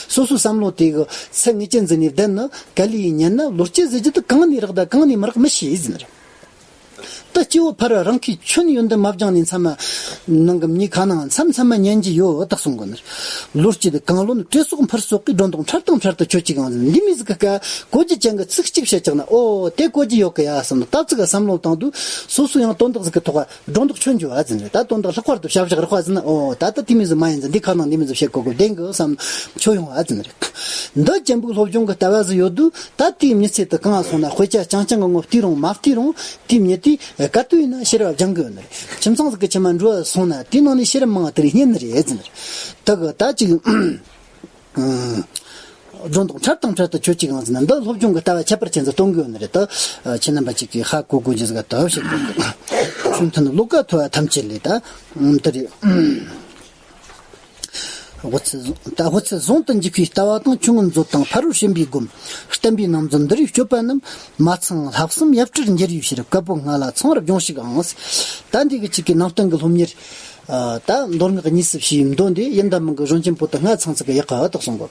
སོ་སོའི་བསམ་བློ་དེ་གི་ཚད་ངེས་ཅན་ཟིག་ནས་བསྡད་ནི་ག་ལས་ཡིན་ཉན་ན་ལོ་སྐྱེས་ཟེར་རྒྱུ་དུ་གང་ནས་རག་ད་གང་ནས་མི་རག་མི་ཤེས་ཟེར་ནི་རེད། ད་སྐྱེ་བོ་ཕ་ར་རང་གིས་ཁྱོན་ཡོན་ཏན་མ་སྦྱངས་ནས་མཚམས་མ་ནང་གི་མྱི་ཁ་ནང་མཚམས་མཚམས་མ་ཉན་གྱི་ཡོད་དག་གསུང་གི་ནི། ལོ་སྐྱེས་དུ་གང་ལོ་ནི་བྲེ་སོགས་འཕུར་སོགས་ཀྱིས་སྒྲོ་འདོགས་འཕྲལ་དང་འཕྲལ་དུ་ཆོད་ཅིག་ཡང་ཟིན་འདི་མི་ཟིག་གི་ཀ་གོ་རྒྱུ་ཅན་གྱི་ཚིག་གཅིག་བཤད་ཀྱང་ན་ཨོ་དེ་གོ་རྒྱུ་ཡོད་གི་ཡ་བསམ་ནི་ད་ཚིག་གི་བསམ་བློ་བཏང་དུས་སོ་སོ་ཡང་དོན་དག་ཟིག་གི་ཐོག་སྒྲོ་འདོགས་ཆོད་འགྱོ་བ་ཟིན་རེད། ད་དོན་དག་ལྷག་པར་དུ་བྱ་བཞག་རག་པ་ཟིན་ན་ཨོ་ད་ལྟ་དེ་མི་ཟིག་མ་ཡིན་ཟིན་འདི་ཁ་ནང་འདི་མི་ཟིག་བཤད་གོ་གི་བདེན་གི་བསམ་ཆོད་ཡོང་བ་ཟིན་རེད། འདི་ཅན་པོའི་སློབ་སྦྱོང་གི་ལྟ་བ་ཟིག་ཡོད་དུས་ད་དེའི་མྱི་ཚེ་དུ་གང་སོང་ན་དཔེ་ཆ་རྐྱང་རྐྱང་གི་ངོ་བལྟས་རུང་མ་བལྟས་རུང་དེའི་མྱི་དེ་ག་དུས་ཡིན་ན་ཤེས་རབ་སྦྱང་གི་ཡོད་ནི་རེད། ཁྱིམ་ཚང་ཟིག་གི་ཁྱིམ་མ་འགྲོ་བ་སོང་ན་དེའི་ནང་ནས་ཤེས་རབ་མང་བ་དེར་བསྙེན་ནི་རེད་ཟེར་ནི་རེད། ད་གི་ད་ཅིག་སྒྲོ་འདོགས་འཕྲལ་དང་འཕྲལ་དུ་ཆོད་ཅིག་ཡང་ཟེར་ན་འདི་སློབ་སྦྱོང་གི་ལྟ་བ་ཁྱད་པར་ཅན་ཟིག་སྟོན་གི་ཡོད་ནི་རེད། ད་ཁྱེད་རྣམ་པ་ཅིག་གིས་ཧ་གོ་དགོས་རྒྱུ་ཟིག་ག་ད་བཤད་གི་ཆུ་མཐུན་བློ་ཀ་མཐོ་བ་ཐམས་ཅད་ལས་ད་འདི་རེད། འོ་ཚེ་བཟུང་ད་འོ་ཚེ་ཟུང་དུ་འཇུག་པའི་ལྟ་བ་དང་ཆུང་ངུ་མཛོད་དང་ཕ་རོལ་ཕྱིན་པའི་སྒོམ། བསྟན་པའི་ནང་འཛིན་འདི་རུའི་སྤྱོད་པ་རྣམས་མ་ཚང་བསླབ་གསུམ་ཡབ་སྲས་འགྱུར་བའི་ཕྱིར་བཀའ་པོད་ལྔ་ལ་ཚང་བར་སྦྱོངས་ཤིག་ཨང་། ད་འདི་གི་གཅིག་གི་ནང་བསྟན་གི་སློབ་གཉེར། ད་མདོ་སྔགས་གཉིས་སུ་ཕྱེ་བའི་མདོ་འདི་ཡིན་ད་མིན་གི་གཞུང་ཆེན་པོ་ཏི་ལྔ་ཚང་ཚིག་གི་ཡག་ག་དག་གསུང་གོ།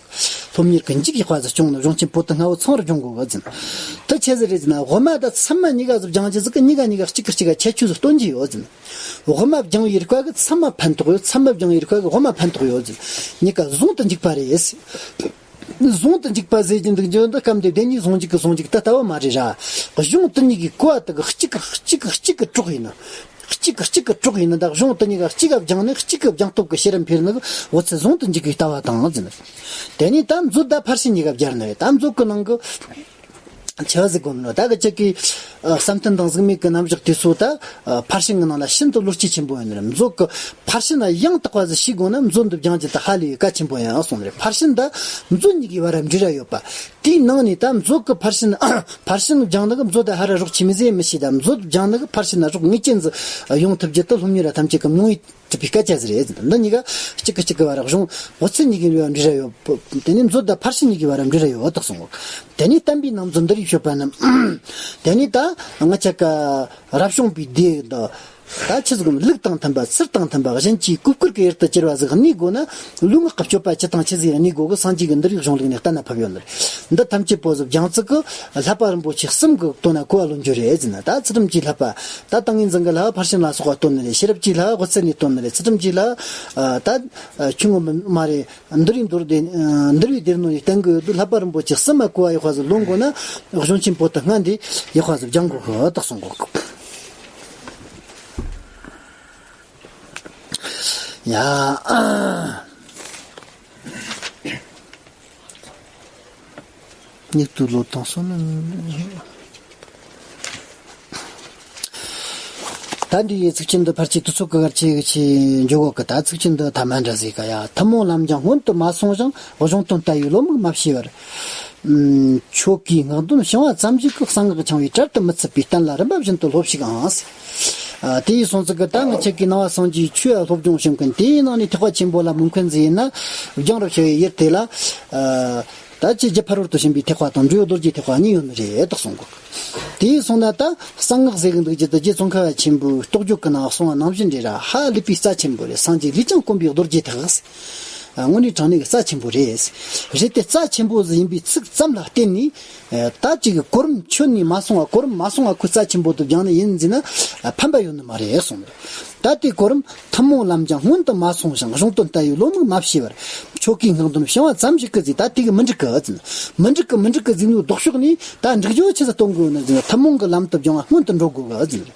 སློབ་གཉེར་གི་འཇུག་ཡག་པ་ཟིག་སྐྱོང་ནི་གཞུང་ཆེན་པོ་ཏི་ལྔ་བོ་ཚང་བར་སྦྱོང་དགོས་གི་ཟིན། དེ་ཆེ་ཟིག་རེད་ཟིན་ན་དབུ་མ་ད་ཚད་མ་གཉིས་ཀ་ཟིག་སྦྱང་རྒྱུ་ཟིག་གི་གཉིས་ཀ་གཉིས་ཀ་གཅིག་གི་གཅིག་ག་ཁྱད་ཆོས་ཟིག་སྟོན་གྱི་ཡོད་ཟིན། དབུ་མ་སྦྱང་བའི་རིགས་པ་གི་ཚད་མ་ཕན་ཐོགས་ཡོད། ཚད་མ་སྦྱང་བའི་རིགས་པ་གི་དབུ་མ་ཕན་ཐོགས་ཡོད་ཟེར། གཉིས་ཀ་ཟུང་དུ་འཇུག་པ་རེད། ཟུང་དུ་འཇུག་པ་ཟེར་གྱི་འདུག་རྒྱུ་འདི་སྐབས་འདི་བདེན་གཉིས་ཟུང་འཇུག་གི་ཟུང་འཇུག་ད་ལྟ་བ་མ་རེད་ར། གཞུང་དེ་གཉིས་ཀྱི་གོ་བ་དག་གཅིག་གི་གཅིག་གི་གཅིག་གི་གྲོགས་ཡིན་ན། གཅིག་གི་གཅིག་གི་གྲོགས་ཡིན་ན་ད་གཞུང་དེ་གཉིས་ཀ་གཅིག་ག་སྦྱངས་ནས་གཅིག་ག་སྦྱངས་སྟོབས་ཀྱི་ཤེས་རབ་འཕེལ་ནི་གི་འོ་ཚེ་ཟུང་དུ་འཇུག་གི་ལྟ་བ་དང་ཟེར་ནས། དེ་ནས་ད་མཛོད་ད་ཕར་ཕྱིན་གཉིས་ཀ་སྦྱར་ནི་རེད། ད་མཛོད་གི་ནང་གི་ཆ་ཟིག་གོ་ནོ་ད་གི་ཅིག་གི་བསམ་གཏན་དང་གཟུགས་མེད་ཀྱི་རྣམ་གཞག་དེ་ཚོ་ད་ཕར་ཕྱིན་གི་ནང་ལ་ཤིན་ཏུ་བློ་སྐྱེད་ཆེན་པོ་ཡོད་ནི་རེད། མཛོད་གི་ཕར་ཕྱིན་ལ་ཡང་དག་པ་ཟིག་ཤེས་དགོས་ན་མཛོད་འདི་སྦྱང་རྒྱུ་ད་ཧ་ལས་གལ་ཆེན་པོ་ཡང་གསུངས་ནི་རེད། ཕར་ཕྱིན་ད་མཛོད་གཉིས་ཀྱི་བར་འབྲེལ་བ་ཡོད་པ། དེའི་ནང་ནས་ད་མཛོད་གི་ཕར་ཕྱིན་ཕར་ཕྱིན་སྦྱང་ནི་གི་མཛོད་ད་ཧ་ར་རོགས་ཆེ་མི་ཟེར་མི་ཤེས། ད་མཛོད་སྦྱང་ནི་གི་ཕར་ཕྱིན་ན་རོགས་ངེས་ཅན་ཟིག་ཡོང་ཐུབ་རྒྱུ་ད་སློབ་གཉེར་ར་ཐམས་ཅད་གི་མྱོང་བའི་གྲུབ་པའི་སྐད་ཆ་ཟིག་རེད། འདི་གཉིས་ཀ་གཅིག་གི་གཅིག་གི་བར་གཞུང་འོ་ཚེ་གཉིས་ཀྱི་འབྲེལ་བ་འབྲེལ་བ་ཡོད། དེ་ནས་མཛོད་དང་ཕར་ཕྱིན་གཉིས་ཀྱི་བར་འབྲེལ་བ་ཡོད་དག་གསུང་ངོ་། དེ་ནས་བསྟན་པའི་ནང་མཛོད་འདི་རུའི་སྤྱོད་པ་རྣམས། དེ་ནས་ད་ང་ཅག་གི་རབ་བྱུང་པའི་སྡེ་འདི་ད་ཆི་ཟིག་ལུགས་དང་མཐུན་པ་ཚུལ་དང་མཐུན་པ་གཞན་གྱི་གོས་བཀུར་གྱི་ཡུལ་དུ་གྱུར་བ་ཟིག་གནས་དགོས་ན་ལུས་ངག་གི་སྤྱོད་པ་ཇི་དང་ཇི་ཟིག་གནས་དགོས་གི་སངས་རྒྱས་ཀྱི་འདུལ་བའི་གཞུང་ལུགས་ནས་གཏན་ན་ཕབ་ཡོད་ནི་རེད། འདི་ཐམས་ཅད་པོ་ཟིག་སྦྱང་ཚིག་གི་བསླབ་པ་རིན་པོ་ཆེ་གསུམ་གི་དོན་ན་གོ་བ་ལོན་རྒྱུ་རེད་ཟེར་ན། ད་ཚུལ་ཁྲིམས་ཀྱི་བསླབ་པ། ད་ཏིང་ངེ་འཛིན་གྱི་བསླབ་པ་ཕར་ཕྱིན་ལ་སོགས་པ་སྟོན་ནི་རེད། ཤེས་རབ་ཀྱི་བསླབ་པ་དབུ་ཚད་ནས་སྟོན་ནི་རེད། ཚུལ་ཁྲིམས་ཀྱི་བསླབ་པ་ད་ཆུང་ངུ་མ་རེད། འདུལ་བའི་མདོ་སྡེ་འདུལ་བའི་སྡེ་སྣོད་ནས་བསྟན་གྱི་ཡོད་དུས་བསླབ་པ་རིན་པོ་ཆེ་གསུམ་མ་གོ་བ་ཡག་པ་ཟིག་ལོན་དགོས་ན་གཞུང་ཆེན་པོ་ཏི་ལྔ་འདི་ཡག་པ་ཟིག་སྦྱང་དགོས་གི་དག་གསུང་གོ། ཡ། སྙིགས་དུས་ལོ་དང་སོང་ན། ད་འདི་ཡི་ཚིགས་བཅད་འདི་ཕལ་ཆེར་དུས་ཚོད་ཀྱི་བར་ཆད་ཀྱིས་འཇོག་གོ་གི། ད་ཚིགས་བཅད་འདི་ཐ་མ་འདྲ་ཟིག་ག་ཡ། ཐུན་མོང་ལམ་སྦྱང་སྔོན་དུ་མ་སོང་ཞིང་། གཞུང་དོན་ལྟ་བའི་བློ་མིག་མ་ཕྱེ་བར། ཆོ་གའི་སྔགས་འདོན་བྱང་བ་ཙམ་ཞིག་གིས། གསང་སྔགས་འཆང་བའི་གྲལ་དུ་མི་ཚུད་པས། གཏན་ལ་རིམ་པ་བཞིན་དུ་སློབས་ཤིག་ཨང་། ཨ། དེ་ཡི་སོང་ཙི་གི་ད་ང་ཆེ་གི་ནང་བ་སངས་རྒྱས་ཆོས་ལ་སློབ་སྦྱོང་བྱེད་མཁན་དེའི་ནང་ནས་ཐེག་པ་ཆེན་པོ་ལ་མོས་མཁན་ཟིག་ཡིན་ན། སྦྱང་རབ་བྱ་བའི་ཡུལ་དེ་ལ། ཨ། ད་ཅི་རྒྱུ་ཕ་རོལ་ཏུ་ཕྱིན་པའི་ཐེག་པ་དང་འབྲས་བུ་རྡོ་རྗེ་ཐེག་པ་གཉིས་ཡོད་ནི་རེད་དག་གསུང་གོ། དེ་ཡི་སོང་ན་ད་གསང་སྔགས་ཟེར་གི་འདུག་རྒྱུ་དུ་རྗེ་ཙོང་ཁ་པ་ཆེན་པོའི་རྟོགས་བརྗོད་ཀྱི་ནང་གསུང་བ་ནང་བཞིན་རེད་ར། ཧ་ལས་པའི་རྩ་ཆེན་པོ་རེད། སངས་རྒྱས་ལས་ཀྱང་དཀོན་པའི་རྡོ་རྗེ་ཐེག་དངོས་གནས་དྲང་གནས་ཀྱི་རྩ་ཆེན་པོ་རེད། རེད་དེ་རྩ་ཆེན་པོ་ཟིག་ཡིན་པའི་ཚིག་ཙམ་ལ་བརྟེན་ནས། ད་ཅིག་གི་གོ་རིམ་ཁྱོན་ནས་མ་སོང་བ། གོ་རིམ་མ་སོང་བ་ཁོས་རྩ་ཆེན་པོ་དུ་སྦྱངས་ནི་ཡིན་ཟེར་ན་ཕན་པ་ཡོད་ནི་མ་རེད་གསུངས་རེད། ད་དེ་གོ་རིམ་ཐུན་མོང་ལམ་སྦྱང་སྔོན་དུ་མ་སོང་ཞིང་། གཞུང་དོན་ལྟ་བའི་བློ་མིག་མ་ཕྱེ་བར། ཆོ་གའི་སྔགས་འདོན་བྱང་བ་ཙམ་ཞིག་གིས་ཟེར། ད་དེ་གི་མི་འགྲིག་གི་ཟེར། མི་འགྲིག་གི་མི་འགྲིག་གི་ཟེར་ནོ་ལྡོག་ཕྱོགས་ནས་ད་འགྲིག་རྒྱུ་ཆི་ཟིག་སྟོན་དགོས་ནི་ཟེར་ན། ཐུན་མོང་གི་ལམ་དུ་སྦྱང་བ་སྔོན་དུ་འགྲོ་དགོས་གི་ཟེར།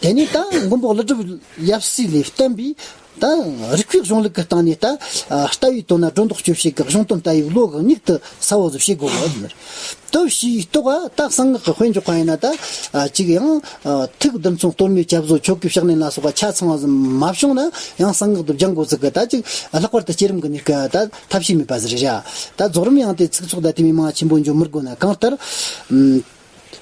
དེ་ནས་ད་མགོན་པོ་ཀླུ་སྒྲུབ་ཡབ་སྲས་ལས་བསྟན་པའི་ ད་རིགས་པའི་གཞུང་ལུགས་ཀྱི་སྟེང་ནས་ད་ལྟ་བའི་དོན་ན་སྒྲོ་འདོགས་གཅོད་བྱེད་ཀྱི་གཞུང་དོན་ལྟ་བའི་བློ་གི་མྱིག་དེ་གསལ་བོ་ཟིག་བྱེད་དགོས་པ་ཟེར། དེ་བྱས་ཐོག་ད་གསང་སྔགས་ཀྱི་དཔེ་འཇོག་པ་ཡིན་ན་ད་ཅིག་ཡང་ཐུགས་བདུན་མཚུངས་གཏོར་མའི་སྐྱབས་སོ་ཆོ་གའི་ཕྱག་ལེན་ལ་སོགས་པ་ཆ་ཚང་བ་ཟིག་མ་བྱུང་ན་ཡང་གསང་སྔགས་དེ་སྦྱང་དགོས་ཟིག་གི། ད་ཅིག་ལྷག་པར་དུ་བསྐྱེད་རིམ་གྱི་གནས་སྐབས་ད་ཐབས་ཤེས་མེད་པ་ཟིག་རེད་ར། ད་རྫོགས་རིམ་ཡང་དེ་ཚིག་ཚོགས་དང་དེ་མིན་མང་ཆེན་པོ་འཇོག་མི་དགོས་ན། གང་ལྟར། ཨ།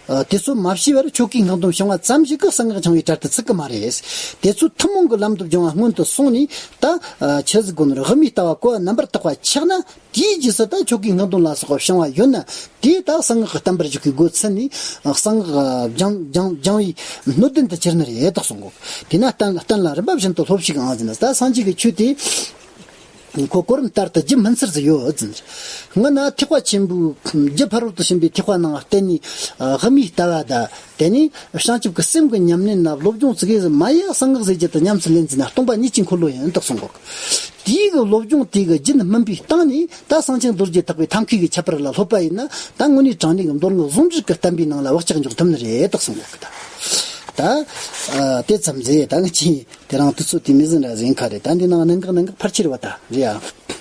དེ་ཚོ་མ་བྱས་པར་ཆོ་གའི་སྔགས་འདོན་བྱུང་བ་ཙམ་ཞིག་གིས་གསང་སྔགས་སྦྱང་བའི་གྲལ་དུ་ཚུད་ཀྱི་མ་རེད། དེ་ཚོ་ཐུན་མོང་གི་ལམ་དུ་སྦྱོང་བ་སྔོན་དུ་སོང་ནས་ད། ཨ། ཆི་ཟིག་དགོས་ནོ། དབུ་མའི་ལྟ་བ་གོ་བ་རྣམ་པར་དག་པ་ཆགས་ན། དེའི་རྗེས་སུ་ད་ཆོ་གའི་སྔགས་འདོན་ལ་སོགས་པ་བྱུང་བ་ཡོད་ན། དེས་ད་གསང་སྔགས་ཀྱི་བསྟན་པར་འཇུག་པའི་སྒོ་ཚུད་ནས་གསང་སྔགས་སྦྱང་སྦྱང་སྦྱང་བའི་སྣོད་ལྡན་དུ་གྱུར་ནི་རེད་དག་གསུང་གོ། དེས་ན་གཏན་གཏན་ལ་རིམ་པ་བཞིན་དུ་སློབས་ཤིག་ཨང་ཟེར་ན། ད་སངས་རྒྱས་ཀྱི་ཆོས་དེ། ཁོ་གོ་རིམ་ལྟར་དུ་རྒྱུན་སྨིན་ཚུལ་ཟིག་ཡོད་ཟེར། སྔོན་ན་ཐེག་པ་ཆེན་པོའི་རྒྱུ་ཕ་རོལ་ཏུ་ཕྱིན་པའི་ཐེག་པ་ནང་བསྟན་ནས་དབུ་མའི་ལྟ་བ་དང་། དེ་ནས་བྱང་ཆུབ་ཀྱི་སེམས་ཀྱི་ཉམས་ལེན་ལ་སློབ་སྦྱོང་ཙི་གེ་ཟིག་མ་ཡེ་གསང་སྔགས་ཟེར་རྒྱུ་དེ་ཉམས་སུ་ལེན་ཟིན་ན་སྟོང་པ་ཉིད་ཀྱི་འཁོར་ལོ་ཡིན་དག་གསུང་གོ། དེའི་གི་སློབ་སྦྱོང་དེ་གི་རྒྱུན་སྨིན་པའི་སྟེང་ནས་ད་གསང་ཆེན་རྡོ་རྗེ་ཐེག་པའི་ཐབས་མཁས་ཀྱི་ཁྱད་པར་ལ་སློབ་པ་ཡིན་ན། ད་དངོས་གནས་དྲང་གནས་ཀྱི་མདོ་སྔགས་ཟུང་འབྲེལ་གྱི་བསྟན་པའི་ནང་ལ་བག་ཆགས་འཇོག་ཐུབ་ནི་རེད་དག་གསུང་གོ་གི། ད་ད་ཨ་དེ་ཙམ་ཟེར། ད་ངས་ཅི། དེ་རིང་དུས་ཚོད་དེ་མི་ཟིན་ར་ཟིན་ཁ་རེད། ད་འདི་ནང་གནད་འགག་གནད་འགག་ཕལ་ཆེར་བ་ད་རེད་ཡ།